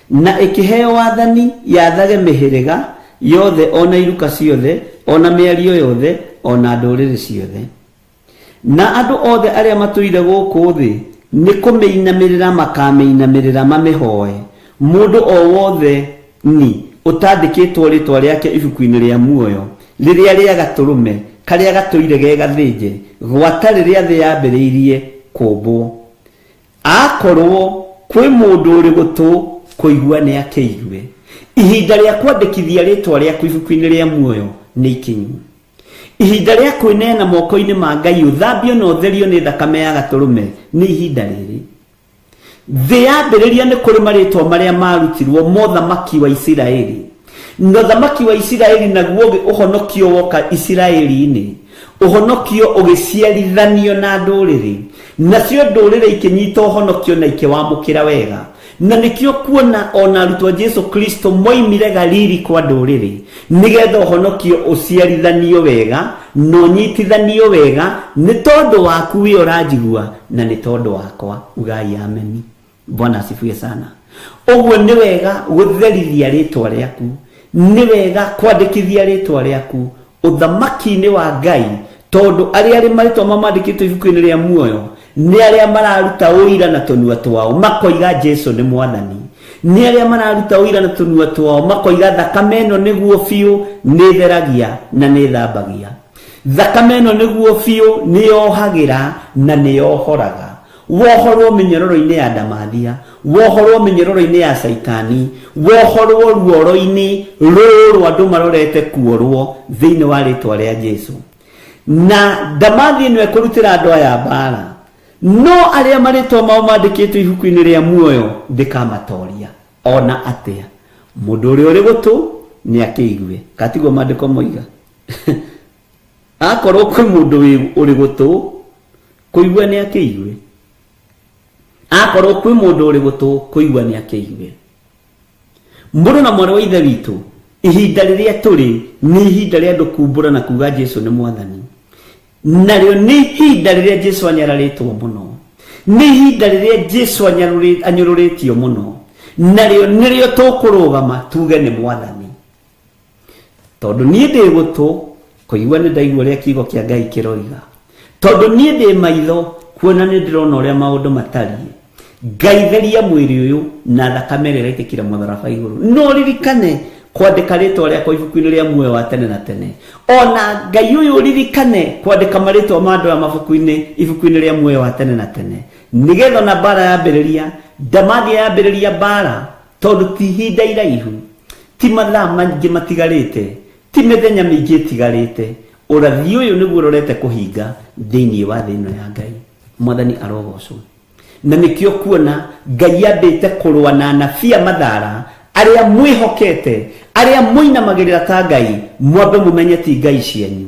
na ĩkĩheo wathani yathage mĩhĩrĩga yothe ona iruka ciothe ona mĩario yothe ona ndũrĩrĩ ciothe. Na andũ othe arĩa matũire gũkũ thĩ nĩ kũmĩinamĩrĩra makamĩinamĩrĩra mamĩhoe, mũndũ o wothe ni ũtandĩkĩtwo rĩtwa rĩake ibuku-inĩ rĩa muoyo rĩrĩa rĩa gatũrũme karĩa gatũire ge gathĩnje gwata rĩrĩa thĩ yambĩrĩirie kũmbwo. Akorwo kwĩ mũndũ ũrĩ gũtũ kũigua nĩ akĩigue. Ihinda rĩa kwandĩkithia rĩtwa rĩaku ibuku-inĩ rĩa muoyo nĩ ikinyu. Ihinda rĩa kwĩneana moko-inĩ ma Ngai ũthambio na ũtherio nĩ thakame ya gatũrũme nĩ ihinda rĩrĩ. Thĩ yambĩrĩria nĩ kũrĩ marĩtwa marĩa marutirwo mothamaki wa Isiraeli. Na ũthamaki wa Isiraeli naguo ũhonokio woka Isiraeli-inĩ, ũhonokio ũgĩciarithanio na ndũrĩrĩ, nacio ndũrĩrĩ ikĩnyita ũhonokio na ikĩwamũkĩra wega. Na nĩkĩo kuona ona arutwo a Jesu Kristo moimire Galili kwa ndũrĩrĩ nĩgetha ũhonokio ũciarithanio wega Na ũnyitithanio wega nĩ tondũ waku wĩ ũranjigua na nĩ tondũ wakwa. Ugai ameni. Bwana asifiwe sana. Ũguo nĩ wega gũtherithia rĩtwa rĩaku, nĩ wega kwandĩkithia rĩtwa rĩaku ũthamaki-inĩ wa Ngai, tondũ arĩa arĩ marĩtwa mamandĩkĩtwo ibuku-inĩ rĩa muoyo nĩ arĩa mararuta ũira na tũnua twao makoiga Jesu nĩ mwathani, nĩ arĩa mararuta ũira na tũnua twao makoiga thakame ĩno nĩguo biũ nĩ theragia na nĩ thambagia, thakame ĩno nĩguo biũ nĩ yohagĩra na nĩ yohoraga. Wohorwo mĩnyororo-inĩ ya ndamathia, wohorwo mĩnyororo-inĩ ya caitani, wohorwo ruoro-inĩ rũrũ andũ marorete kuorwo thĩinĩ wa rĩtwa rĩa Jesu. Na ndamathia ĩno ĩkũrutĩra andũ aya mbara, no arĩa marĩtwa mao mandĩkĩtwo ibuku-inĩ rĩa muoyo ndĩkamatoria ona atĩa. Mũndũ ũrĩa ũrĩ gũtũ nĩ akĩigue, katiguo maandĩko moiga. Akorwo kwĩ mũndũ ũrĩ gũtũ kũigua nĩ akĩigue, akorwo kwĩ mũndũ ũrĩ gũtũ kũigua nĩ akĩigue. Mũndũ na mwarĩ wa ithe witũ, ihinda rĩrĩa tũrĩ nĩ ihinda rĩa andũ kumbũra na kuga Jesu nĩ mwathani, narĩo nĩ ihinda rĩrĩa Jesu anyararĩtwo mũno, nĩ ihinda rĩrĩa Jesu anyũrũrĩtio mũno, narĩo nĩrĩo tũkũrũgama tuge nĩ mwathani. Tondũ niĩ ndĩ gũtũ kũigua nĩ ndaigua ũrĩa kiugo kĩa Ngai kĩroiga, tondũ niĩ ndĩ maitho kuona nĩ ndĩrona ũrĩa maũndũ matariĩ. Ngai theria mwĩrĩ ũyũ na thakame ĩrĩa ĩraitĩkĩra mũtharaba igũrũ. No ririkane kwandĩka rĩtwa rĩakwa ibuku-inĩ rĩa muoyo wa tene na tene. Ona Ngai ũyũ ũririkane kwandĩka marĩtwa ma andũ aya mabuku-inĩ ibuku-inĩ rĩa muoyo wa tene na tene, nĩgetha ona mbara yambĩrĩria, ndamathia yambĩrĩria mbara, tondũ ti ihinda iraihu, ti mathaa maingĩ matigarĩte, ti mĩthenya mĩingĩ ĩtigarĩte, ũrathi ũyũ nĩguo ũrorete kũhinga thĩinĩ wa thĩ ĩno ya Ngai. Mwathani arogocwo. Na nĩkĩo kuona Ngai ambĩte kũrũa na anabii a mathara arĩa mwĩhokete, arĩa mũinamagĩrĩra ta Ngai, mwambe mũmenye ti Ngai cianyu.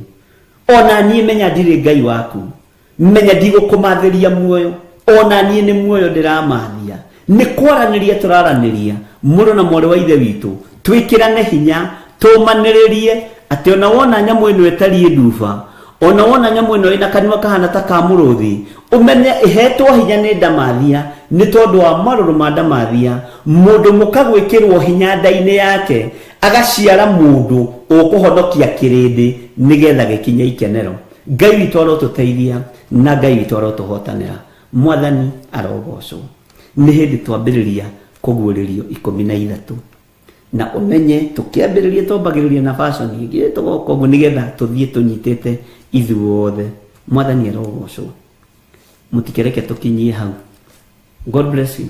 Ona niĩ menya ndirĩ Ngai waku, menya ndigũkũmathĩria muoyo, ona niĩ nĩ muoyo ndĩramathia. Nĩ kwaranĩria tũraranĩria mũrũ na mwarĩ wa ithe witũ, twĩkĩrane hinya, tũmanĩrĩrie atĩ ona wona nyamũ ĩno ĩtariĩ nduba, ona wona nyamũ ĩno ĩna kanua kahana ta ka mũrũthi, ũmenye ĩhetwo hinya nĩ ndamathia, nĩ tondũ wa marũrũ ma ndamathia. Mũndũ mũka gwĩkĩrwo hinya nda-inĩ yake agaciara mũndũ ũkũhonokia kĩrĩndĩ nĩgetha gĩkinye ikenero. Ngai witũ arotũteithia na Ngai witũ arotũhotanĩra. Mwathani arogocwo. Nĩ hĩndĩ twambĩrĩria kũguũrĩrio 13, na ũmenye tũkĩambĩrĩria twambagĩrĩria na fashion ĩngĩ tũgoka ũguo nĩgetha tũthiĩ tũnyitĩte ithuothe. Mwathani arogocwo. Mũtikereke tũkinyie hau. God bless you.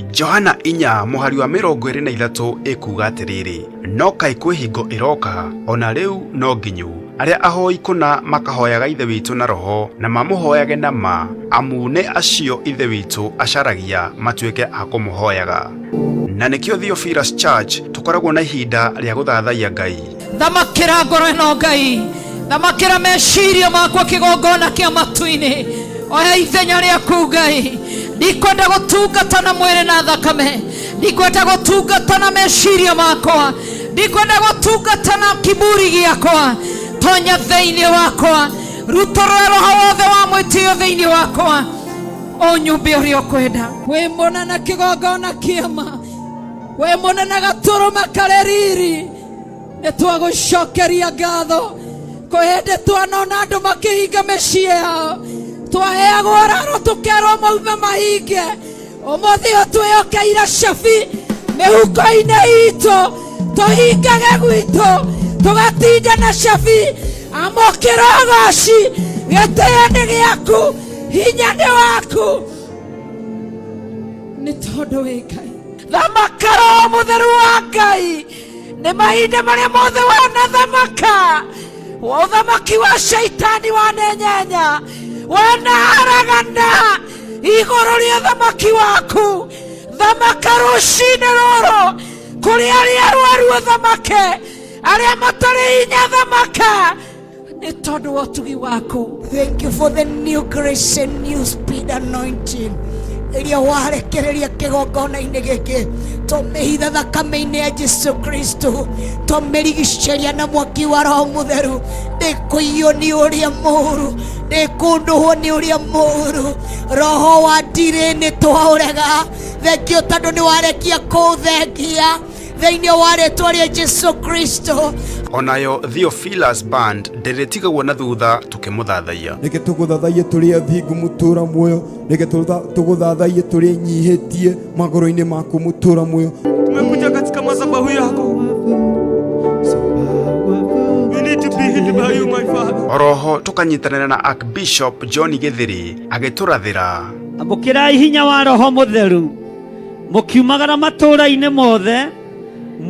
Johana 4 mũhari wa 23 ĩkuuga atĩrĩrĩ, no kaĩ kwĩ hingo ĩroka, ona rĩu no nginyu, arĩa ahoi kũna makahoyaga Ithe witũ na roho na mamũhoyage na ma, amu nĩ acio Ithe witũ acaragia matuĩke a kũmũhoyaga. Na nĩkĩo Theophilus Church tũkoragwo na ihinda rĩa gũthathaiya Ngai. Thamakĩra ngoro ĩno Ngai, thamakĩra meciria makwa kĩgongona kĩa matu-inĩ, oya ithenya rĩaku Ngai. Ndikwenda gũtungata na mwĩrĩ na thakame, ndikwenda gũtungata na meciria makwa, ndikwenda gũtungata na kiburi gĩakwa. Tonya thĩinĩ wakwa, rutũrũra roho wothe wa mwĩtĩo thĩinĩ wakwa, ũnyumbe ũrĩa ũkwenda. Wĩ mũnene kĩgongona kĩama, wĩ mũnene gatũrũme karĩ riri, nĩ twagũcokeria ngatho. Kwĩ hĩndĩ twanona andũ makĩhinga mĩciĩ yao, twaheagwo raro tũkerwo maume mahinge. Ũmũthĩ ũyũ twĩyokeire cabi mĩhuko-inĩ itũ, tũhingage gwitũ, tũgatinda na cabi. Amũkĩra ũgoci, gĩtĩo nĩ gĩaku, hinya nĩ waku, nĩ tondũ wĩ Ngai. Thamaka Roho Mũtheru wa Ngai, nĩ mahinda marĩa mothe wanathamaka, ũthamaki wa shaitani wanenyenya, wanaharagana igũrũ rĩa ũthamaki waku. Thamaka rũcinĩ rũrũ kũrĩ arĩa arwaru, ũthamake arĩa matarĩ hinya, thamaka nĩ tondũ wa ũtugi waku. Thank you for the new grace and new speed anointing ĩrĩa warekereria kĩgongona-inĩ gĩkĩ. Tũmĩhitha thakame-inĩ ya Jesu Kristo, tũmĩrigicĩria na mwaki wa Roho Mũtheru. Ndĩkũiywo nĩ ũrĩa mũũru, ndĩkũndũhwo nĩ ũrĩa mũũru. Roho wa ndirĩ nĩ twaũrega. Thengio tondũ nĩ warekia kũũthengia thĩinĩ wa rĩtwa rĩa Jesu Kristo. Onayo Theophilus Band ndĩrĩtigagwo na thutha tũkĩmũthathaiya. Reke tũgũthathaiye tũrĩ athingu mũtũra muoyo, reke tũgũthathaiye tũrĩ nyihĩtie magũrũ-inĩ maku mũtũra muoyo. Tumekuja katika madhabahu yako. We need to be healed by you, my Father. Oroho tũkanyitanĩra na Archbishop John Gĩthĩri agĩtũrathĩra. Amũkĩrai hinya wa Roho Mũtheru, mũkiumagara matũũra-inĩ mothe,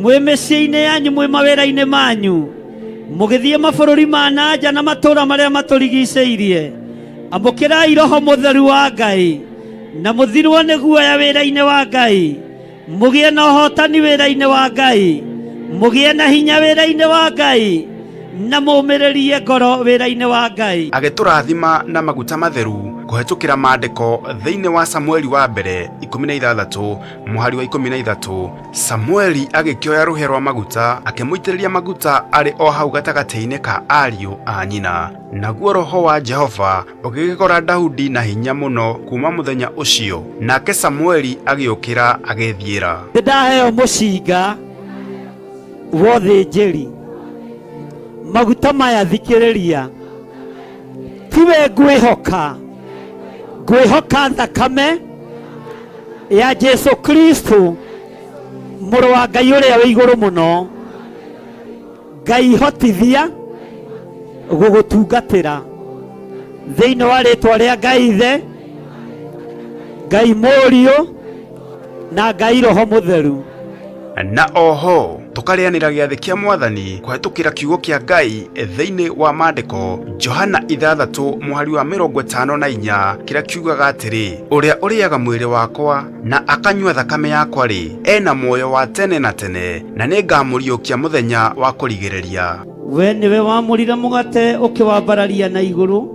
mwĩ mĩciĩ-inĩ yanyu, mwĩ mawĩra-inĩ manyu, mũgĩthiĩ mabũrũri ma na nja na matũũra marĩa matũrigicĩirie. Amũkĩrai Roho Mũtheru wa Ngai, na mũthirwo nĩ guoya wĩra-inĩ wa Ngai, mũgĩe na ũhotani wĩra-inĩ wa Ngai, mũgĩe na hinya wĩra-inĩ wa Ngai, na mũmĩrĩrie ngoro wĩra-inĩ wa Ngai. Agĩtũrathima na maguta matheru kũhetũkĩra maandĩko thĩinĩ wa Samueli wa mbere 16 mũhari wa 13. Samueli agĩkĩoya rũhĩa rwa maguta akĩmũitĩrĩria maguta arĩ o hau gatagatĩ-inĩ ka ariũ a nyina. Naguo roho wa Jehova ũgĩgĩkora Daudi na hinya mũno kuma mũthenya ũcio, nake Samueli agĩũkĩra agĩthiĩra. Nĩndaheo mũcinga wa ũthĩnjĩri, maguta maya thikĩrĩria, tiwe ngwĩhoka, ngwĩhoka thakame ya Jesu Kristo mũrũ wa Ngai ũrĩa wĩ igũrũ mũno. Ngai hotithia gũgũtungatĩra thĩinĩ wa rĩtwa rĩa Ngai Ithe, Ngai Mũriũ na Ngai Roho Mũtheru. Na oho tũkarĩanĩra gĩathĩ kĩa Mwathani kũhetũkĩra kiugo kĩa Ngai thĩinĩ wa maandĩko Johana 6 mũhari wa 54 kĩrĩa kiugaga atĩrĩ, ũrĩa ũrĩaga mwĩrĩ wakwa na akanyua thakame yakwa rĩ, ena muoyo wa tene na tene, na nĩngamũriũkia mũthenya wa kũrigĩrĩria. We nĩwe wamũrire mũgate ũkĩwambararia na igũrũ,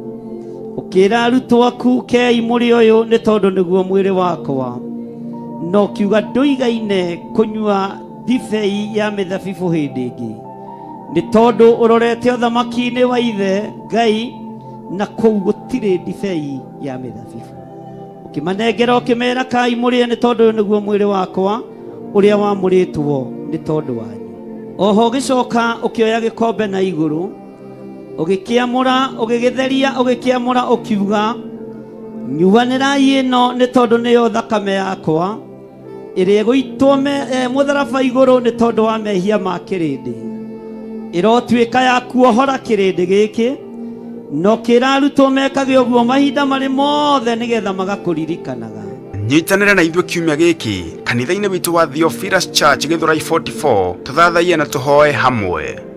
ũkĩra arutwo aku, kei mũrĩ ũyũ nĩ tondũ nĩguo mwĩrĩ wakwa. Na ũkiuga ndũigaine kũnyua ndibei ya mĩthabibũ hĩndĩ ĩngĩ, nĩ tondũ ũrorete ũthamaki-inĩ wa Ithe Ngai, na kũu gũtirĩ ndibei ya mĩthabibũ. Ũkĩmanengera ũkĩmera, kai mũrĩe nĩ tondũ ũyũ nĩguo mwĩrĩ wakwa ũrĩa wamũrĩtwo nĩ tondũ wanyu. Oho ũgĩcoka ũkĩoya gĩkombe na igũrũ, ũgĩkĩamũra, ũgĩgĩtheria, ũgĩkĩamũra, ũkiuga, nyuanĩrai ĩno nĩ tondũ nĩyo thakame yakwa ĩrĩa ĩgũitwo mũtharaba igũrũ nĩ tondũ wa mehia ma kĩrĩndĩ. Ĩrotuĩka ya kuohora kĩrĩndĩ gĩkĩ, na ũkĩra arutwo mekage ũguo mahinda marĩ mothe nĩgetha magakũririkanaga. Nyitanĩra na ithuĩ kiumia gĩkĩ kanitha-inĩ witũ wa Theophilus Church Gĩthũrai 44, tũthathaiye na tũhoe hamwe.